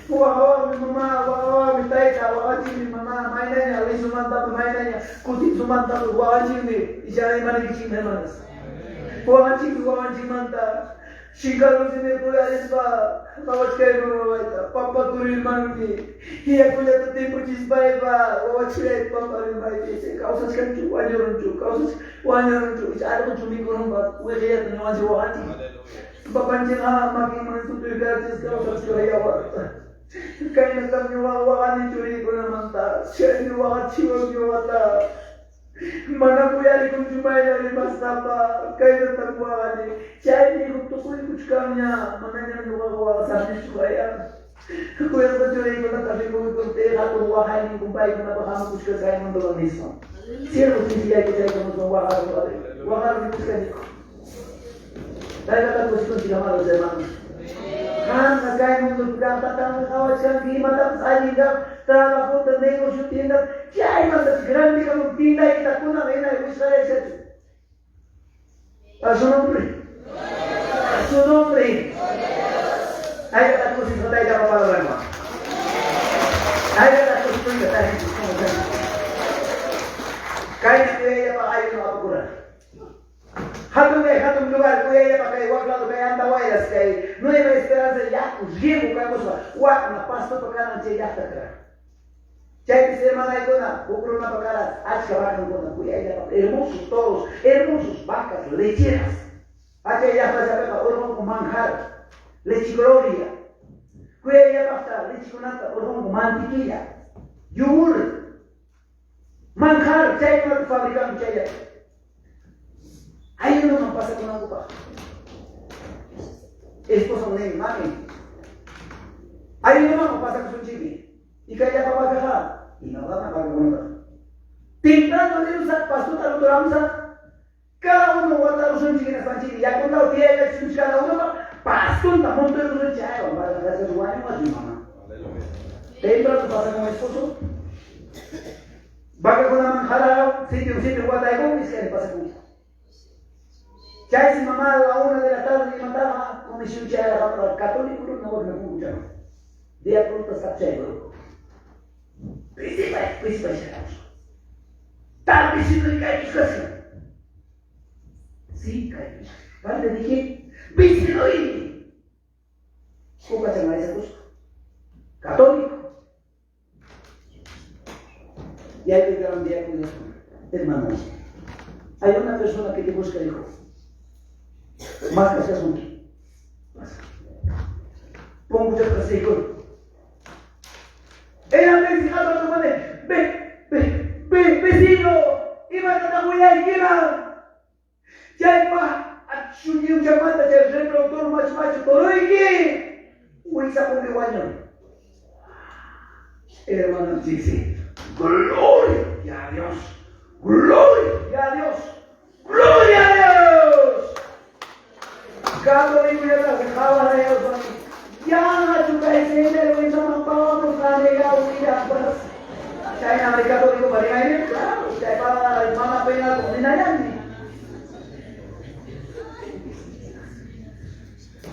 [SPEAKER 5] Waqawaqmi mama, waqawaqmi tayta, waqachinmi mama, maynaña lisumantapas, maynaña kutitsumantapas waqachinmi, ichaqa imanaykichikmi hermanas. Waqanchikmi waqanchikmanta. Chinkarunsi nirquyarispa qawachkayman wawayta, pampakurirmanmi. Yakullata timpuchispaypa wawachillayta pamparirmayki, kawsachkanchu, wañurunchu, kawsach wañurunchu, icha allquchu mikurunpas, wiqillata ñuqanchik waqanchik. Papanchikqa makinman sutuykarachis kawsachkaq yawarta. Kaynatam ñuqa waqani churiykunamanta, chaymi waqachiwan ñuqata. Mana uyarikunchu mayna rimasqapa, kaynatam waqani. Chaymi tukuykuchkanña, manañam ñuqaqa waqasaqnichu kaya. Kuyasqa churiykunata rikuykuptiy hatun waqayninkum paykunapaq hamukuchka kay mundoman nispa. Siervo sencillayku chaykumuspan waqaruni, waqaruni kuskaniku. Taytata kusikunchik amados hermanos. Qamqa kay mundopi kaqtatanmi qawachkanki imatapas allin kaq trabajota, negocio, tienda, chaymanta grande kamun tiendaykita kunan hina wisqaraysachu. A su nombre. A su nombre. Taytata kusisqa taytapa palabranwan. Taytata kusikuyta tarinchik como Kayna kuyayllapaq ayuno apakura. Hatun kay hatun lugar kuyayllapaq kay wak lado kay Andahuaylas kay Nueva Esperanza yaku riego kamusqa wakna pastopa kanan chay llaqta kara. Chaypis hermanaykuna huk runapa kara achka vacankuna kuyayllapaq hermosos toros, hermosos vacas lecheras. Achay llaqtachapiqa urqunku manjar, leche gloria. Kuyayllapaqta lechekunata urqunku mantequilla, yogur, manjar chaykunata fabricanku chayllata. Ayunoman pasakunankupaq. Esposo nin, mami, ayunoman pasakusunchikmi. Y kay llapa vacaqa, imapaqmi vacakunapaq. Temprano rirusaq, pastota ruturamusaq, cada uno watarusunchik hinaspanchikmi yakunta tiyaykachisunchik cada unopaq. Pastonta montoy chaywan para gracias wañu mamá. Temprano pasa con esposo. Vaca con la manjara, sitio, sitio, guataycón, y se le pasa con hijo. Chay si mamá a la 1 de la tarde me mataba, comisión chay la católico, no me pongo ya. Día pronto está chay. Principal, principal, Tal vez si no cae tu casa. Sí, cae. Padre, dije, vecino y. ¿Cómo se llama esa cosa? Católico. Y ahí me un día con eso. Hermano, hay una persona que te busca, hijo. Más que ese asunto. Pasa. Pongo muchas cosas, hijo. Ella me dice, ve, ve, ve, vecino, iba a la Chaypa achuyuchamanta chay reproductor machu machu toroyki uy wañun. Hermano dice, gloria a Dios, gloria a Dios, gloria a Dios. Católico ya la dejaba de Dios. Ya chuka ese lo hizo vamos a negar unida pues. Chay na católico para ir claro, chay para la hermana pena con ninayani.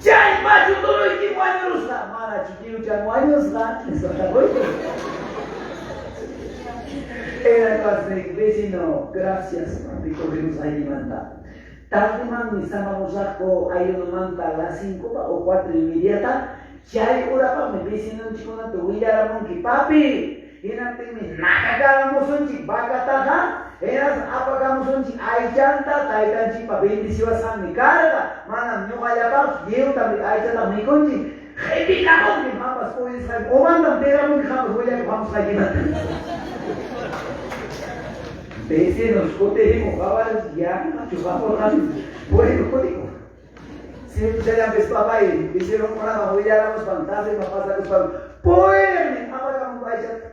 [SPEAKER 5] Chay machu toroyki wañurusqa, mana chiquiru chay wañusqa, eso Era el vecino, gracias, papi, corrimos ahí manda. Tarde man mi sama musako ayuno a las 5 o 4:30, chay ora pa mi vecino chikuna tu willaramunki papi. Hinaptinmi nakakaramusunchik vacataqa, hinas apakamusunchik aychanta taytanchikpa bendiciwasqanmi karqa, manam ñuqallapaq lliwta aychata mikunchik. Qhipikamunki hampas puyisqayki, umantam tiramunki hampas willakuq hamusqaykimanta. Vecinos, kutirimu, qawaris ya chupamurqani. Bueno, kutiku. Si chayanpis papay, vecinos willaramuspan, tarde pasakuspan, pueden apakamun aychata.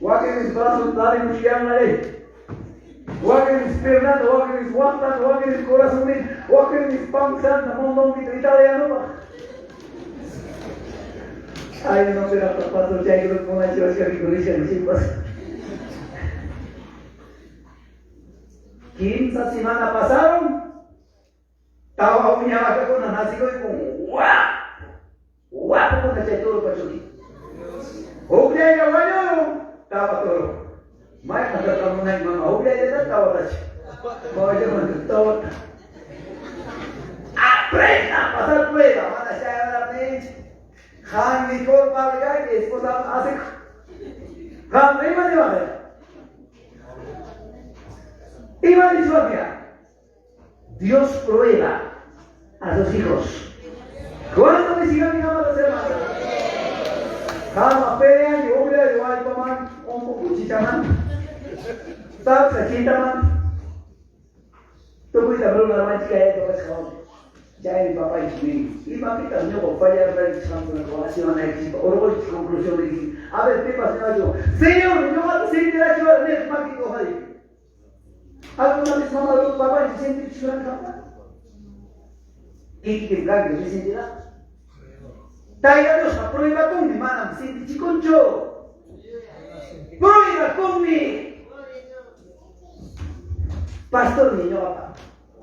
[SPEAKER 5] Wakin mis brazos dale mushianare. Wakin mis piernas, wakin mis guantas, wakin mis corazones, wakin mis panzas, mondonguito italiano. Ay, no pero paso ya que los monachos que rico chicos. 15 semanas pasaron. Estaba uña vaca con nacido y con guapo. Guapo con el toro pachuqui. Huklla waño tawa toro. May muna mama huklla ya tawa tachi. Mawaya man tawa. Aprenda a pasar prueba. Mana siya Han Nicole Pablo y esposa hace. Han ima ni va Iba a Dios prueba a sus hijos. ¿Cuándo me sigan mi amados hermanos? Jama pelean y obra de guaypaman, un poco chichaman. Tapsa chitaman. Tukuyta bruna manchika ya tokas kawan. Ya mi papá y mi y papita ñuqa falla relación orgullo conclusión dice a ver qué pasa yo señor ñuqa sentirá yo ne mágico jari ¿Alguna vez mamá o papá se siente churanga? ¿Y qué blanco se sentirá? Tayta Dios prueba con mi manam sintichikunchu. Prueba con mi. Pastor mi ñuqapa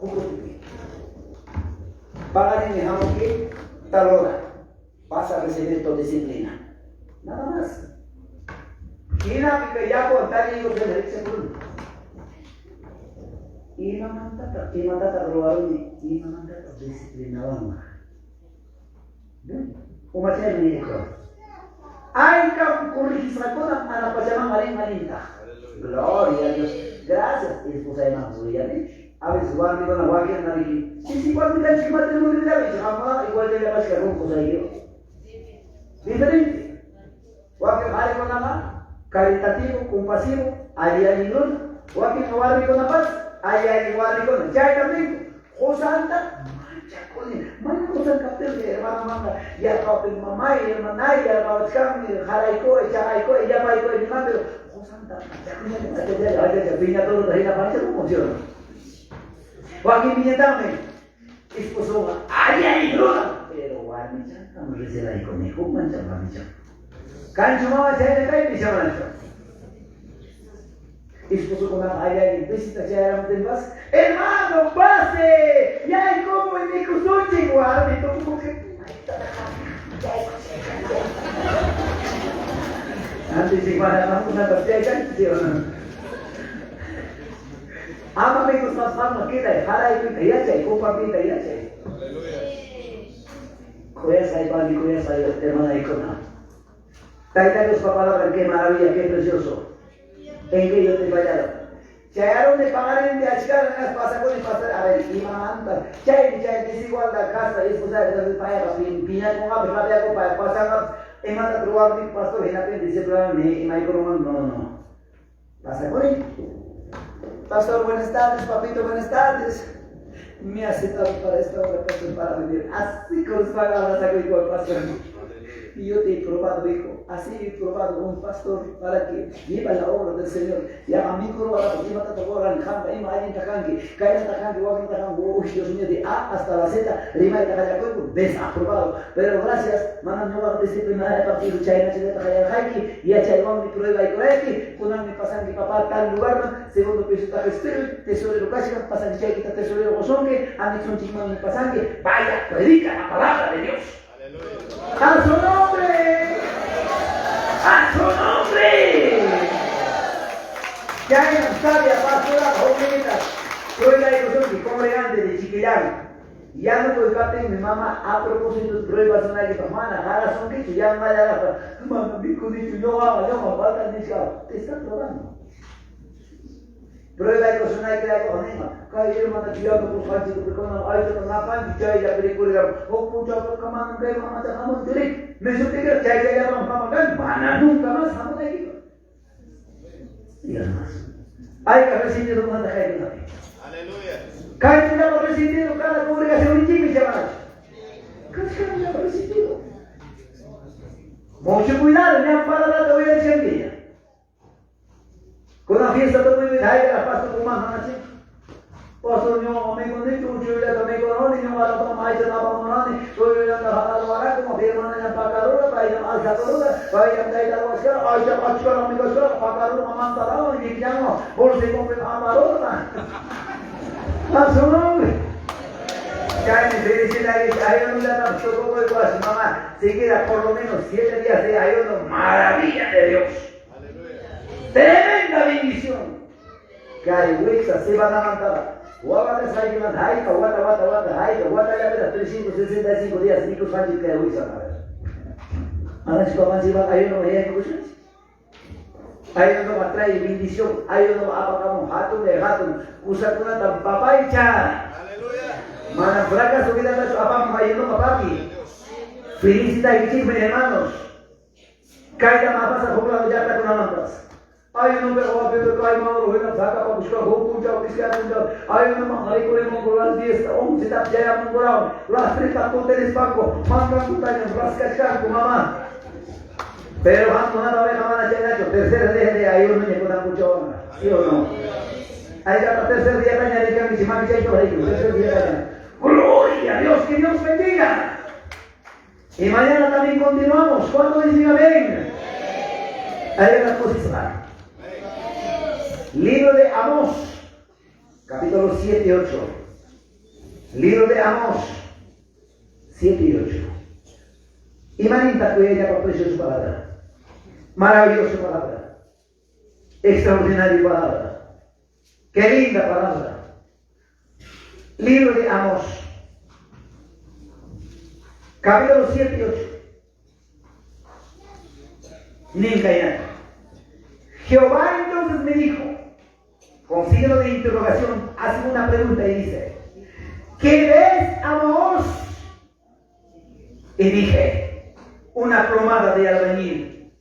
[SPEAKER 5] hukutipi. Pagarin que tal hora vas a recibir tu disciplina. Nada más. Hina ya contar y yo se Imamantata, imatata ruwaruni, imamantata disciplinawan. Umachay mi hijo. Ay, kam corrigisqakuna ana pachaman marin marinta. Gloria a Dios. Gracias. Esposa de Mamá, A veces warmikuna wakin nariki. Sí, sí, warmika chikmate nurilla, igual de la que cosa yo. Diferente. Wakin harikuna caritativo, compasivo, alli alli runa. Wakin warmikuna pas, alli alli warmikuna. Chay también. Josanta, manchakuni. Mana qosan kaptin hermano manga. Yarqawpin mamay, hermanay, yarqawachkanmi, harayko, chaqayko, yapayko, ima, pero josanta, manchakuni, ay, piña todo de la mancha no funciona. Wakin piñatame, esposo, ay, ay, runa. Pero warmichantam recelayku ni hukmancha warmichan. Kanchu mama chayna kaypi chamanachu. Esposokunaqa allaynin visita chayaramuptinpas, hermano, pase, yaykumuy mikusunchik, warmi tukukuqi. Antes mana qamkunapas chay kanchik, ¿sí o no? Ama mikuspas qamqa queday, qaraykuyta yachay, compartiyta yachay. Kuyasqay pani, kuyasqay hermanaykuna. Tayta Diospa palabran, qué maravilla, qué precioso. ¿En qué yo te he fallado? Chayaruni paqarinpi achkata nas pasakuni pastor, a ver, imamanta. Chaymi chay desigualdad kasqa esposa entonces payqa piñakunqapas, rabiakunpas, pasanqapas, imata ruwarni pastor hinaptin disciplinarni imaykuruman, no, no, no. Pasakuni. Pastor, buenas tardes, papito, buenas tardes. Me ha citado para esta hora, pastor, para venir. Así con su abrazakuyku pastor. Y yo te he probado, hijo. Así he probado un pastor para que lleva la obra del Señor. Ya a mí ima tata ima allin takanki, kayna takanki, wakna takanki, uy, Dios mío, de A hasta la Z, rimayta qallakuyku, desaprobado. Pero gracias, manam ñuqaqa disciplina partido chayna chaynata qallarqayki, yachaywanmi pruebaykurayki, kunanmi pasanki papá tal lugarman, segundo piso qispiruy, tesorero kachkan, pasanki chaykita tesorero qusunki, anexonchikmanmi pasanki, vaya, predica la palabra de Dios. ¡A su nombre! ¡A su nombre! Chayna sabia pastora jovenita, prueba y congregante de Chiquillán. Ya no puedo captar mi mamá a propósito pruebas una que mana, jara son que ya mala mamá mi dicho yo hago yo me falta ni te está probando. Prueba y cosa que hay con ella. Kay hermana diablo con hanchi con ay to na pan chay ya película o pucha kaman kay mamá ta hamon turi. Me supe chay chay ya mamá mana nunca más hamon aquí. Y además, hay que resistir con la gente.
[SPEAKER 8] Aleluya.
[SPEAKER 5] Kay tenemos resistido cada congregación y chimi chaval. Cada resistido. Mucho cuidado, ya para la te voy a decir Con la fiesta todo muy bien, ay, la pasto con más noche. Pastor ño amigo ni tu chuila amigo no ni ño ala pa mai sa pa morani soy yo la hala wara como firma na pakarura pa ya al sakarura pa ya dai da waska ay sa pachka amigo sa pakarura mamanta la ni llamo bolsa con amarora. A su nombre. Ya me felicidad ayuno la tampoco igual mamá se queda por lo menos 7 días de ayuno, maravilla de Dios. Tremenda bendición. Kay wixa se van a mandar. Wawata sayman hayka wata wata wata hayka wata ya pero 365 días ni kusanchi kay wixa a ver. Ana si pamanchi va ayuno ya escuchas. Ayuno va trae bendición, ayuno va apakamo hatun de hatun kusakunata papaycha.
[SPEAKER 8] Aleluya.
[SPEAKER 5] Mana fracaso que da apam ayuno papi. Felicita y hermanos. Kayta mapasa juglado ya está con amantas. Ay no me va a pedir kay mauro hina saka pa bushka ho punja piska punja. Ay no ma hari kore mo las 10 11 tap jaya mo gorao. Las 3 tap tenis banco. Manga kutanya rasca chanco mamá. Pero vamos a ver mamá chaynacho tercer día de ayuno ni con mucho ¿Sí o no? Ahí ya tercer día taña de que si mami chayto ahí tercer día taña. Gloria a Dios, que Dios bendiga. Y mañana también continuamos. ¿Cuándo dicen amén? Ahí la posición. Libro de Amós, capítulo 7 y 8. Libro de Amós, 7 y 8. Y maninta cuya por preciosa palabra. Maravillosa palabra. Extraordinaria palabra. Qué linda palabra. Libro de Amós, capítulo 7 y 8. Ninca Jehová entonces me dijo, con signo de interrogación, hace una pregunta y dice, ¿qué ves, Amós? Y dije, una plomada de albañil.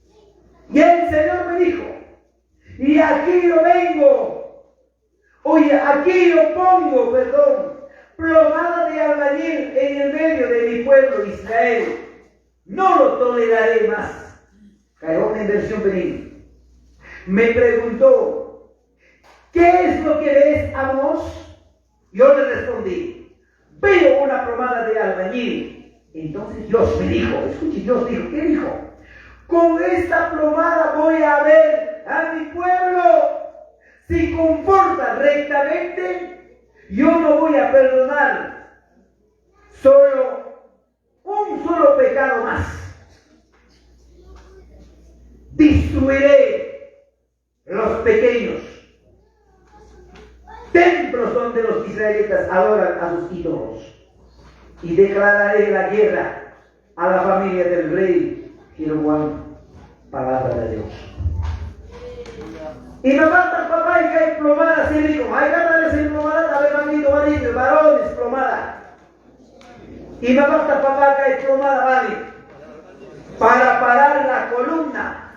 [SPEAKER 5] Y el Señor me dijo, y aquí yo vengo, oye, aquí yo pongo, perdón, plomada de albañil en el medio de mi pueblo Israel. No lo toleraré más. Cayó una inversión venir. Me preguntó, ¿qué es lo que ves, Amós? Yo le respondí, veo una plomada de albañil. Entonces Dios me dijo, escuche, Dios dijo, ¿qué dijo? Con esta plomada voy a ver a mi pueblo. Si comporta rectamente, yo no voy a perdonar solo un solo pecado más. Destruiré los pequeños templos donde los israelitas adoran a sus ídolos y declararé la guerra a la familia del rey Jeroboam. Palabra de Dios. Y no falta papá y que hay plomada, sí, rico. Hay ganas de plomada, a ver, mamito, marido, varones, plomada. Y no falta papá que hay plomada, vale. Para parar la columna.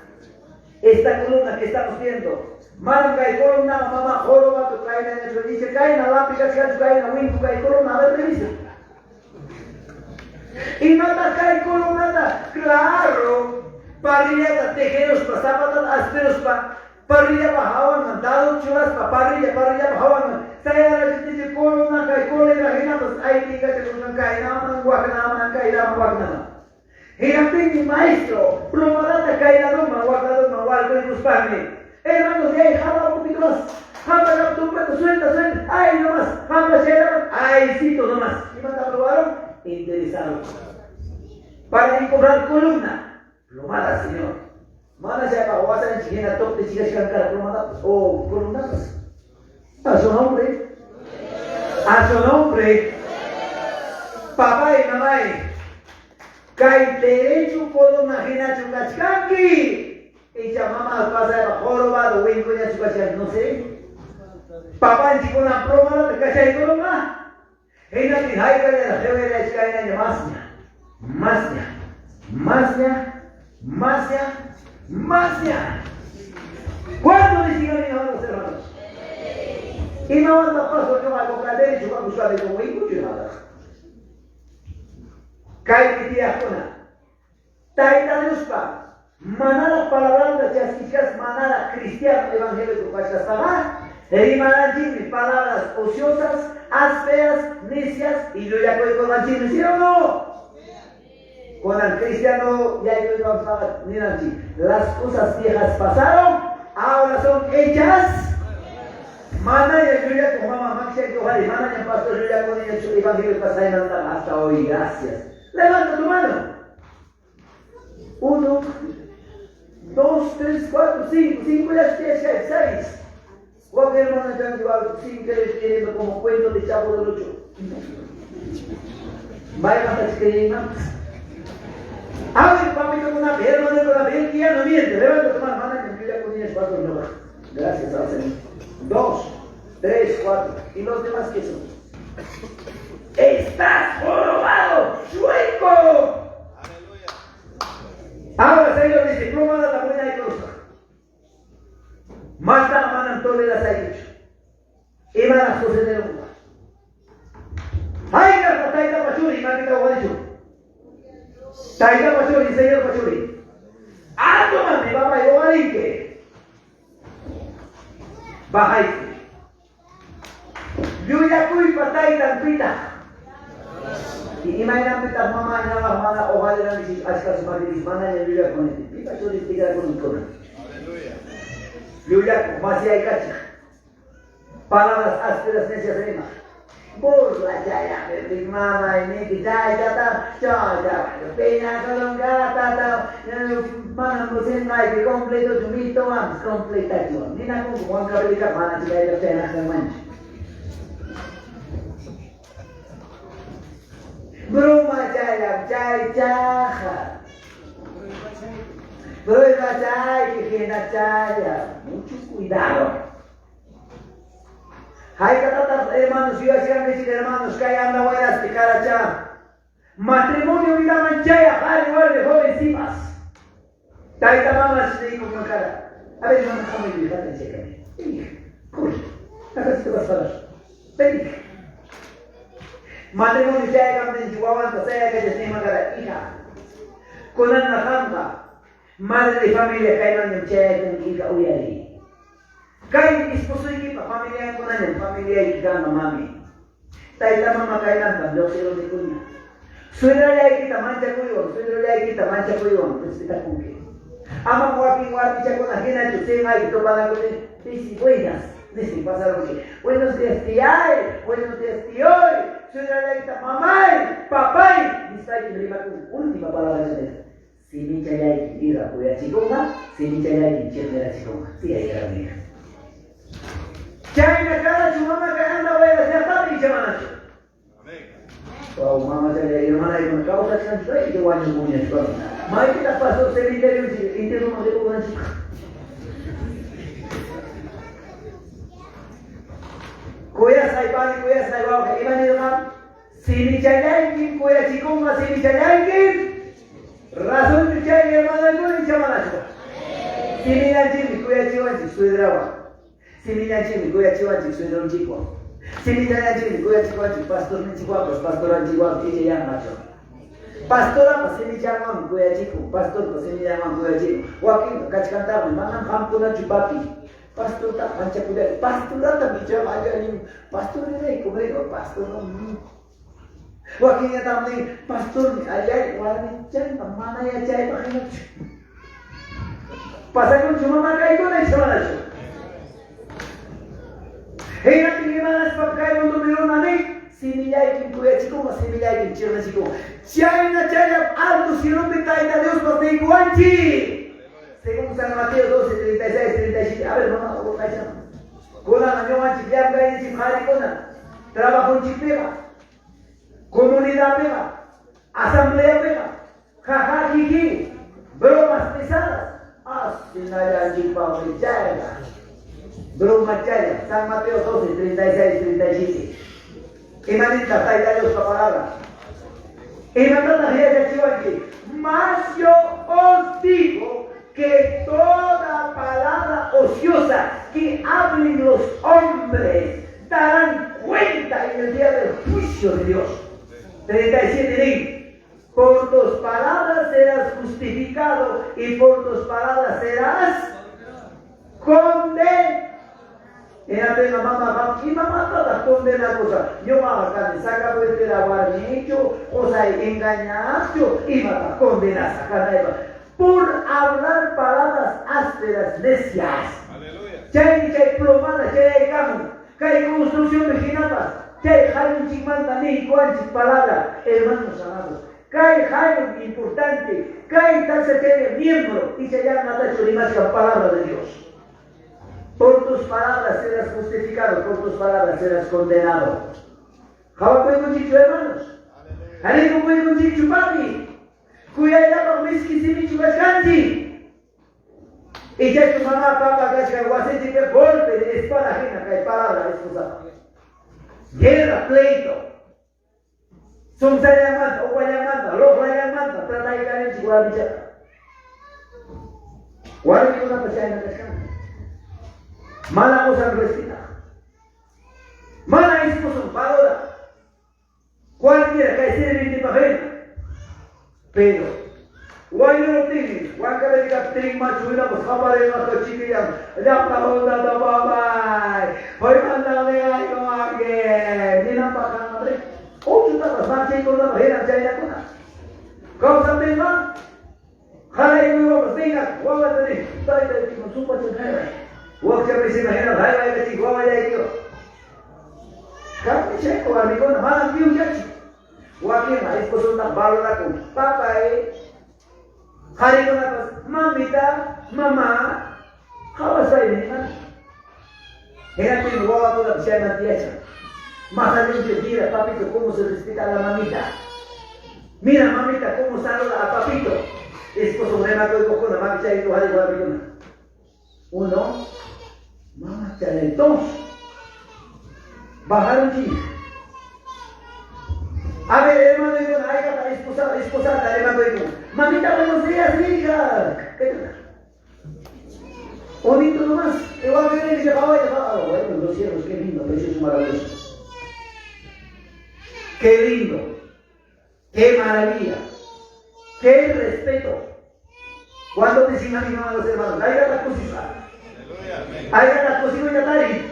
[SPEAKER 5] Esta columna que estamos viendo. Manka y columna, mamá, joroba, tu caina, dice, caina, lápiz, caina, winku, cae columna, a ver, revisa. Y mata kay columnata, claro. Parrillata tejeros pa zapatas asperos pa parrilla pa hawan dado chulas pa parrilla parrilla pa hawan. Saya dice columna kay cólera hina pues ay tiga que con kay na man wakna man kay na wakna. Hinaptin mi maestro, plomadata kay na man wakna man walko y busparme. Hermanos, de ahí jala un poquito más. Jala la tumba, suelta, suelta. Ay, nomás. Jala, shela, ay, cito nomás. ¿Y mata probaron? Interesado. Para encontrar columna. Plomada, señor. Mana ya pa wasa en chigena top de chica chica cara plomada o columnas. A su nombre. A su nombre. Papá y mamá. Kay derecho columna hina chukachkanki. Icha mamá pasa jorobado winkuña chukachkan, no sé. Papá chikuna plomada te kachay columna. Hina tin hayka ya jewera iskaina masnya. Masnya. Masnya. Masnya. Masnya. ¿Cuánto les digo mis amados hermanos? Y no anda paso yo a cocar derecho va a buscar de como y nada. Kay tiyakuna. Taita Diospa. Manara palabra chaskichkas manara cristiano evangélico pachasama. Rimaranchimi palabras ociosas, ásperas, necias y yo ya con manchimi, ¿sí o no? Con el cristiano ya las cosas viejas pasaron, ahora son hechas. Mana ya yo ya con mamá Maxia yo mana ya pastor yo ya con el evangelio pasado hasta hoy, gracias. Levanta tu mano. 1, 2, 3, 4, 5, 5, ya 6, 6. Juan hermano ya igual sin querer queriendo como cuento de Chavo del Ocho. Vaya más a ver, papito, con una hermano con una piel que ya no miente. Levanta tu mano, mana, que yo ya con ellas cuatro no. Gracias al Señor. 2, 3, 4. ¿Y los demás qué son? ¡Estás jorobado! ¡Chueco!
[SPEAKER 8] Aleluya.
[SPEAKER 5] Ahora, Señor, dice, plomada la buena y cosa. Mata manan toleras ha dicho. Iban a suceder un Ay, la taita pachuri, mamita guadicho. Taita pachuri, señor pachuri. Ah, toma mi papá, yo arinque. Baja Yo ya culpa taita pita. Y imagina pita mamá ya la mana ojalá la bici hasta su madre mana ya yo ya con él. Pita churi tiga con con.
[SPEAKER 8] Aleluya.
[SPEAKER 5] Yo ya más hay cacha. Palabras ásperas necias rima. Burla ya ya, mi mamá y mi ya ya ta, ya ya, pena con gata ta, mana musin mai que completo chumito vamos completa yo. Nina con Juan Gabriel mana chica ya pena con mancha. Broma ya ya, ya ya. Prueba ya que chaya. Mucho cuidado. Hay que tratar, hermanos, yo hacía mis hermanos, que anda buenas de caracha. Matrimonio vida manchaya, jale, guarde, jovencitas. Taita mamá se dijo con cara. A ver, hermano, ¿cómo me dijo? Ven, corre. Acá se te vas a hablar. Ven. Matrimonio ya en Chihuahua, sea que se cara, hija. Con Ana Jamba, madre de familia, caigan en chaya con hija, uyari. Kay esposo iki pa familia ko na yan, familia iki ka mami. Taita mama kailan pa, Dios silo ni kunya. Suegrallaykita manchakuywan, suegrallaykita manchakuywan respetakunki. Amam wakin warmichakuna hinachu sinqayki tupanakutin pisi buenas nistin pasarunki. Buenos días tiyay, buenos días tiyoy, suegrallaykita mamay, papay nispaykim rimakunki. Última palabra chayna. Simichallaykim ira kuyachikunqa, simichallaykim chiqnirachikunqa. Tiyay karqa. Chayna karachu mama kay Andahuaylas llaqtapi icha manachu? Wow, mama chaylla hermanaykuna kawsachkanchik icha wañukunñachik. Maypitaq pastor cementerionchik entierroman ripukunanchik? Kuyasqay pani, kuyasqay wawqi, ima nirqa? Simichallaykim kuyachikunqa, simichallaykim razonchu chay hermanaykuna icha manachu? Simillanchikmi kuyachiwanchik suedrawan. Simillanchikmi kuyachiwanchik suedronchikwan. Simillanchikmi kuyachiwanchik pastorninchikwanpas, pastoranchikwanpas icha yanqachu. Pastorapas simichanwanmi kuyachikun, pastorpa simillanwanmi kuyachikun. Wakinqa kachkantaqmi, manam qamkunachu papi. Pastorta manchakuyani, pastoratam ichaqa allin pastorniraykum riqa, pastor no. Wakinñataqmi nin, pastormi allay warmichanqa mana yachaypaq hinachu. Pasakunchu mama kaykuna icha manachu? Hinaptin imanaspa kay mundopi runa nin, simillaykim kuyachikunqa, simillaykim chiqnichikunqa. Chayna chayllam alto cielopi Tayta Diospas niykuwanchik. Según San Mateo 12, 36, 37. A ver, mamá, urqaychama. Kunanqa ñuqanchik llamkayninchik qarikuna, trabajonchikpiqa, comunidadpiqa, asambleapiqa, jaja, jiji, bromas pesadas, asinallanchikpaqmi chayqa. Broma chaya, San Mateo 12, 36, 37. Imanintaq Tayta Diospa palabra? Imatataq yachachiwanchik? Mas yo os digo que toda palabra ociosa que hablen los hombres darán cuenta en el día del juicio de Dios. 37 nin, por tus palabras serás justificado y por tus palabras serás condenado. Hinaptinqa mamaqa imamantataq condenakusaq? Ñuqaqa kani sacapuentera warmichu, qusay engañaqchu, imataq condenasqa kanaypaq? Por hablar palabras ásperas, necias. Chaymi chay plomada chayaykamun. Kay construccionpi hinapas chay qallunchikmanta niykuwanchik palabra, hermanos amados. Kay qallum importante, kay taksa chaylla miembro, icha yanqatachu rimachkan palabra de Dios. Por tus palabras serás justificado, por tus palabras serás condenado. Qawakuykunchikchu, hermanos? Rikukuykunchikchu, papi? Kuyayllapaq miski simichu kachkanchik? Ichachu mamá, papa kachkan wasinchikpi golpe de espada hina kay palabra esposapa. Guerra, pleito. Sumsallanmanta, upallanmanta, loqlallanmanta trataykarinchik warmichata. Warmikunapas chayna kachkanku. Mana qosan respetaq. Mana esposon valora. Cualquiera kay sirvientepaq hina. Pero wañuruptinmi Huancavelica machu hinapas qaparinqaku chiquillan llaqta huntata papay. Hoymanta negaykuwanki. Ninanpaq kanqa Ochutapas manchaykunapaq hinam chaynakuna. Kawsaptinqa qaraykuywanpas ninqa wawata nin taytaykiman supachan hayway. Wakcha misima hinam haywaykachik wawallaykiwan. Kanmi chayqa warmikuna manam lliwllachu. Wakinqa esposontaq valorakun. Papay, qarikunapas mamita, mamá, qawaspaymi niman. Hinaptinmi wawakunapas chayman tiyachan. Más allinchu, mira papito cómo se respeta a la mamita. Mira mamita cómo saluda a papito. Esposo rimakuykuqkuna, mamichayku qari warmikuna. Uno, mama chay dos. Bajarunchik. A ver, hermano, haykata esposa, esposata rimakuyku. Mamita, buenos días, hija. ¿Qué tal? Bonito nomás. Igual que viene y dice, ay, bueno, los cielos, qué lindo, precioso, maravilloso. Qué lindo, qué maravilla, qué respeto. ¿Cuánto dicen a mi mamá los hermanos? Haga la cosita. Haga la cosita tari.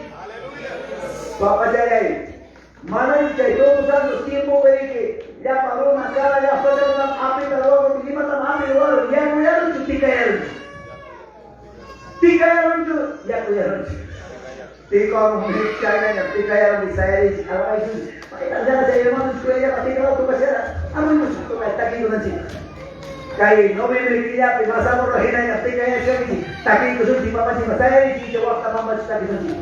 [SPEAKER 5] Papá ya ahí. Mana chay todos santos tiempo ve que ya paró una cara Kay noviembre killapi masamurra hinaña tikayachkanki takiykusunchik papachik sayarichik waqta mamachik takisunchik.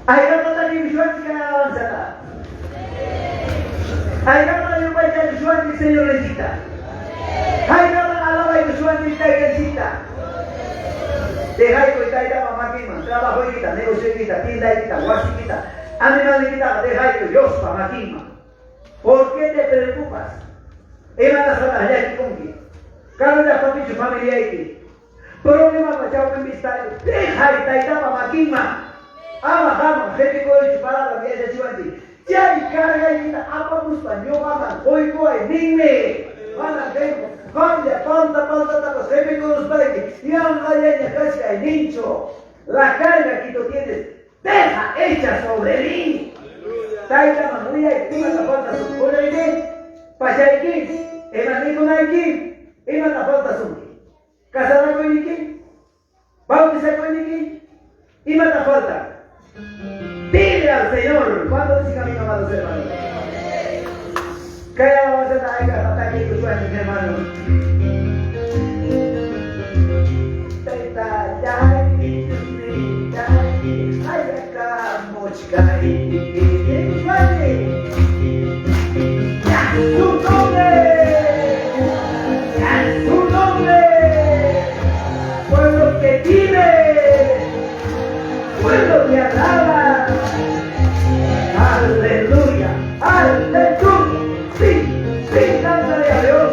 [SPEAKER 5] Ayrama takiykusuanchik kay alabanzata. Ayrama yupaychaykusuanchik Señorninchikta. Ayrama alabaykusuanchik taytanchikta. Dejaykuy taytapa makinman, trabajoykita, negocioykita, tiendaykita, wasikita, animalnikitaqa dejaykuy Diospa makinman. ¿Por qué te preocupas? Imanasqataq llakikunki? Karu llaqtapichu familiayki? Problemapa chawpinpi dejay taytapa makinman. Ama qamman qipikuychu palabra yachachiwanchik. Chay cargaykita apamuspa ñuqaman quykuway ninmi. Mana qamlla panta pantatapas qipikuruspayki yanqallaña kachkay ninchu. La carga que tú tienes, deja hecha sobre mí. Taytaman willay imata falta sunki. Pachayki, ima mikunayki, imata falta sunki. Casarakuyninki, bautizakuyniki, imata falta. Pide al Señor. ¿Cuánto dicen a mi amados hermanos? Kay alabanza ay takiykusuanchik hermano. Tayta ¡Ya su nombre! ¡Ya su nombre! Pueblo que vive, pueblo que alaba. Aleluya, aleluya. Sí, sí, cántale a Dios.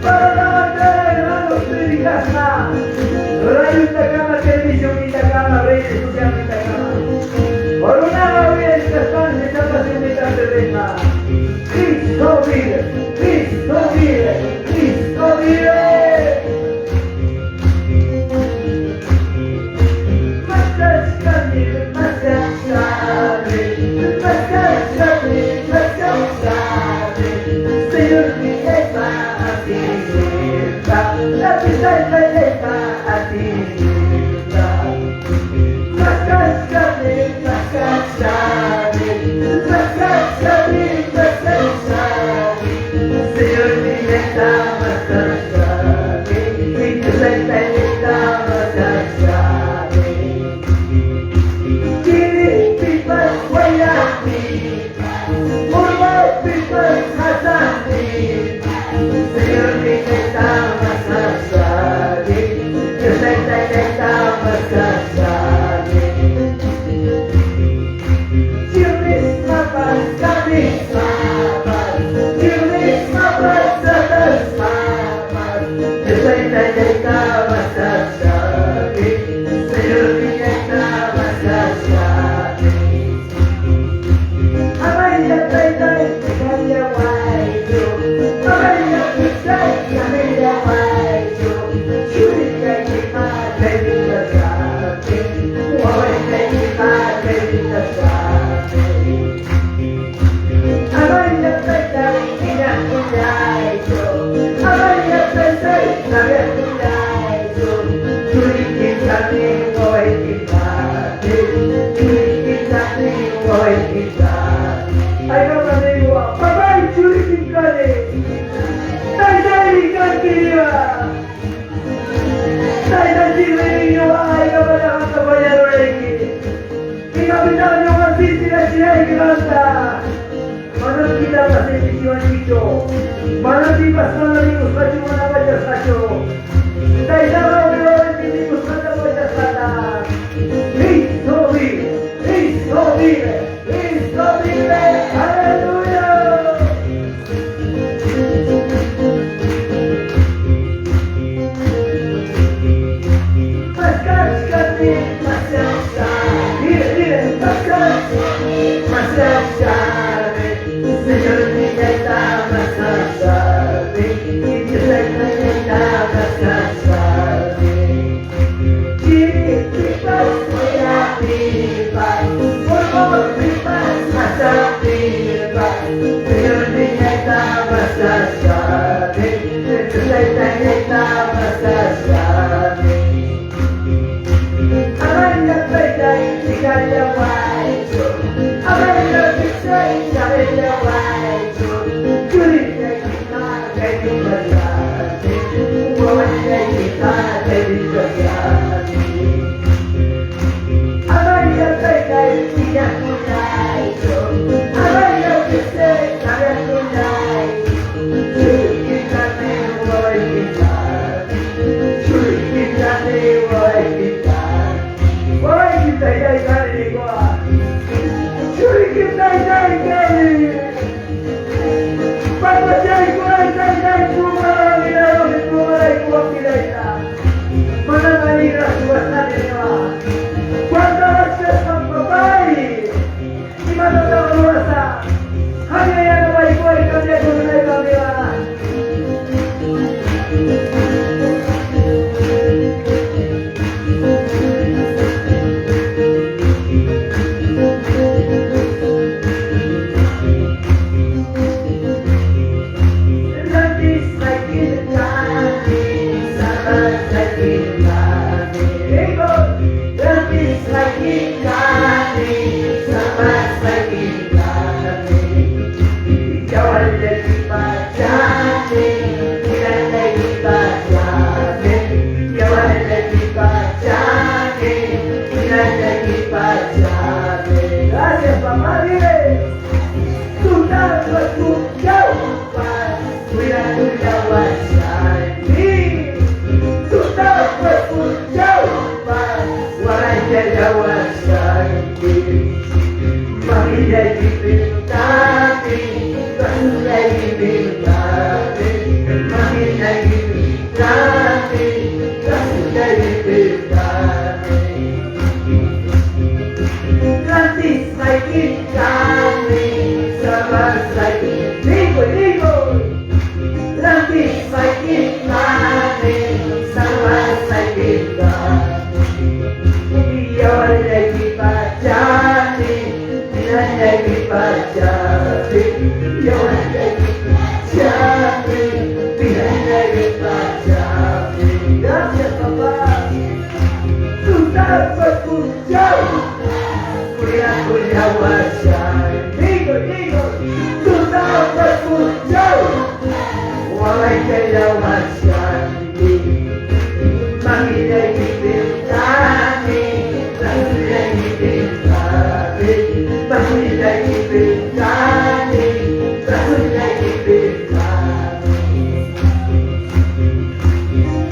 [SPEAKER 2] Para la bandera, hermanos, predicasma. Radio Tacama Televisión.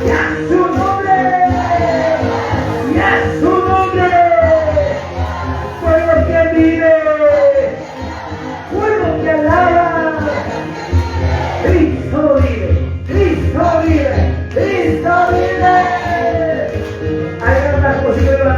[SPEAKER 1] ¡Ya su nombre! Cristo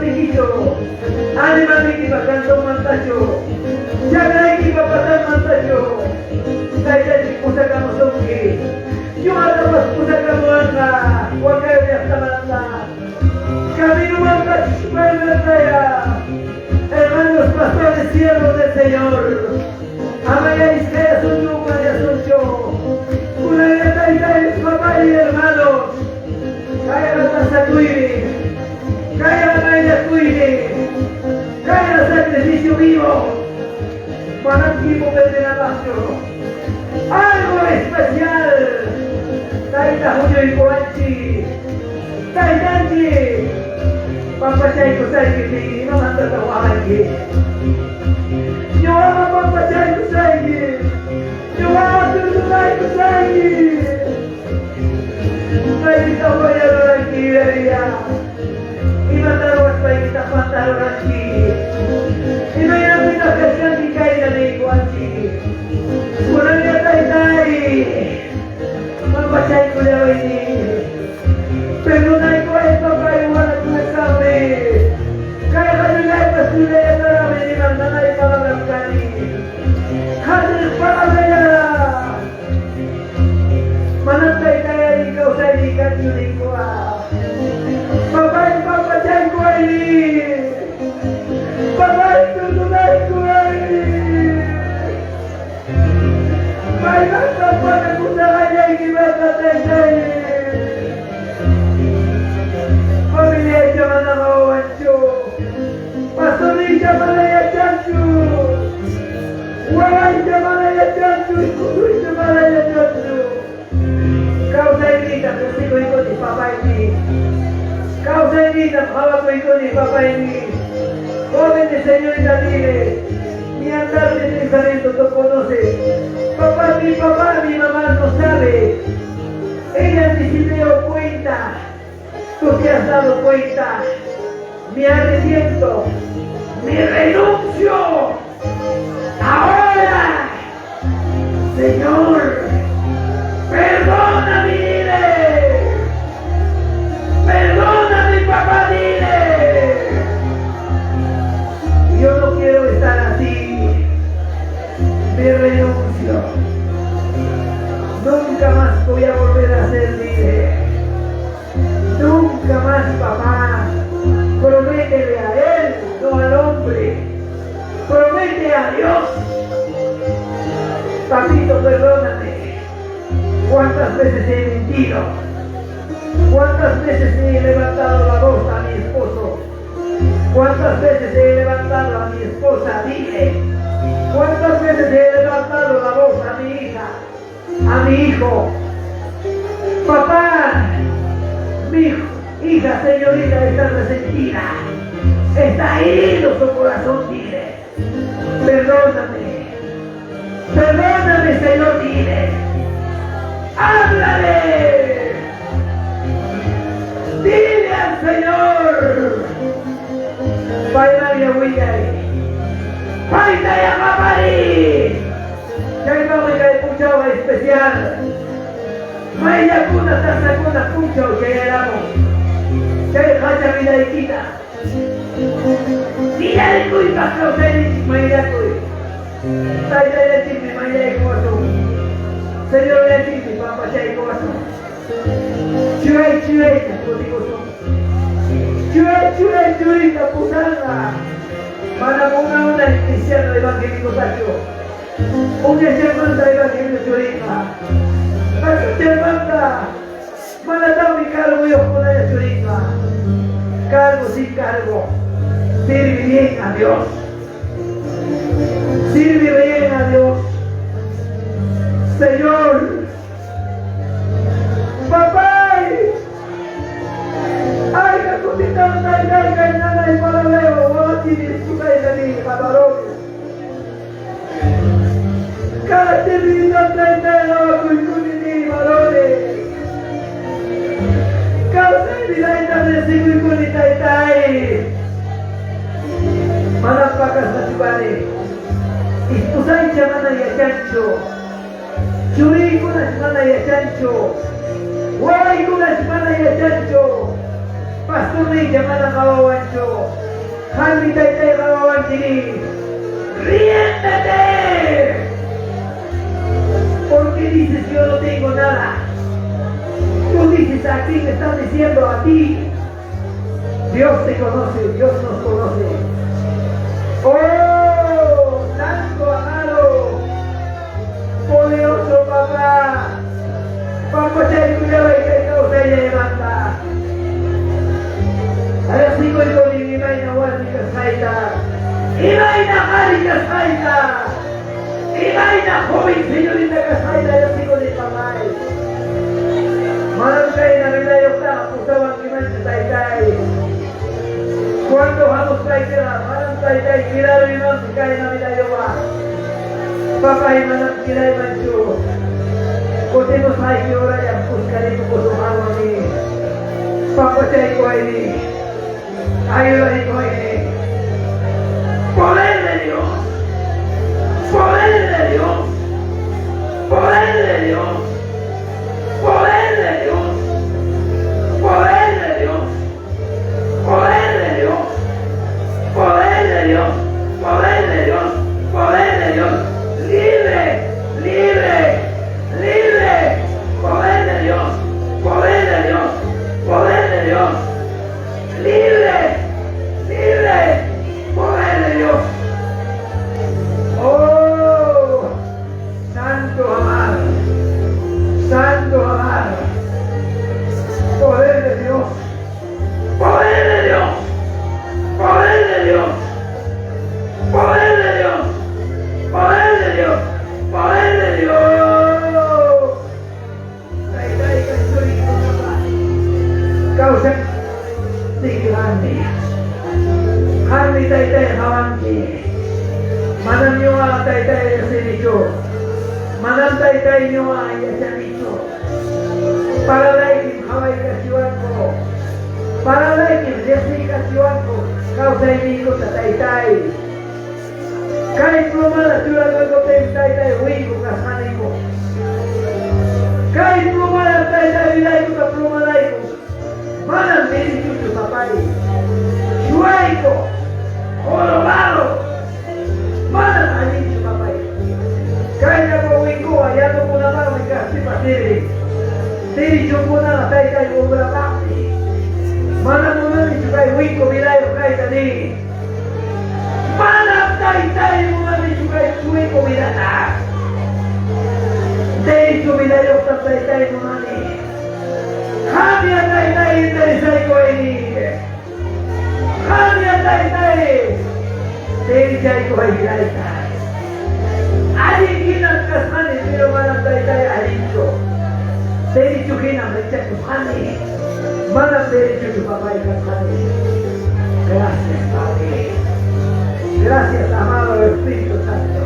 [SPEAKER 5] Hapikichu, animalnikipa cantonmantachu, chakraykipa patanmantachu, Taytanchik pusakamusunki, ñuqatapas pusakamuwanqa Huancayo llaqtamanta, caminomantachu maymantaya, hermanos pastores, siervos del Señor, amaya iskayasunchu umayasunchu, kunanya taytay, papay, hermanos, kayqa tasakuymi, kayqa maylakuymi, kayqa sacrificio vivo, manam tiempo perdenapaqchu, algo especial, tayta huñuykuwanchik, taytanchik, pampachaykusayki, imamantataq waqanki, ñuqaqa pampachaykusayki, ñuqaqa perdonaykusayki, maypitaq wañaruranki yuyariya, imata ruwaspaykitaq pantaruranki, imaynapitaq kachkanki kayna niykuwanchik, kunanña taytay, pampachaykullawayni, perdonaykuway papay wanakunasqanmi, kayqa llullaypas llullayataraqmi niman nanay palabram kani, qatiq palabrallara, manam taytay allin kawsayniy kanchu niykuwa, papay pampachaykuwayni, papay perdonaykuway, maymanta panakusaqallaykimanta taytay, familiaycha mana qawawanchu, pastorniycha mana yachanchu, wawaycha mana yachanchu, esposuycha mana yachanchu, kawsayniyta kusikuykuni papayni, kawsayniyta qhawakuykuni papayni, jóvenes señorita dile, mi andar de pensamiento tú conoces, papá, mi papá, mi mamá no sabe, ella ni se dio cuenta, tú te has dado cuenta, me arrepiento, me renuncio, ahora, Señor, perdona mi dile, perdona mi papá dile, yo no quiero estar así, me renuncio, nunca más voy a volver a ser libre, nunca más papá, prométele a él, no al hombre, promete a Dios, papito perdóname, cuántas veces he mentido, cuántas veces he levantado la voz a mi esposo, cuántas veces he levantado a mi esposa, dile, cuántas veces he levantado la voz a mi hija, a mi hijo, papá, mi hija señorita está resentida, está herido su corazón, dile, perdóname, perdóname Señor, dile, háblale, dile al Señor, Paymaya willay, paytaya qapariy, chaymanmi kay punchawqa especial, mayllakuna tasakuna punchaw chayaramun, chay hacha vidaykita, millarikuypaq kawsayninchik mayllakuy, taytallanchikmi mayllaykuwasun, Señorllanchikmi pampachaykuwasun, churay churayta kutikusun, churay churay churita pusanqa, manam una una cristiano evangélico tachu, uñachamanta evangelio churinqa, machachamanta manataqmi cargoyuqkunalla churinqa, cargo sin cargo, sirve bien a Dios, sirve bien a Dios, Señor, papay, ay kakutitan ay ay ay nanay palaleo, wawachini sukay nani kabarones, Katirita taytay hawakuykuni varones, kawsay vidayta recibikuni taytay, manam pakasqachu kani, esposaycha mana yachanchu, churiykunash mana yachanchu, wawaykunash mana yachanchu,
[SPEAKER 2] Pastorniycha mana qawawanchu. Qanmi taytay qawawanki. ¡Riéndete! ¿Por qué dices yo no tengo nada? Tú dices a ti, te están diciendo a ti. Dios te conoce, Dios nos conoce. ¡Oh, santo amado! Poderoso papá. Pampachaykullaway kay kawsayllamanta. Riqsikuykunin imayna warmi kasqayta, imayna qhari kasqayta, imayna joven señorita kasqayta riqsikuni papay. Manam kayna vidayuqtaqa pusawankimanchu taytay. Cuando hamusqaykiqa manam taytay quedaruymanchu kayna vidayuqa. Papay manam quedaymanchu. Kutimusqayki horallam kuskarikukusun qanwanmi. Papachaykuwaymi. Ayudaykuwaymi. Poder de Dios. Poder de Dios. Poder de Dios. Poder de Dios. Poder de Dios. Poder de Dios. Poder de Dios. Poder de Dios. Poder de Dios. Libre. Libre. Libre. Poder de Dios. Poder de Dios. Poder de Dios. Libre. Libre. Poder de Dios. Oh, Santo amado. Santo amado. Poder de Dios. Poder de Dios. Poder de Dios. Poder de Dios. Poder de Dios. Poder de Dios. Taytay kay churiykunapa kawsayninmi. Qammi taytay qawanki. Manam ñuqa taytay riqsinichu. Manam taytay ñuqa yachanichu. Palabraykim qawaykachiwanku. Palabraykim riqsiykachiwanku kawsayniykuta taytay. Kay plumada churakuykuptin taytay winku kasqaniku. Kay plumada taytay vidaykuta plumadayku. Manam derechuchu papay. Chueco, jorobado. Manam allinchu papay. Kayna winkuqa yanukunapaqmi kaspipa sirvin. Derechukunaqa taytay obrapaqmi. Manam munanichu kay winku vidayuq kayta ni. Manam taytay munanichu kay chueco vidata. Derecho vidayuqta taytay munani. Qamya taytay interesaykuwayni. Qamya taytay derechaykuway vidayta. Allin hinam kasqani, pero manam taytay allinchu. Derecho hinam richakusqani. Manam derechochu papay kasqani. Gracias, Padre. Gracias, amado Espíritu Santo.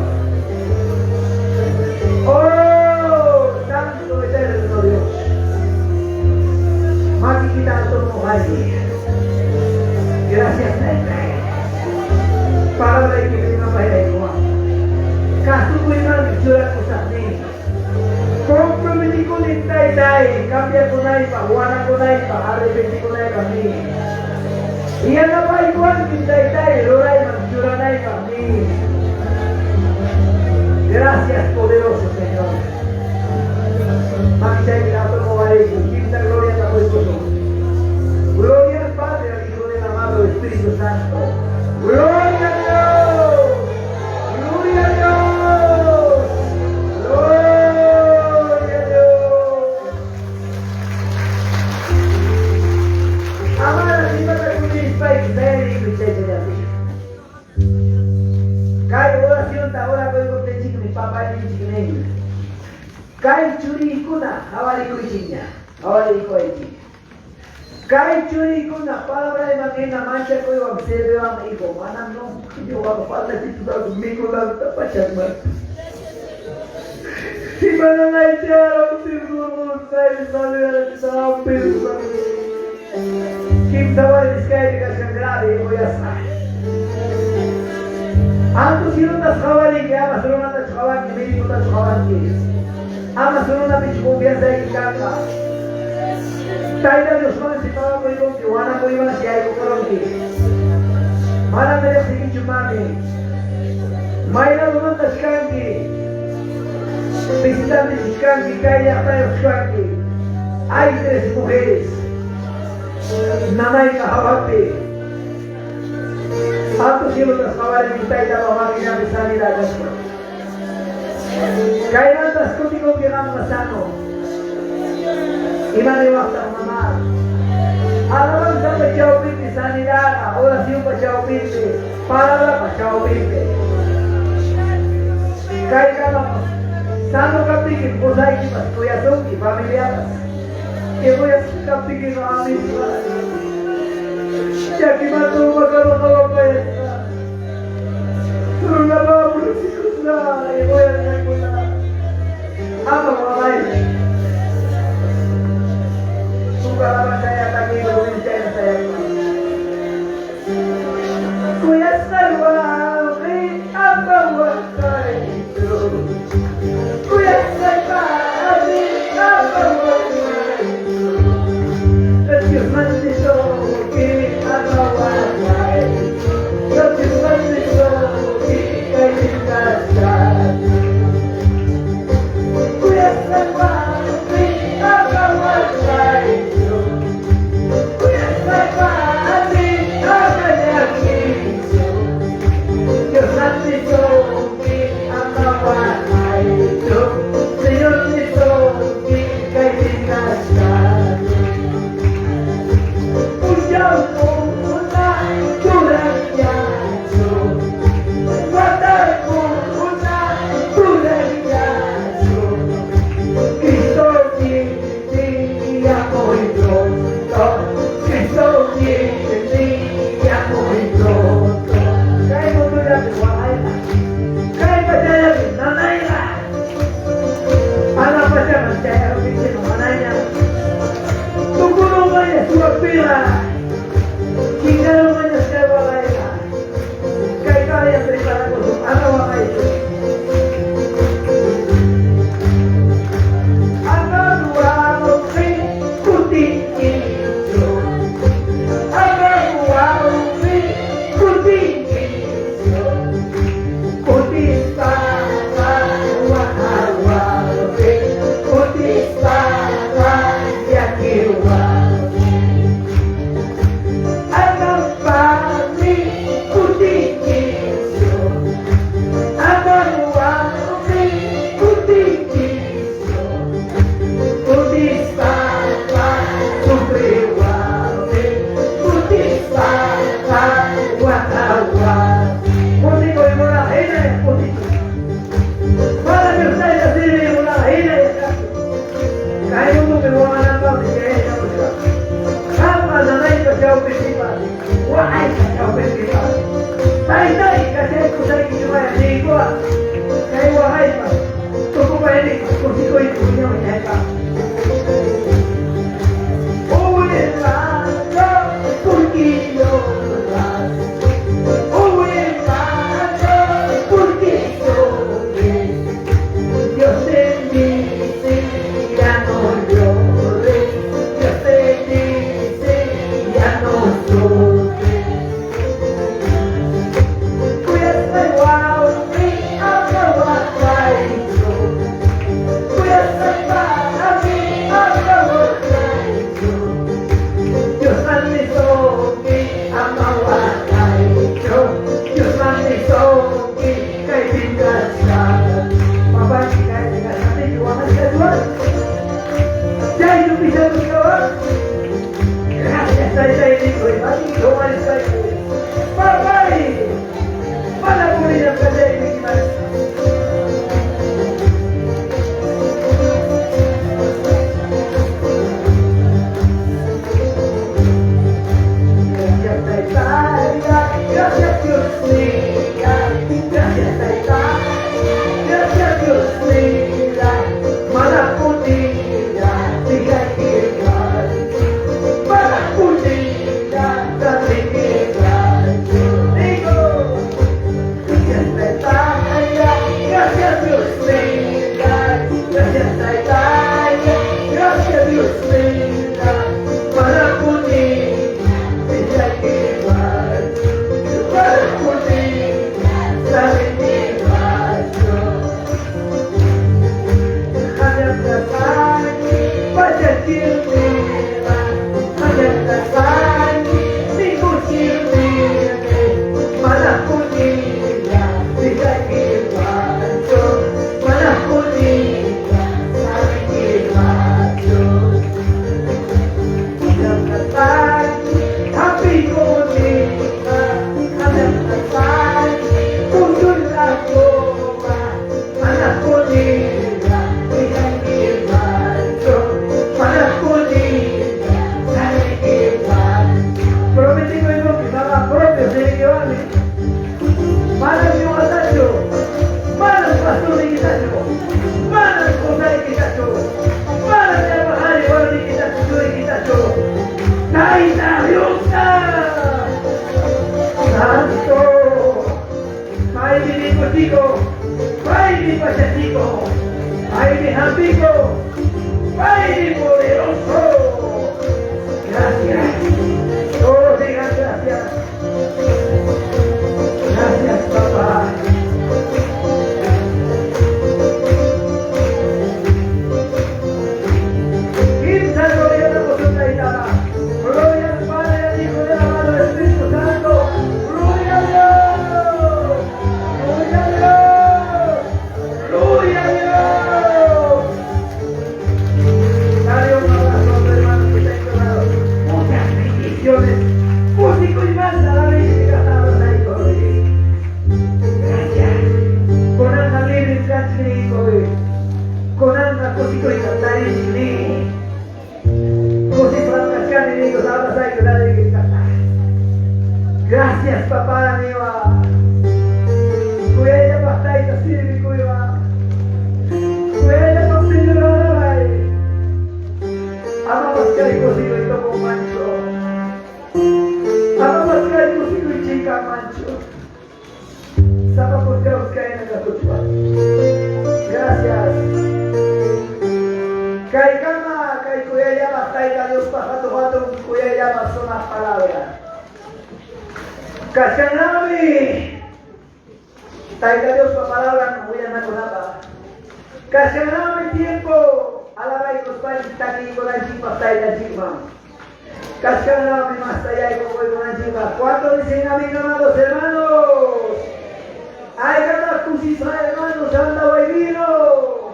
[SPEAKER 2] Oh, Santo eterno Dios. Makikita mo. Gracias, Taytay. Palabrayki rimapayaykuwan. Kasukuymanmi churakusaqni. Comprometikuni taytay, cambiakunaypaq, wanakunaypaq, arrepentikunaypaq ni. Yanapaykuwanki taytay, rurayman churanaypaq ni. Gracias, poderoso Señor. Makichay Quinta gloria Gloria al Padre, al Hijo del amado Espíritu Santo. Gloria a Dios. Gloria a Dios. Gloria a Dios. Amada simata kutispayki sayariykuy. Kay oracionta orakuykustinchikmi papayninchik nin. Kay churiykuna qawarikuychikña, qawarikuychik. Kay churiykuna palabrayman hina manchakuywan sirviwan hijo, manam no, ñuqaqa faltachitusaku mikunanta pachanman. Si mananaycharam Kimsa waris kaypi kachkan grave uyasqa. Alto cielotas qawarinki, ama runatachu qawanki, médicotachu qawanki. Ama runapichu confianzayki kanqa.
[SPEAKER 1] Tayta Diosmansi pagakuykunki, wanakuymansi yaykukurunki. Manam riqsikichu mami. Mayladumantas kanki. Visitantes kanki, kay llaqtayuq kanki. Hay tres mujeres. Nanaypa hawapi. Alto cielotas qawarinki tayta mamaki sanidad kaspa. Kaymantas kutikunki qamqa sano. Ima niwaqtaq mamá? Alabanza pa chawpipi sanidad, oración pa chawpipi, palabra pa chawpipi. Kaykama sano kaptiki qusaykipas kuyasunki familiapas. Ikuyasqa kaptiki amispa. Llakimanta umakama qawapayasqa. Runapa ikuyasqaykuna. Ama waqaychu. Huk alabanza takiyku chayna sayayku. Kuyasqay wawqi ama waqaychu. Kuyasqay papi ama waqaychu. Dios mandisoki ama waqaychu. Dios mandisoki kay kasal. Kuyasqay wawqi ama waqaychu. Kuyasqay papi ama llakichu. Dios mandisoki ama waqaychu. Señor nisoki kay kasal. Punchawkuna turanñachu. Watakuna turanñachu. Cristo viene ya muy pronto. Cristo viene ya muy pronto. Kay mutullapi waqayqa. Kay pachallapi nanayqa. Ana pachaman chayaruptinchikqa manaña. Tukurunqaña suwappiqa. Chinkarunqaña kay waqayqa. Kay kaya preparakusun ama waqaychu. Ama wawqi kutinkichu. Ama wawqi kutinkichu. Kutispa wawqi. Kutispa llakiwa. Ama papi kutinkichu. Ama wawqi kutinkichu. Kutispa sufri wawqi. Kutispa waqawa. Kutikuymuna hina kutiku. Mana Dios sirve hina Kay mundopi waqananpaqmi chayashamushqa. Qamqa nanaypa chawpipipas, waqaypa chawpipipas. Taytay kachaykusaykichumaya niykuwa. Kay waqaypa tukupaynipa kusikuypi wiña-wiñaypaq. Oh hermano, ¿por qué lloras? Oh hermano, ¿por qué sufres? Dios te dice, ya no llores. Dios te dice, ya no sufres. Kuyasqay wawqi ama waqaychu. Kuyasqay papi ama waqaychu. Dios mandisoki ama waqaychu. Dios mandisoki kaypi kasqa. Papanchik kaypi kasqanchik waqachkachwan. Chaychu pisakuchkawan. Gracias taytay nikuy, makiy Papay, mana purinam kachaykikiman. Gracias taytay, gracias Dios mío, gracias taytay, gracias Dios mío, mana punilla, mana punilla, Digo, gracias taytay, gracias Dios mío, gracias taytay, gracias Dios mío, médico, paymi hampikuq, paymi poderoso. Gracias. Todos digan gracias. Gracias, papá. Quinta gloria a la Gloria al Padre, al Hijo y al amado Espíritu Santo. Gloria a Dios. Gloria a Dios. Gloria a Dios. Dale un abrazo a tu hermano que está entonado. Muchas bendiciones. Músico y más a la vez Gracias. Con alma libre y Con alma cosito y cantar. Gracias papá niwa. Kuyaya pastay kasiri kuya. Kuyaya pastay ray. Ama paskay kosigo ito ko mancho. Ama paskay kosigo chica mancho. Sapa paskay kay nagakuchwa. Gracias. Kay kama kay kuya llama taita Dios pajato jato kuya llama son más palabras. Kashanabi. Taita Dios pa palabra no voy a nakonapa. Kashanabi tiempo alabay ko pa taki ko na chipa taita chipa. Kashanabi más allá y como con chipa. ¿Cuántos dicen amén, amados hermanos? Ay, hermanos, anda vino.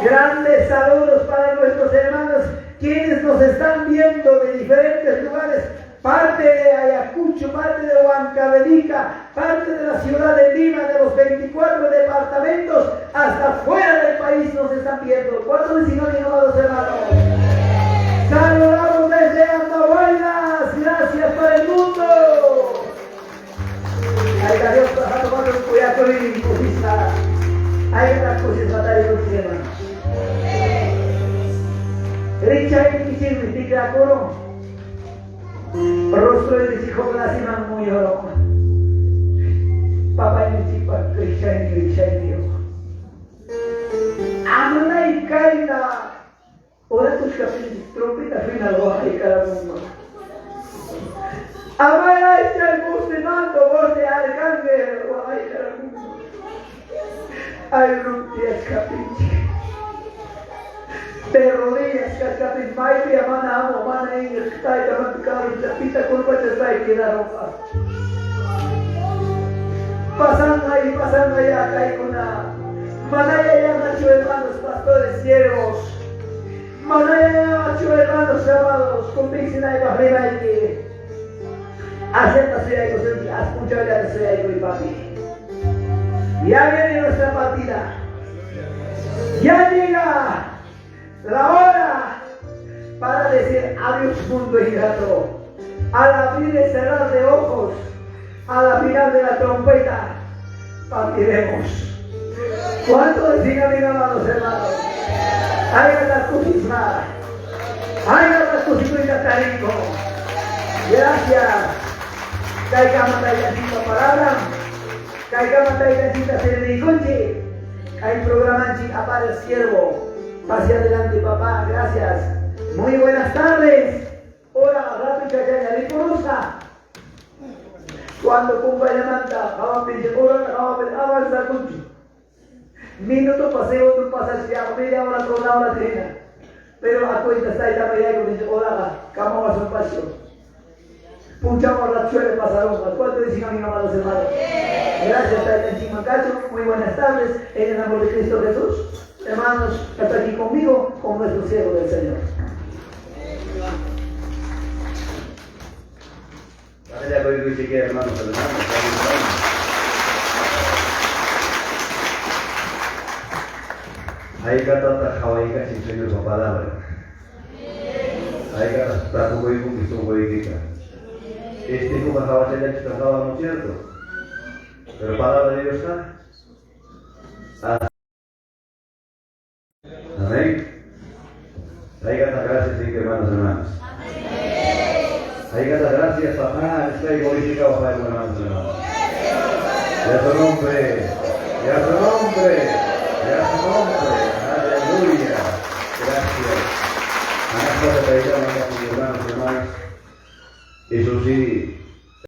[SPEAKER 1] Grandes saludos para nuestros hermanos quienes nos están viendo de diferentes lugares, parte de Ayacucho, parte de Huancavelica, parte de la ciudad de Lima, de los 24 departamentos, hasta fuera del país nos están viendo. ¿Cuántos dicen amén, amados hermanos? Saludamos desde Andahuaylas, gracias para el mundo. Ay, Dios, Ay, la cosita Richa kichirmi tikrakurun. Rostro de hijo nasiman muy oro. Papá y chipa richay richay Dios. Amana y kaina. Ora tus trompeta final y cada mundo. Amana y el voz de mando, voz de arcángel, y cada mundo. Ay, rumpias capinche. De rodillas, kachapin, maiti, amana amo, mana ingir, taita, mantukaru, chapita, culpa, chasay, queda ropa. Pasando ahí, pasando allá, kaikuna. Manaya ya macho hermanos, pastores, siervos. Manaya ya macho hermanos, llamados, convicen ahí, arriba y acepta su escucha ya su y papi. Ya viene nuestra partida. Ya llega la hora para decir adiós mundo ingrato. Al abrir y cerrar de ojos, a la final de la trompeta, partiremos. ¿Cuánto dicen amén, amados hermanos? Hagan la cosita. Hagan la cosita tarico. Gracias. Caiga matayacita palabra. Caiga matayacita se Hay programa apara el siervo. Pase adelante, papá. Gracias. Muy buenas tardes. Hola, rápido, ya ya Cuando cumpla llamanta, avanza mucho. Minuto pasé otro pasa ya media hora, una hora tiene. Pero a cuenta está ya media y dice, hola, cómo va su paso. Punchamos la suele pasaron. ¿Cuánto dicen a mi mamá los hermanos? Gracias, Tata Chimancacho. Muy buenas tardes. En el nombre de Cristo Jesús. Hermanos, está aquí conmigo, con nuestro siervo del Señor.
[SPEAKER 4] Hermanos, hermanos. Ahí kata hawaika sin Señor su palabra. Ahí kata takuko ibu. Este hijo ¿no es cierto? Pero palabra de Dios está. Amén. Ahí kata gracias, sí, hermanos, hermanos. Ahí kata gracias, papá. Estoy glorificado, Padre, hermanos, hermanos. Ya su nombre, ya su nombre. Y a su nombre.